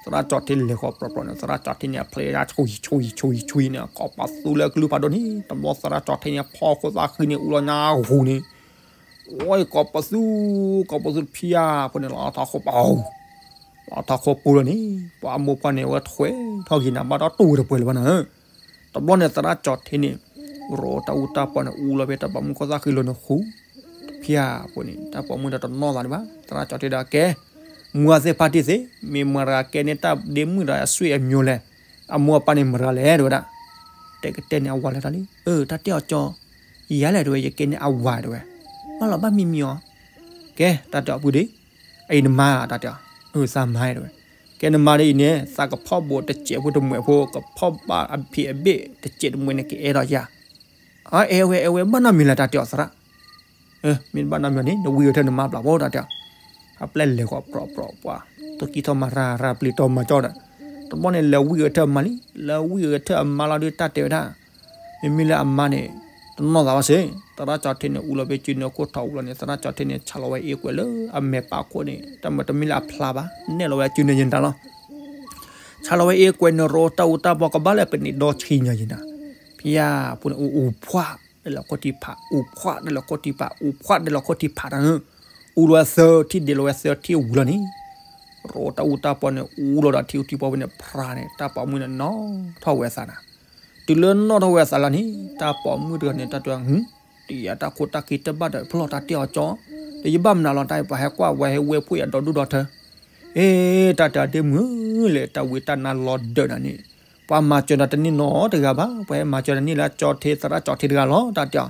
သရၣ်ကၠီၤထ့လဲၤဃီၤပြီပြီန့ၣ် သရၣ်ကၠီၤထ့န့ၣ် အဖျဲးဒၣ်ဆူယံၤဆူယံၤဆူယံၤဆူယံၤန့ၣ် ကိးပသူလၢကလုၢ်ဖးဒိၣ်န့ၣ် တဘျီသရၣ်ကၠီၤထ့န့ၣ် ဖီခိၣ်သၣ်ဃံန့ၣ် အူလီၤညါဟူန့ၣ် ဝဲကိးပသူ ကိးပသူတဖျၢၣ်ဖိန့ၣ် လီၤထီၣ်ခိၣ်ပူၤ လီၤထီၣ်ခိၣ်ပူၤလီၤန့ၣ် ပှၤအမိၢ်ပှၢ်န့ၣ် အဝဲထွဲထီၣ်က့ၤနၤဘၣ်ဒီးတူၢ်ဝဲတပှဲၤလၢၤဘၣ်နၤ တဘျီန့ၣ် သရၣ်ကၠီၤထ့န့ၣ် ရိးတၢ်အူတၢ်ပီန့ၣ် အူလီၤဖဲတၢ်ပိာ်မုၣ်ခိၣ်သၣ်ဃံလီၤန့ၣ်ဃူ တဖျၢၣ်ဖိန့ၣ် တၢ်ပိာ်မုၣ်ဒီးတနီၣ်သးဒံးဘၣ် သရၣ်ကၠီၤထ့ဒီးကဲ မူအသ့ၣ်ဖါတံၢ်သ့ၣ် မ့ၢ်မတၤတဂၤကဲန့ၢ်တၢ်ဒ့မုၣ်ဒီးအဆွေအမျိုးလဲၣ် အမိၢ်အပၢ်န့ၣ်မတၤတဂၤလဲၣ် တဲဝဲဒၣ် တဲကတဲန့ၣ်အဝၤလဲၤထီၣ်လံ အၢ တၢ်တဲအီၤကၠီ ယၤလဲၣ်တဲဝဲ ယကဲန့ၢ်အဝၤတဲဝဲ ဘၣ်လီၤဘၣ်မံမံအီၤ ကဲ တၢ်တဲအီၤပုၢ်ဒ့ အံၤနမါ တၢ်တဲအီၤ အၢ သးမါတဲဝဲ ကဲနမါဒ်အံၤန့ၣ် သးကဖီၣ်ဘိးတစဲးဖိတမှဲးဖိ ကဖီၣ်ဘၣ်အဖံးအဘ့ၣ်တစဲးတမှဲးန့ၣ် ကအဲၣ်ဒိးယၤ အအဲၣ်ဝဲအဲၣ်ဝဲ ဘၣ်နီတမံၤလဲၣ် တၢ်တဲအီၤသရၣ် မ့ၢ်တဘၣ်နီတမံၤန့ၣ် နဝံၣ်အီၤထဲနမါဘျးဖိ တၢ်တဲအီၤ ဖးပျဲၢ်လဲၤဃီၤပြီပြီပှၤ တကံထီၣ်မၤရၤရၤပျံၤတီမၤကၠီဒီး တဘျီန့ၣ် လဲၤဝံၣ်အီၤထဲအမါလံ လဲၤဝံၣ်အီၤထဲအမါလီၤဒီး တၢ်တဲဝဲဒၣ် မ့မ့ၢ်လၢအမါန့ၣ် တနီၣ်သးဘၣ်စ့ၢ် သရၣ်ကၠီၤထ့န့ၣ် အူလီၤဖဲစုနၢခိၣ်ထီၣ်အူလီၤန့ၣ် သရၣ်ကၠီၤထ့န့ၣ် ဆးလီၤဝဲအ့ကွဲးလၢအမဲာ်ပၢ်ခိၣ်န့ၣ် တၢ်မၤတမ့ၢ်လၢအဖျါဘၣ် နဲၣ်လီၤဝဲအစုနၢယံၤတၢ်လီၤ ဆးလီၤဝဲအ့ကွဲးန့ၣ် ရိးတၢ်အူတၢ်ပီကဘၣ်လၢပနံးဒီဆံညါယံၤနၤ ဖျါဖိန့ၣ် အူအူဖှၣ် ဒဲးလီၤခိၣ်ထံဖး အူဖှၣ်ဒဲးလီၤခိၣ်ထံဖး အူဖှၣ်ဒဲးလီၤခိၣ်ထံဖးတၢ် အူလီၤဝဲသၢထံၣ်ဒဲးလီၤဝဲသၢထံၣ်ဝံၤလီၤန့ၣ် ရိးတၢ်အူတၢ်ပီန့ၣ် အူလီၤဒီးထံအူထံပီဝဲန့ၣ် ဖြါန့ၣ် တၢ်ပိာ်မုၣ်န့ၣ် နီၣ်ထီၣ်ဝဲသးနၤ တုၤလၢနီၣ်ထီၣ်ဝဲသးလီၤန့ၣ် တၢ်ပိာ်မုၣ်တဂၤန့ၣ် တၢ်တဲ တံၤယၤတၢ်ခိၣ်တၢ်ခံတဘၣ်ဒီးဖျီၣ် တၢ်တဲအီၤကၠီ ဒီးယဘၣ်မနုၤလီၤ တၢ်ပှၤဟဲကွၢ်ဝဲဟဲဝဲဖှိၣ်ယၤဒီဒူၣ်ဒီထၢ အ့ တၢ်တဲအီၤဒ့မုၢ်ဧၢ လၢတၢ်ဝံတၢ်နါလီၤဒၢးနၤန့ၣ် ပှၤမၤစၢၤနၤတန့ၢ်နီတဂၤဘၣ် ပှၤဟဲမၤစၢၤနၤန့ၢ်လၢကၠီၤထ့ သရၣ်ကၠီၤထ့တဂၤလီၤ တၢ်တဲအီၤ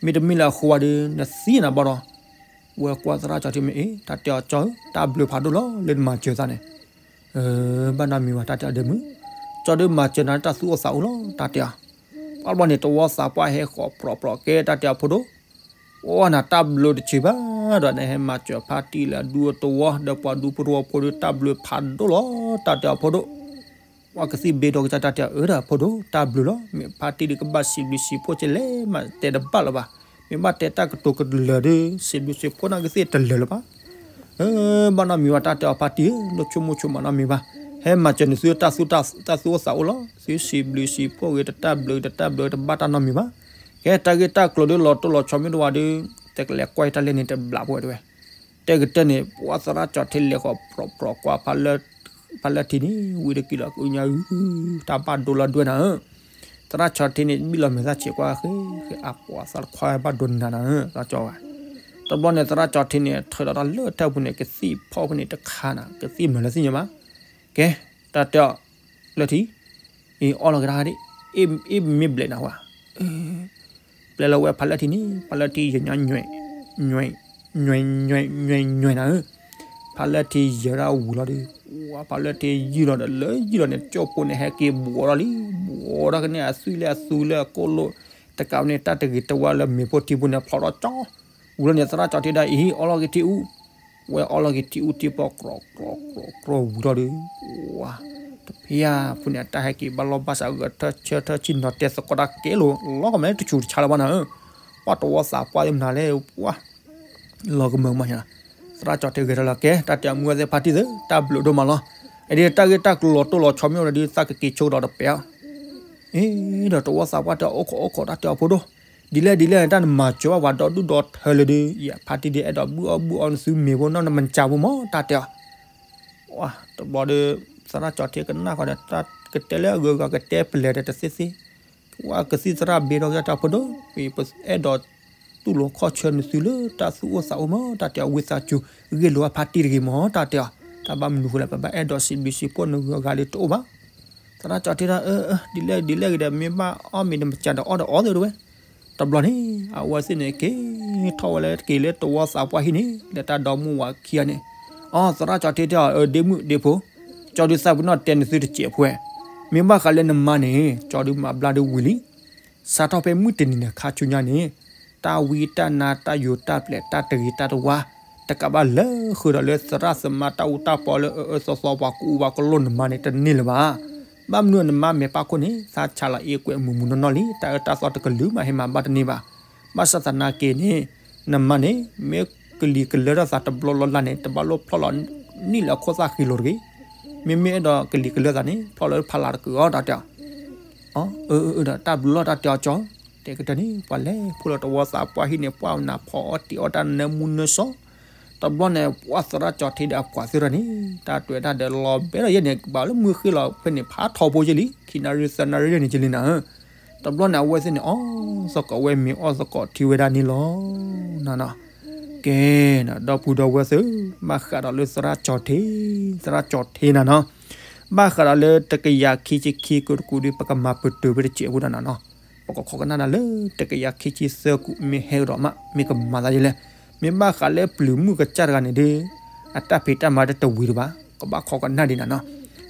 မ့တမ့ၢ်လၢအဃိဒီး နသံနၤဘၣ်ဒီး ဝဲကွၢ်သရၣ်ကၠီၤထ့မ့ၢ်အ့ တၢ်တဲအီၤကၠီဧၢ တၢ်ဘျုးဖးဒိၣ်လီၤ လၢနမၤစၢၤသးန့ၣ် ဘၣ်နီတမံၤဘၣ် တၢ်တဲအီၤဒ့မုၢ် ကၠီဒုးမၤစၢၤနၤလၢတၢ်သူၣ်အိၣ်သးအိၣ်လီၤ တၢ်တဲအီၤ ပှၢ်ဘျီန့ၣ် တဝီသးပှၢ်ဟဲဃီၤပြီပြီကဲ တၢ်တဲအီၤဖိဒိၣ် အိၣ်နၤတၢ်ဘျုးတဆံးဘၣ်ဒီး နဟဲမၤစၢၤဖါတံၢ်လၢအဒူအတဝီ ဒီးပှၤဒူဖိတဝီဖိဒီး တၢ်ဘျုးဖးဒိၣ်လီၤ တၢ်တဲအီၤဖိဒိၣ် ပှၤကသံၣ်ဘ့ဒီးကစၢ် တၢ်တဲအီၤ အၢဒီးဖိဒိၣ် တၢ်ဘျုးလီၤ မ့ၢ်ဖါတံၢ်ဒုးကဘၣ်စံးဘျုးစံးဖှိၣ်ကလဲၣ် မးတဲတဘၣ်လၢၤဘၣ် မ့ၢ်ဘၣ်တဲတၢ်ကတိၤကတၢၢ်လၢာ်ဒီး စံးဘျုးစံးဖှိၣ်နာ်ကသ့ၣ်တလၢာ်လၢၤဘၣ် ဘၣ်နီတမံၤဘၣ် တၢ်တဲအီၤဖါတံၢ်ဧၢ နဆိကမိၣ်ဆိကမးနီတမံၤဘၣ် ဟဲမၤစၢၤနသုတၢ်သူၣ်အိၣ်သးအိၣ်လီၤ သုစံးဘျုးစံးဖှိၣ်ဂ့ၤ တၢ်ဘျုးတၢ်ဘျုးတဘၣ်တၢ်နီတမံၤဘၣ် ကဲတၢ်ဂ့ၢ်တၢ်ကျိၤဒုးလီၤတိၢ်လီၤဆီမ့ၢ်တဝါဒီး တကလဲၤကွၢ်တၢ်လဲၣ်န့ၣ်တဘျးဖိဝဲတဝဲ တဲကတၢၢ်န့ၣ် ပှၤသရၣ်ကၠီၤထ့လဲၤဃီၤပြီပြီကွၢ် ဖါလၢထံန့ၣ် ဝံၤတကံၤလီၤ အညါအု တၢ်ဘၣ်ဒိလီၤဒွဲၣ်နၤဧၢ သရၣ်ကၠီၤထ့န့ၣ် ဘံၣ်လီၤမဲာ်သၣ်ဆံးကွၢ်ဃ့ ဃ့အပှၤသးတခွါဘၣ်ဒိနၤနၤဧၢ သရၣ်ကၠီၤဝဲ တဘျီန့ၣ် သရၣ်ကၠီၤထ့န့ၣ် ထုးလီၤတၢ်လၢထၢၣ်ပူၤန့ၣ် ကသံၣ်ဖီၣ်ပူၤန့ၣ်တခါနၤ ကသံၣ်မနုၤလဲၣ်သ့ၣ်ညါဘၣ် ကဲ တၢ်တဲအီၤ လၢထံ အ့ အီၣ်လီၤကဒါဒ် အ့ၣ်မ့ၢ်ဘျဲးနၤဝဲ ပျဲလီၤဝဲဖးလၢထံန့ၣ် ဖးလၢထံယညါ ညွဲ ညွဲ ညွဲ ညွဲ ညွဲနၤဧၢ ဖးလၢထံယဲၢ်ဒၣ်ဝံၤလီၤဒီး ဖးလၢထံယုၢ်လီၤဒီး လၢယုၢ်လီၤန့ၣ် ကၠိဖိန့ၣ် ဟဲက့ၤဘှီးလီၤလံ အိၣ်ဒၣ်ကန့ၣ် အသွံၣ်လၢအသူလၢအကိၢ်လိၣ်, တကးန့ၣ် တၢ်တဂ့ၤတဝါလၢမ့ၤဖိထံဖိန့ၣ် ဖျိးထီၣ်ကၠီ, ဝံၤလီၤန့ၣ် သရၣ်ကၠီထံဒၣ်အံၤ အီၣ်လီၤက့ၤထံအူ, ဝဲအီၣ်လီၤက့ၤထံအူထံဖိ ကြီကြီကြီဝံၤထီၣ်ဒီး, ဝါ, တဖၣ်ဖိန့ၣ် အတၢ်ဟဲက့ၤဘၣ်လီၢ်ဘၣ်စး ဂဲၤထၢၣ်ဆၢထၢၣ်ဆ့ၣ်နီၤတဲသကိးတၢ်ကဲလိာ် လီၤကမ့ၢ်တဆူးတဆါလၢၤဘၣ်နၤဧၢ, ပှၤတဝီသးပှၢ်အံၤမနုၤလဲၣ် ပှၤ လီၤကမၢမးညါ, သရၣ်ကၠီထံဂဲၤထီၣ်လၢကဲ တၢ်တဲအီၤမုၢ်ဝဲသ့ၣ်ဖါတံၢ်သ့ၣ် တၢ်ဘျုးဒိၣ်မးလီၤ, အဒ်တၢ်ဂ့ၢ်တၢ်ကျိၤလီၤတိၢ်လီၤဆီမ့ၢ်အိၣ်ဒီး သးကက့ၤဆိကဒီးတပဲာ်အီၤ, အ့ဒီးတဝီသးပှၢ်တဲအီၤ အိၣ်ခိးအိၣ်ခိး တၢ်တဲအီၤဖိဒိၣ်, ဒ်လဲၣ်ဒ်လဲၣ်န့ၣ် တၢ်နမၤစၢၤဘၣ်ပှၤဒီဒူၣ်ဒီထၢလၢၤဒီး ယဖါတံၢ်ဒ်အဲၣ်ဒိးဘုၣ်အီၣ်ဘုၣ်အီနသုမ့ၤဖိနီၢ်နမၤစၢၤဖိမး တၢ်တဲအီၤ တဘျီဒီး သရၣ်ကၠီထံကနၣ်ဃီဒီး တၢ်ကတဲလၢအဂုၤအဂၤ ကတဲပလဲၤဒီးတသ့သ့, ဝဲကသံၣ်သရၣ်ဘ့ဒီးကတဲအီၤ ဖိဒိၣ်, ပအဲၣ်ဒိးတူၢ်လိာ်ခီၣ်ဆၢနသုလၢတၢ်သူၣ်အိၣ်သးအိၣ်မး တၢ်တဲအီၤ ဝံသးစူၤ ဂ့ၢ်လိာ်အဖါတံၢ်တဂ့ၤမး တၢ်တဲအီၤ, တၢ်ဘၣ်မနုၤဃိလဲၣ် ပဘၣ်အဲၣ်ဒိးစံးဘျုးစံးဖှိၣ်နဂုၤအဂၤလၢတအိၣ်ဘၣ်, သရၣ်ကၠီထံဒၣ် ဒ်လဲၣ်ဒ်လဲၣ်ဂ့ၤဒီး မ့ၢ်ဘၣ်အီၣ်မ့ၤနမၤစၢၤဒီးအီၣ်ဒီးအီၣ်သ့တဝဲ, တဘျီန့ၣ် အဝဲသ့ၣ်န့ၣ် က့ၤထီၣ်ဝဲလၢက့ၤလၢတဝီသးပှၢ်ဟံၣ်န့ၣ် လၢတၢ်ဒီမုၢ်ဝၤခံဂၤန့ၣ်, အီ သရၣ်ကၠီထံတဲအီၤ ဒ့မုၣ်ဒ့ဖိ, ကၠီဒုးသးပ့ၤနီၣ်တဲနသုတစဲးဖိဝဲ, မ့ၢ်ဘၣ်ဃးလၢနမါန့ၣ် ကၠီဒုးမၤဘျါဒုးဝံၤလံ စးထီၣ်ဖဲမုၢ်တနံၤန့ၣ် ခါဆူညါန့ၣ် တၢ်ဝံတၢ်နါတၢ်ယိာ်တၢ်ပျဲၤ တၢ်တဂ့ၤတၢ်တဝါ တကးဘၣ်လၢဃုာ်ဒီးလၢသရၣ်သမါတၢ်အူတၢ်ပီလၢအအၢသီသီ ပှၤကူပှၤကလိၣ်နမါန့ၣ် တန့ၢ်လၢၤဘၣ်. ဘၣ်မနုၤနမါမဲာ်ဖးခိၣ်န့ၣ် သးဆးလီၤအ့ကွဲးမုာ်မုာ်နီၢ်နီၢ်လံ တၢ်အၢတၢ်သီတကလုာ်မး ဟဲမၤဘၣ်တန့ၢ်ဘၣ်. ဘၣ်ဆၣ်သနာ်က့န့ၣ် နမါန့ၣ် မ့ၢ်ကလံၤကလၢထီၣ်သးတဘျီလီၤလၢ်န့ၣ် တဘၣ်လိၣ်ဖျီၣ်လီၤနံၣ်လၢအခိၣ်သၣ်ဃံလိၤတဂ့ၤ. မ့မ့ၢ်အဲၣ်ဒိးကလံၤကလၢသးန့ၣ် ဖျီၣ်လၢဖးလၢ်တကုာ်အီၤ တၢ်တဲအီၤ အၢ အၢ ဒီးတၢ်ဘျုးလီၤ တၢ်တဲအီၤကၠီ, တဲကတၢၢ်န့ၣ် ပှၤလဲၤဖိလၢတဝီသးပှၢ်ဟံၣ်န့ၣ် ပှၤနၢ်ဖီအီၣ်တ့ၤအီၣ်တၢ်နၢမူနၢဆှီ, တဘျီန့ၣ် ပှၤသရၣ်ကၠီထံဒီးအပှၤသ့ၣ်တဖၣ်န့ၣ် တၢ်တွဲတၢ်ဒဲးလီၤဘဲဒီးယဲန့ၣ် ကဘၣ်လၢမုၢ်ဃ့ၢ်လီၤဖဲန့ၣ် ဖးထီဖိက့လံ ခံနၣ်ရံၣ်သၢနၣ်ရံၣ်န့ၣ်ကလံၤနၤဧၢ. တဘျီန့ၣ် အဝဲသ့ၣ်န့ၣ် အီၣ်သကိးဝဲမ့ၤအီၣ်သကိးထံဝဲဒၣ်န့ၣ်လီၤ. နနီၤ, ကဲနီၤ ဒီပုၢ်ဒီဝဲၢ်သ့ၣ်, ဘၣ်ဃးဒီးလၢသရၣ်ကၠီထံ, သရၣ်ကၠီထံနၤနီၤ, ဘၣ်ဃးဒီးလၢတကယၤခံဆံခံကိးတကူာ်ဒီး ပကမၤပတုာ်ဖဲတစဲးဖိဒီးနနီၤ, ပကခိးကနၣ်နၤလၢ တကယၤခံဆံသၢကူးမ့ၢ်ဟဲကဒီးမး မ့ၢ်ကမၤသးယလဲၣ်. မ့ၢ်ဘၣ်ဃးလၢပျုၤမုၣ်ကစၢ်တဂၤန့ၣ်ဒီး အတၢ်ဖံးတၢ်မၤတတဝံၤတဘၣ်, ကဘၣ်ခိးကနၣ်ဒံးနၤနီၤ.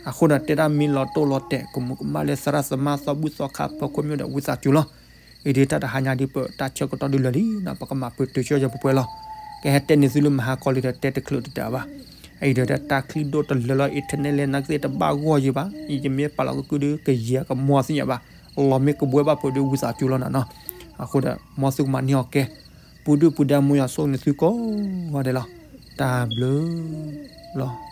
အဃိဒီးတဲဒၣ်မ့ၢ်လီၤတိၢ်လီၤတဲာ် ကမူးကမၣ်လၢသရၣ်သမါသီဘူၣ်သီခါ ဖီခိၣ်မ့ၢ်ဒီးဝံသးစူၤလီၤ. အံၤဒီးတၢ်တဟါညါဒ်ပတၢ်ဆၢကတီၢ်ဒုးလၢာ်လံနီၤ ပကမၤပတုာ်ဆိယပှဲၤပှဲၤလီၤ. ကဟဲတဲန့ၢ်သုလၢမဟါကီလံဒီးတဲတချုးတတၢၢ်ဘၣ်. အံၤဒီးတၢ်ချံဒိၣ်တလၢလီၤ internet လဲၣ် နကသ့ၣ်တဘၣ်ဂီၢ်ယံၤဘၣ်. ယမ့ၢ်ပာ်လီၤကကုဒီး ကယံၤကမီၤသ့ၣ်ညါဘၣ်. လီၤမ့ၢ်ကဘှဲဘၣ်ဖိဒီးဝံသးစူၤလီၤနၤနီၤ. အဃိဒီး မ်သုကမၤန့ၢ်အီၤကဲ ပူၤဒုၣ်ပူၤဒါ မ်ယွၤဆိၣ်ဂ့ၤန့ၢ်သုကိးဂၤဒဲးလီၤ. တၢ်ဘျုးလီၤ.